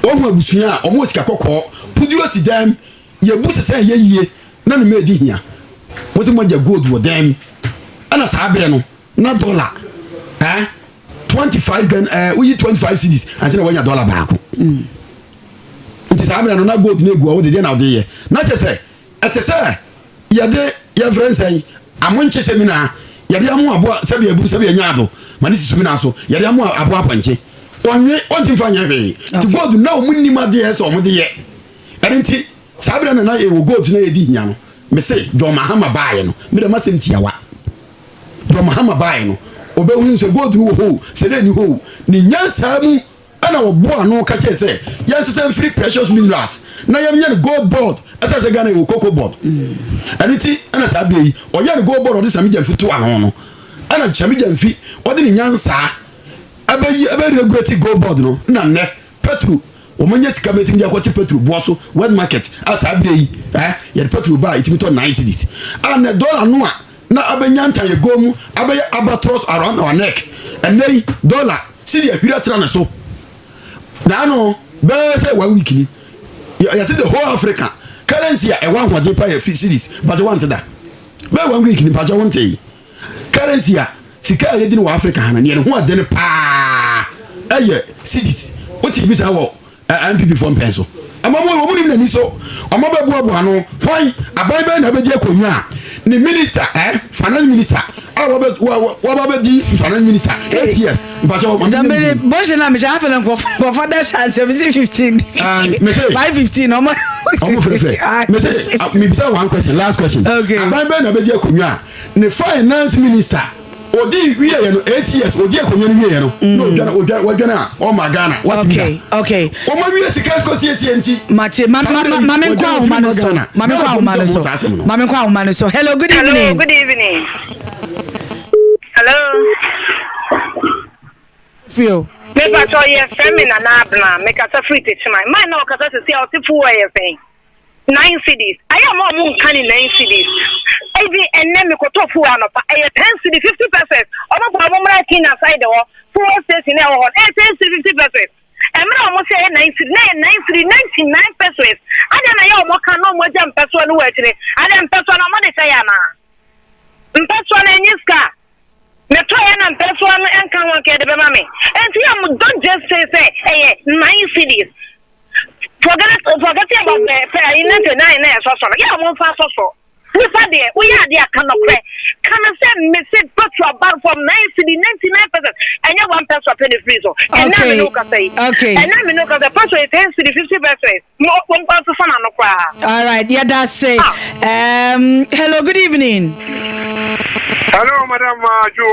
wɔn abusua a wɔn wɔ sika kɔkɔɔ puduo si dɛm yɛbu sesa yɛ yie na ne mɛ edi hia wɔn sɛ wɔn agya gold wɔ dɛm ɛna saa abirɛ no na dollar ɛɛ 25 gan ɛɛ woyi 25 cedis ansa na wɔanya dollar baako nti saa abirɛ no na gold no egu a wɔde deɛ na wɔde yɛ na kyerɛ sɛ ɛte sɛ yɛde yɛfrɛ nsɛn amonkye sɛ mi na yɛde amo aboa sɛbi ebu sɛbi enya ado ma ne sisi mi na so yɛde amo aboa apɔnkye wɔnwe wɔnti nfa nyɛ hwee ti gold na wɔn nim adeɛ sɛ wɔn de yɛ ɛne nti saa abirɛ no na yɛwɔ gold na yɛdi hia no mese John Mahama baayɛ no mi dɛ ma sɛm tiawa. John Mahama baeɛ no, ɔbɛhunu sɛ gold no wɔ hɔ o, sɛ na ɛni hɔ o, ne nyansaa mu ɛna wɔboa ano ka kyerɛ sɛ yɛnsesa mfiri precious minerals na yɛnyɛ no gold board ɛsɛ sɛ Ghana yɛwɔ cocoa board. Ɛno nti ɛna saa berɛ yi ɔyɛ no gold board ɔde Sammy Gyamfi to ano no ɛna Sammy Gyamfi ɔde ne nyansaa ɛbɛyi ɛbɛ regulate gold board no na nnɛ petro wɔn nyɛ sika bɛtumi de akɔte petro boɔ so world market a saa berɛ yi eh, yɛde petro ba a ɛtumi tɔ 9 cedis a nnɛ dollar no a na abɛnya ntayɛgo mu abɛyɛ albatross around our neck ɛnnɛ yi dollar sidi ahwiri atra ne so na ano bɛyɛ sɛ one week ni yɛsɛ the whole Africa currency a ɛwɔ ahoɔden pa yɛ cedis but wante da bɛyɛ one week ni mpakyɛ wonte yi currency a sika a yɛdi no wɔ Africa ha no neɛ ne ho ɔden paa ɛyɛ cedis wote bi saa wɔ NPP foɔ mpɛn so ɔmo mo ɔmo nim n'ani so ɔmo bɛ buabua ano hwan aban bɛyɛ na abɛgye akonnwa a ne minister eh finance minister a wɔbɛ wɔbɛ bɛ di finance minister 8 years mpakyɛ wɔn Zambele bɔhyɛ na mehyɛ afɛ na nkɔfɔ da hyɛ asɛm si 15. Mese 515 ɔmo. Ɔmo fɛrɛfɛ mese mibisa one question, last question. Okay. Aban bɛyɛ na abɛgye akonnwa a ne finance minister odi wie yɛ no 8 years odi akonnwa no wie yɛ no na odwane odwane wadwane a ɔma Ghana watumi da. Okay. Wɔn awie sika kɔ siesie nti. Mate ma ma ma ma me nkɔ ahoma no so. Ma me nkɔ ahoma no so. Ma me nkɔ ahoma no so. Hello, good Hello, evening. good evening. Hello. Fio. Me pacho ye frɛ me Nana Abena. Me kasa firi Techiman. Man na ɔkasa sisi a ɔte fuel yɛ sɛn? 9 cedis. Ayɛ ɔmo a ɔmo nka ne 9 cedis. Ebi ɛnɛ me kɔtɔ fuel anɔpa ɛyɛ 10 cedi 50 pesewas. Ɔmo bɔ ɔmo mmra Tina side hɔ fuel station ɛwɔ hɔ ɛyɛ 10 cedi 50 pesewas. Ɛmɛ a ɔmo sɛ ɛyɛ 9 cedi na ɛyɛ 9 cedi 99 pesewas. Adeɛ na yɛ ɔmo ka na ɔmo agya mpɛsoa no wɔ akyire. Adeɛ mpɛsoa no ɔmo de hyɛ yɛ anaa? Mpɛsoa no ɛnyɛ sika. Metɔ yɛ na mpɛsoa no ɛnka ho nka ɛde bɛma me. Nti yɛ mo don't just say sɛ ɛyɛ 9 cedis. Forget about the pɛ ayi 99 na ɛsɔsɔ no. Yɛ ɔmo nfa sɔsɔ. Nipa deɛ woyɛ adeɛ aka nɔkorɛ. Ka no sɛ mese petrol aba from 9 cedi 99 pesewas. Ɛnyɛ one pesewa pɛ ne firi so. Ɛnna mi n'o kasa yi. Ɛnna mi n'o kasa petrol yɛ 10 cedi 50 pesewas. Mo wɔn nkwa nso fa n'ano koraa. All right, yɛda ase. Hello, good evening. Hello, Madam Majo.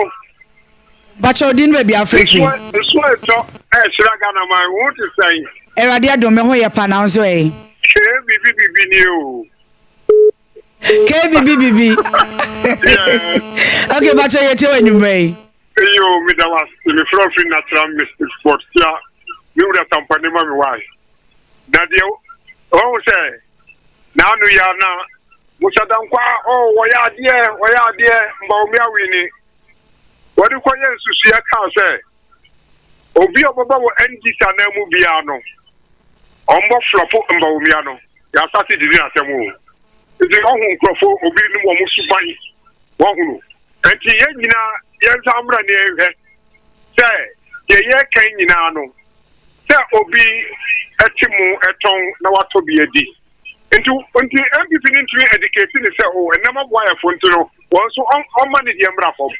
Bakyɛ odin baabi afrɛfiri. Nsuo ɛtɔ ɛhyira Ghana man, wo te sɛn? Awurade adom me ho yɛ pa na nso ɛ. Kee bibi bibi ni o. Kee bibi bibi. Okay, bakyɛ yɛtie wɔ anwummerɛ yi. Eyi o, meda wo ase. Mefrɛ wo firi Natural Mystic Sport tia me wura Sampane ma me wae. Na deɛ wɔhu sɛ n'ano yi a na Musa Dankwa oh wɔyɛ adeɛ wɔyɛ adeɛ Mbawomia wini. Wɔde kɔyɛ nsusuiɛ kaa sɛ Obi a ɔbɛba wɔ NDC anan mu biara no, ɔmbɔ flɔpo Bawumia no, yɛasase didi n'asɛm o. Nti ɔhu nkurɔfoɔ obi nom wɔn suban, wɔhunu. Nti yɛn nyinaa yɛnsan mmra ne yɛnhwɛ sɛ deɛ yɛreka yi nyinaa no, sɛ obi te mo tɔn na watɔ bi adi. Nti nti NPP no ntumi educate ne sɛ o ɛnam aboa yɛfo nti no wɔn nso ɔmma ne deɛ mmra fam.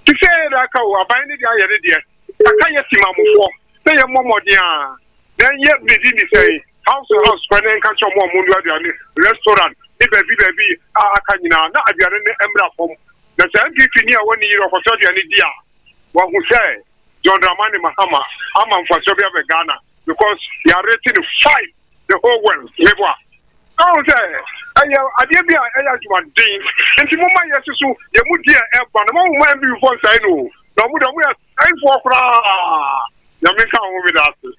Te sɛ yɛ de aka o aban ne deɛ ayɛ ne deɛ kaka yɛ simamofoɔ sɛ yɛ mmɔ mmɔden a na yɛ biribi ne sɛn house to house kora na nka kyerɛ ɔmo a ɔmo nua aduane restaurant ne baabi baabi a aka nyinaa na aduane no mmra fam. Na sɛ NPP ni a wɔne yere ɔkɔtɔ aduane di a wahu sɛ John Dramani Mahama ama mfasoɔ bi abɛ Ghana because yɛarete no five the whole world meboa ɔhu sɛ ɛyɛ adeɛ bi a ɛyɛ adwumaden nti moma yɛ soso yɛ mu deɛ ɛba no mahu ma MPP foɔ nsɛe no o na ɔmo deɛ ɔmo yɛ sɛefoɔ koraa nyame nka ho meda ase.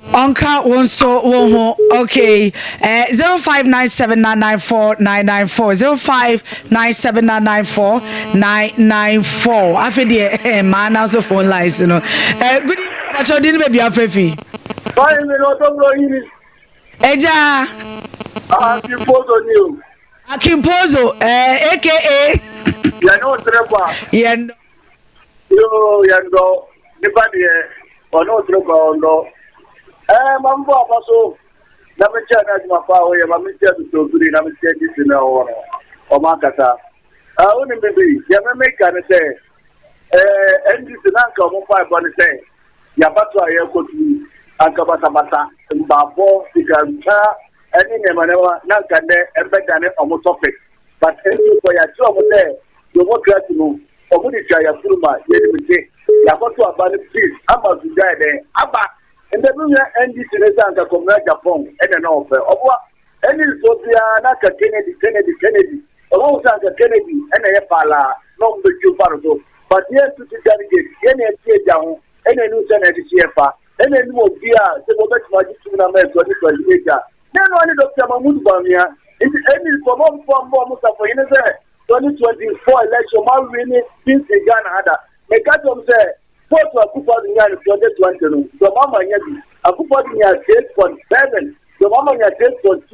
Ɔnka wo nso wo ho okay eh, 0597994994 0597994994 afei deɛ eh, maa na so phone lines no eh, good evening pakyɛ ɔdi ne baabi afrɛ fi. Báyìí mi ni ọdọ mi lọ yí ni. Ẹja. Akimpozo ni o. Akimpozo eh, aka. Yẹn ní o tere kwa. Yẹn dɔ. Yoo yɛn dɔ nipa deɛ ɔne ɔtoro kwa ɔndɔ ɛɛ ma mbɔ aba so na me kyɛ na adwuma pa a ɔyɛ ma me kyɛ Mr. Obiri na me kyɛ DC na ɔwɔ no ɔmo ankasa ɛɛ wonim bibi deɛ me meka ne sɛ ɛɛ NDC na anka ɔmo mpaebɔ ne sɛ yabato a yɛrekɔto yi anka basabasa mbaabɔ sikantwa ɛne nneɛma nneɛma na anka nnɛ ɛmbɛdane ɔmo topic But nso kɔ yɛakyerɛ ɔmo sɛ democracy no ɔmo de twa yafunu ma yɛnim nti yɛakɔto aba no peace ama asomdwe ayɛ dɛn aba. Ndɛ me nua NDC ne sɛ anka Kɔmina Japan ɛna na ɔpɛ ɔboa NDC foɔ biara na anka Kennedy Kennedy Kennedy ɔmo ahu sɛ anka Kennedy ɛna ɛyɛ paalaa na ɔmo bɛtwi fa no so but yɛn tutu delegate yɛn na yɛte agya ho ɛna ɛnim sɛ na ɛde hyeɛ fa ɛna ɛnim obi a sɛ wɔbɛtumi agye tumi no ama yɛ 2028 a Na ɛno ara ne Dɔkta Mahmood Bawumia. Nti ɛnni nso ɔmo mfa mmɔ ɔmo safohene sɛ 2024 election ɔmo awini bi nsi Ghana ha da. Meka kyerɛ ɔmo sɛ vote a Akufo Addo nyaa no 2020 no, John Mahama annya bi. Akufo Addo nyaa 6.7, John Mahama nyaa 6.2,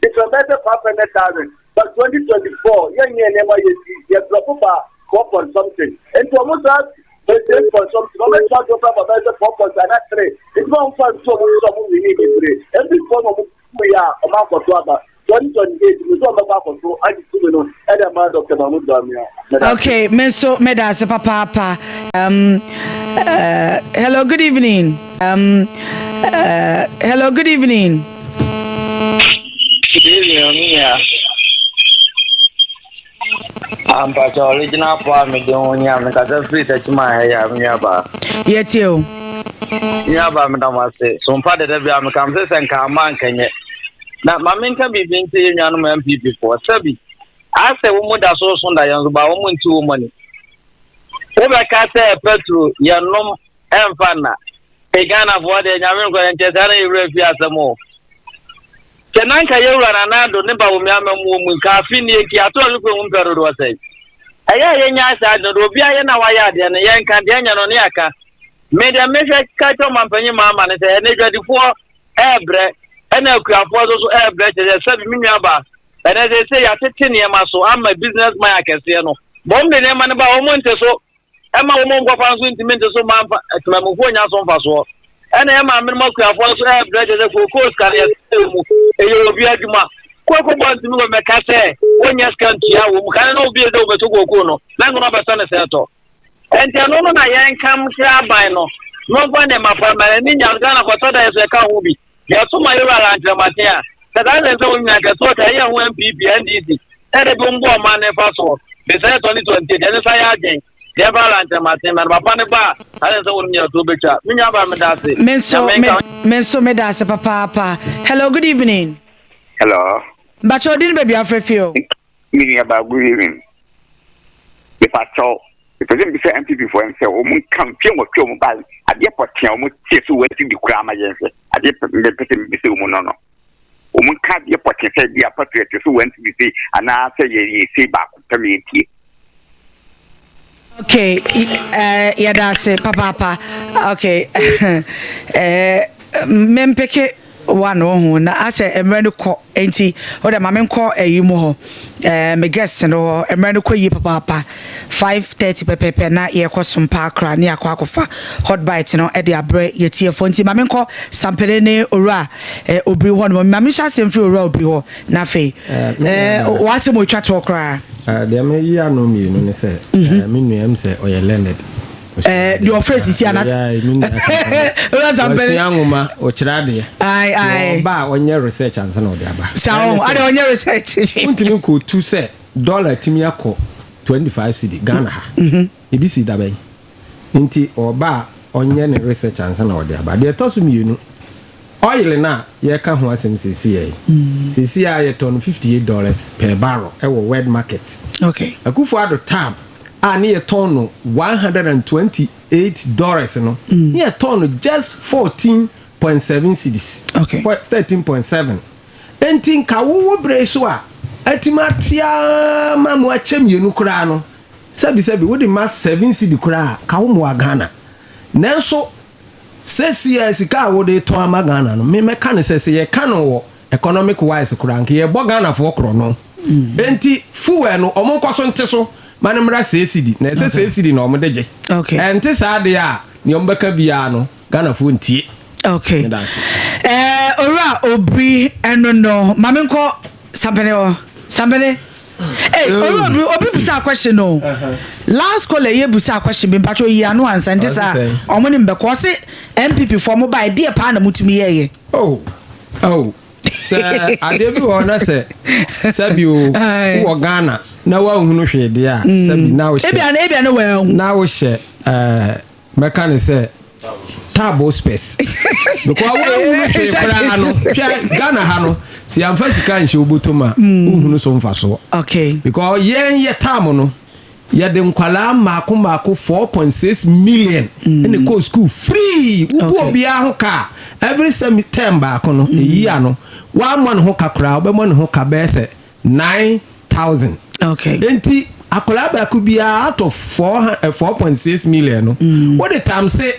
different bɛyɛ sɛ 500,000. But 2024 yɛnyɛɛ nneɛma yɛ nti yɛ drop baa 4 point something. Nti ɔmo saa Six point something ɔbɛ twa do kora bɛyɛ sɛ four point ana three nti ma ɔmo fa ntu ɔmo sɛ ɔmo wini bebree ebi fɔ na ɔmo fu yɛ a ɔmo akɔto aba 2028 mi sɛ ɔmo bɛkɔ akɔto agye tumi no ɛde ama Dr. Mahmoud Bawumia. Okay, me nso meda ase papaapa. Um, uh, hello, good evening. Um, uh, hello, good evening. Good evening, Omiya. Ampakyɛ original po a mede ho ni a mekasa firi Techiman ha yi a me nua baa. Yɛtie o. Me nua baa meda mo ase. So mpa deda bi a meka mse sɛ nka ama nkɛnyɛ. Na ma menka biribi nti yɛ nuanom MPP foɔ sɛbi asɛ wo mu da so so da yɛn so ba wɔn nti wo mɔni. Wobɛka sɛ petro yɛnom ɛmfa nna. Ei Ghanafoɔ deɛ nyame nkɔ yɛn nkyɛ saa na yɛwura fi asɛm o. Sɛ na nka yɛwura Nana Addo ne Bawumia amammuo mu nka afe nie nti ato ɔhwe kwan mu mpɛ dodoɔ sɛn. Ɛyɛ a yɛnya saa adwene do obi ayɛ na wayɛ adeɛ no yɛnka deɛ ɛnyɛ no ne yɛaka. Me deɛ mehwɛ ka kyerɛ ɔmampanyin Mahama ne sɛ ɛnɛ dwadifoɔ ɛɛbrɛ ɛna akuafoɔ nso so ɛɛbrɛ kyerɛ sɛ sɛbi me nua ba ɛnɛ sɛ sɛ yɛatete nneɛma so ama business man akɛseɛ no bɔm de nneɛma no ba wɔn nte so ɛma wɔn nkɔfa nso ntumi nte so ma mfa temamufoɔ nya so mfasoɔ. Ɛna ɛma menom akuafoɔ nso ɛrebrɛ kyerɛ sɛ kookoo sika no yɛsɛ mu ɛyɛ obi adwuma. Kooko bɔ ntumi wɔ mɛka sɛ wonyɛ sika ntua wɔ mu kane na obi sɛ wobɛtɔ kookoo no na nkono abɛsɔ ne sɛ tɔ. Ɛnti ɛno no na yɛnkam kyerɛ aban no na ɔmfa nneɛma pa ma n'ani nya Ghana kɔtɔ da yɛ so ɛka ho bi. Yɛso ma yɛwura lankyerɛmaten a, sɛ saa nsɛm sɛ wɔn nyinaa kɛse ɔka ɛyɛ ho NPP, NDC, ɛde bi mbɔ ɔman ne fa soɔ. Mesɛ 2028 ɛne sa yɛ adwen. Yɛmfa lankyerɛmaten ma no papa ne ba a, saa nsɛm sɛ wɔn nyinaa to bɛtwa. Me nua ba meda ase. Me nso me me nso meda ase papaapa. Hello, good evening. Hello. Mpakyɛ odi ne baabi afrɛ fi o. Me nua ba good evening. Mepakyɛw mepɛ sɛ mebisa NPP foɔ no sɛ wɔn nka mfie nwɔtwe wɔn bae adeɛ pɔtee a wɔn tie so wɔn asi di koraa ma yɛn hwɛ adeɛ mepɛ sɛ mebisa wɔn no no wɔn nka adeɛ pɔtee sɛ bi a patriot so wɔn asi di sei anaasɛ yɛ yɛ sei baako pɛ ma yɛntie. Okay, eh, yɛda ase papaapa. Okay, eh, mempeke one wɔ ho na asɛ mmerɛ no kɔ nti wode ma menkɔ ayi mu hɔ eh, me guest no hɔ mmerɛ no kɔ yie papaapa 5:30 pɛpɛpɛ na yɛkɔ sompa akra ne yɛakɔ akɔfa hot bite no de abrɛ yɛtiefoɔ nti ma menkɔ sampene ne owura eh, obiri hɔ no ma menhyɛ asɛm firi owura obiri hɔ Na afei, eh, w'asɛm otwa toɔ koraa. Eh, deɛ meyi ano mmienu ne sɛ, mhm. eh, me nua m sɛ ɔyɛ learned. Eh, deɛ ɔfrɛ sisi ana. Ɔsua nwoma, ɔkyerɛ adeɛ. Ɔba a ɔnyɛ research ansa na ɔde aba. Sa ɔn, ade ɔnyɛ research. Wontumi nkɔtu sɛ dollar tumi akɔ 25 cedi Ghana ha. Mhm. Ebi si dabɛn. Nti ɔba a ɔnyɛ ne research ansa na ɔde aba. Deɛ ɛtɔ so mmienu, Oil no a yɛreka ho asɛm seesei yi, seesei ara yɛtɔn no $58 per barrel wɔ world market. Okay. Akufo Addo tab a ne yɛtɔn no $128 no, ne yɛtɔn no just 14.7 cedis. Okay. 13.7. Enti nka wowɔ bere so a atumi ate ara ma mu akyɛ mmienu koraa no, sɛbisɛbi wode ma 7 cedi koraa a, ka wo mmoa Ghana. Nanso Sɛsi a sika a wode retɔn ama Ghana no, me mɛka no sɛ, sɛ yɛka no wɔ economic wise koraa nka yɛbɔ Ghanafoɔ korɔno. Enti fuel no wɔn nkɔ so nte so ma no mmra six cedi, na ɛsɛ six cedi na wɔn de gye. Ɛnte saa deɛ a, nea wɔn bɛka biara no Ghanafoɔ ntie. Okay. Meda ase. Eh, Owura Obiri ɛno no, ma menkɔ Sampene hɔ. Sampene. Hey, owura obi obi busa question no. Last caller ye busa question bi mpacho yi ano ansa nti sa ɔmo ne mbɛkɔ ɔse NPP fo ɔmo ba ɛdeɛ paa na mutumi yɛyɛ. Oh, oh. Sɛ adeɛ bi wɔ hɔ na sɛ sɛbi o wɔ Ghana na woanhunu hwee deɛ a sɛbi na wohyɛ. Ebia na ebia na wɔahu. Na wohyɛ ɛɛ mɛka ne sɛ tabo spɛs because woanhunu hwee koraa no hwɛ Ghana ha no sɛ yɛamfa sika nhyɛ wobotom a mm. wohunu so mfasoɔ okay. because yɛn yɛ tam no yɛde nkwalaa mmaako mmaako 4.6 million mm. ɛna kɔ school free wobu okay. obiara ho ka every sem term baako no mm. ɛyi ano woammɔ ne ho ka koraa wobɛmmɔ ne ho ka bɛyɛ sɛ 9000 okay. Enti akwadaa baako biara out of 4.6 million no mm. wode tam se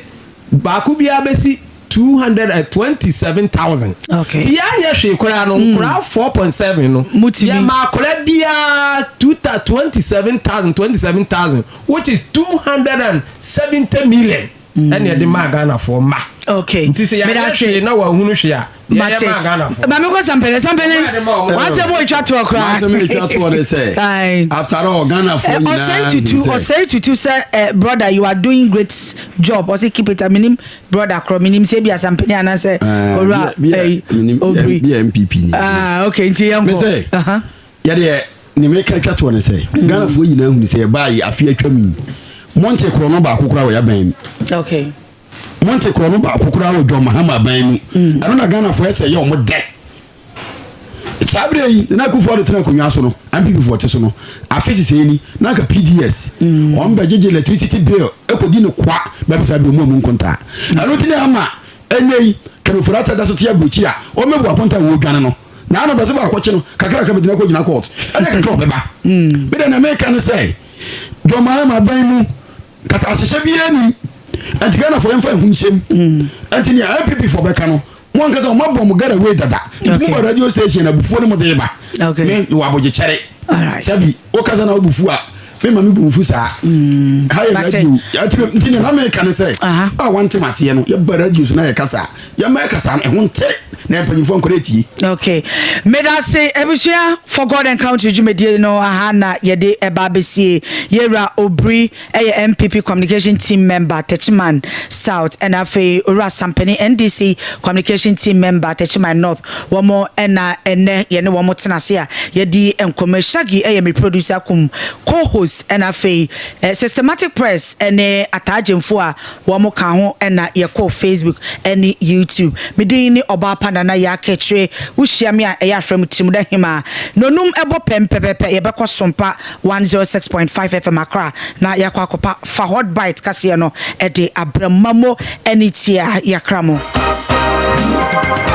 baako biara bɛsi 227,000 okay. Ti yɛanyɛ hwee koraa no mm. nkoraa 4.7 no yɛma akwadaa biara 27,000 27,000 which is 270 million ɛna ɛde maa Ghanafoɔ mma. Okay. Nti sɛ yɛayɛ hwee na wɔahunu hwee a, deɛ ɛyɛ maa Ghanafoɔ. Maame kɔ sampɛlɛ sampɛlɛ. W'asɛm wo etwa toɔ koraa. M'asɛm etwa toɔ ne sɛ. After all Ghanafoɔ nyinaa. Ɔsɛe tutu ɔsɛe tutu sɛ eh, brother you are doing great job ɔsɛ keep it up minim brother korɔ minim sɛ ebi asampɛlɛ anaasɛ owura ɛyi obiri. Bi NPP ni. Ah okay nti yɛn kɔ. Yɛdeɛ ne meka twa toɔ ne sɛ mm. Ghanafoɔ nyinaa hunu sɛ yɛbaa yi afe atwam yi monte korɔ no baako koraa wɔ yɛaban mu. Okay. Monte korɔ no baako koraa wɔ John Mahama aban mu. Mm. Ɛno na Ghanafoɔ ɛsɛ yɛ ɔmo dɛ. Saa berɛ yi Nana Akufo-Addo tena akonnwa so no NPP foɔ te so no afe sesɛɛ ni na anka PDS mm. wɔn bɛgyegye electricity bill ɛkɔdi no kwa bɛbisa bi ɔmo ɔmo nkontaa. Ɛno ti ne ama ɛnɛ yi Ken Ofori-Atta da so te aburokyi a ɔmmɛbu akontaa a wɔredwane no. Na ano bɛsɛ baako kye no kakra kakra bɛgyina kɔ gyina court ɛnyɛ kakra ɔbɛba mm. me deɛ na meka ne sɛ John Mahama aban mu kata ahyehyɛ biara nim ɛnti Ghanafoɔ yɛmfa ɛho nhyɛm mm. ɛnti nea NPP foɔ bɛka no mo ankasa wɔn abɔ mo get away dada nti mo ba radio station abufuo ne mo de ba me wɔ abogyekyɛre sɛbi wokasa na wobufu a me ma me bu nfu saa mm. ha yɛ radio nti nea na meka ne sɛ a wante maseɛ no yɛba radio so na yɛkasa yɛma yɛkasa no ɛho nte na mpanyimfoɔ nkɔrɛ tie. Okay medase abusua for God and Country dwumadie no aha na yɛde ɛba abɛsie yɛwura Obiri ɛyɛ NPP communication team member Techiman South ɛna afei Owura Sampani NDC communication team member Techiman North wɔn ɛna ɛnɛ yɛne wɔn tena ase a yɛdi nkɔmmɔ Shaggy ɛyɛ me producer kum co-host ɛna afei eh, Systematic Press ɛne Ataa Gyemfo a Wɔn ka ho na yɛkɔɔ Facebook ne YouTube. Me din ne Ɔbaapa Nana Yaa Kɛkyire. Wo hyia me a ɛyɛ a frɛ me Tirimuda Hemaa. Nonum bɔ pɛm pɛpɛpɛ yɛbɛkɔ Sompa 106.5 FM Accra na yɛakɔ akɔpa Fa Hot Bite kaseɛ no de abrɛ mo. Mamo ne tia yɛakra mo.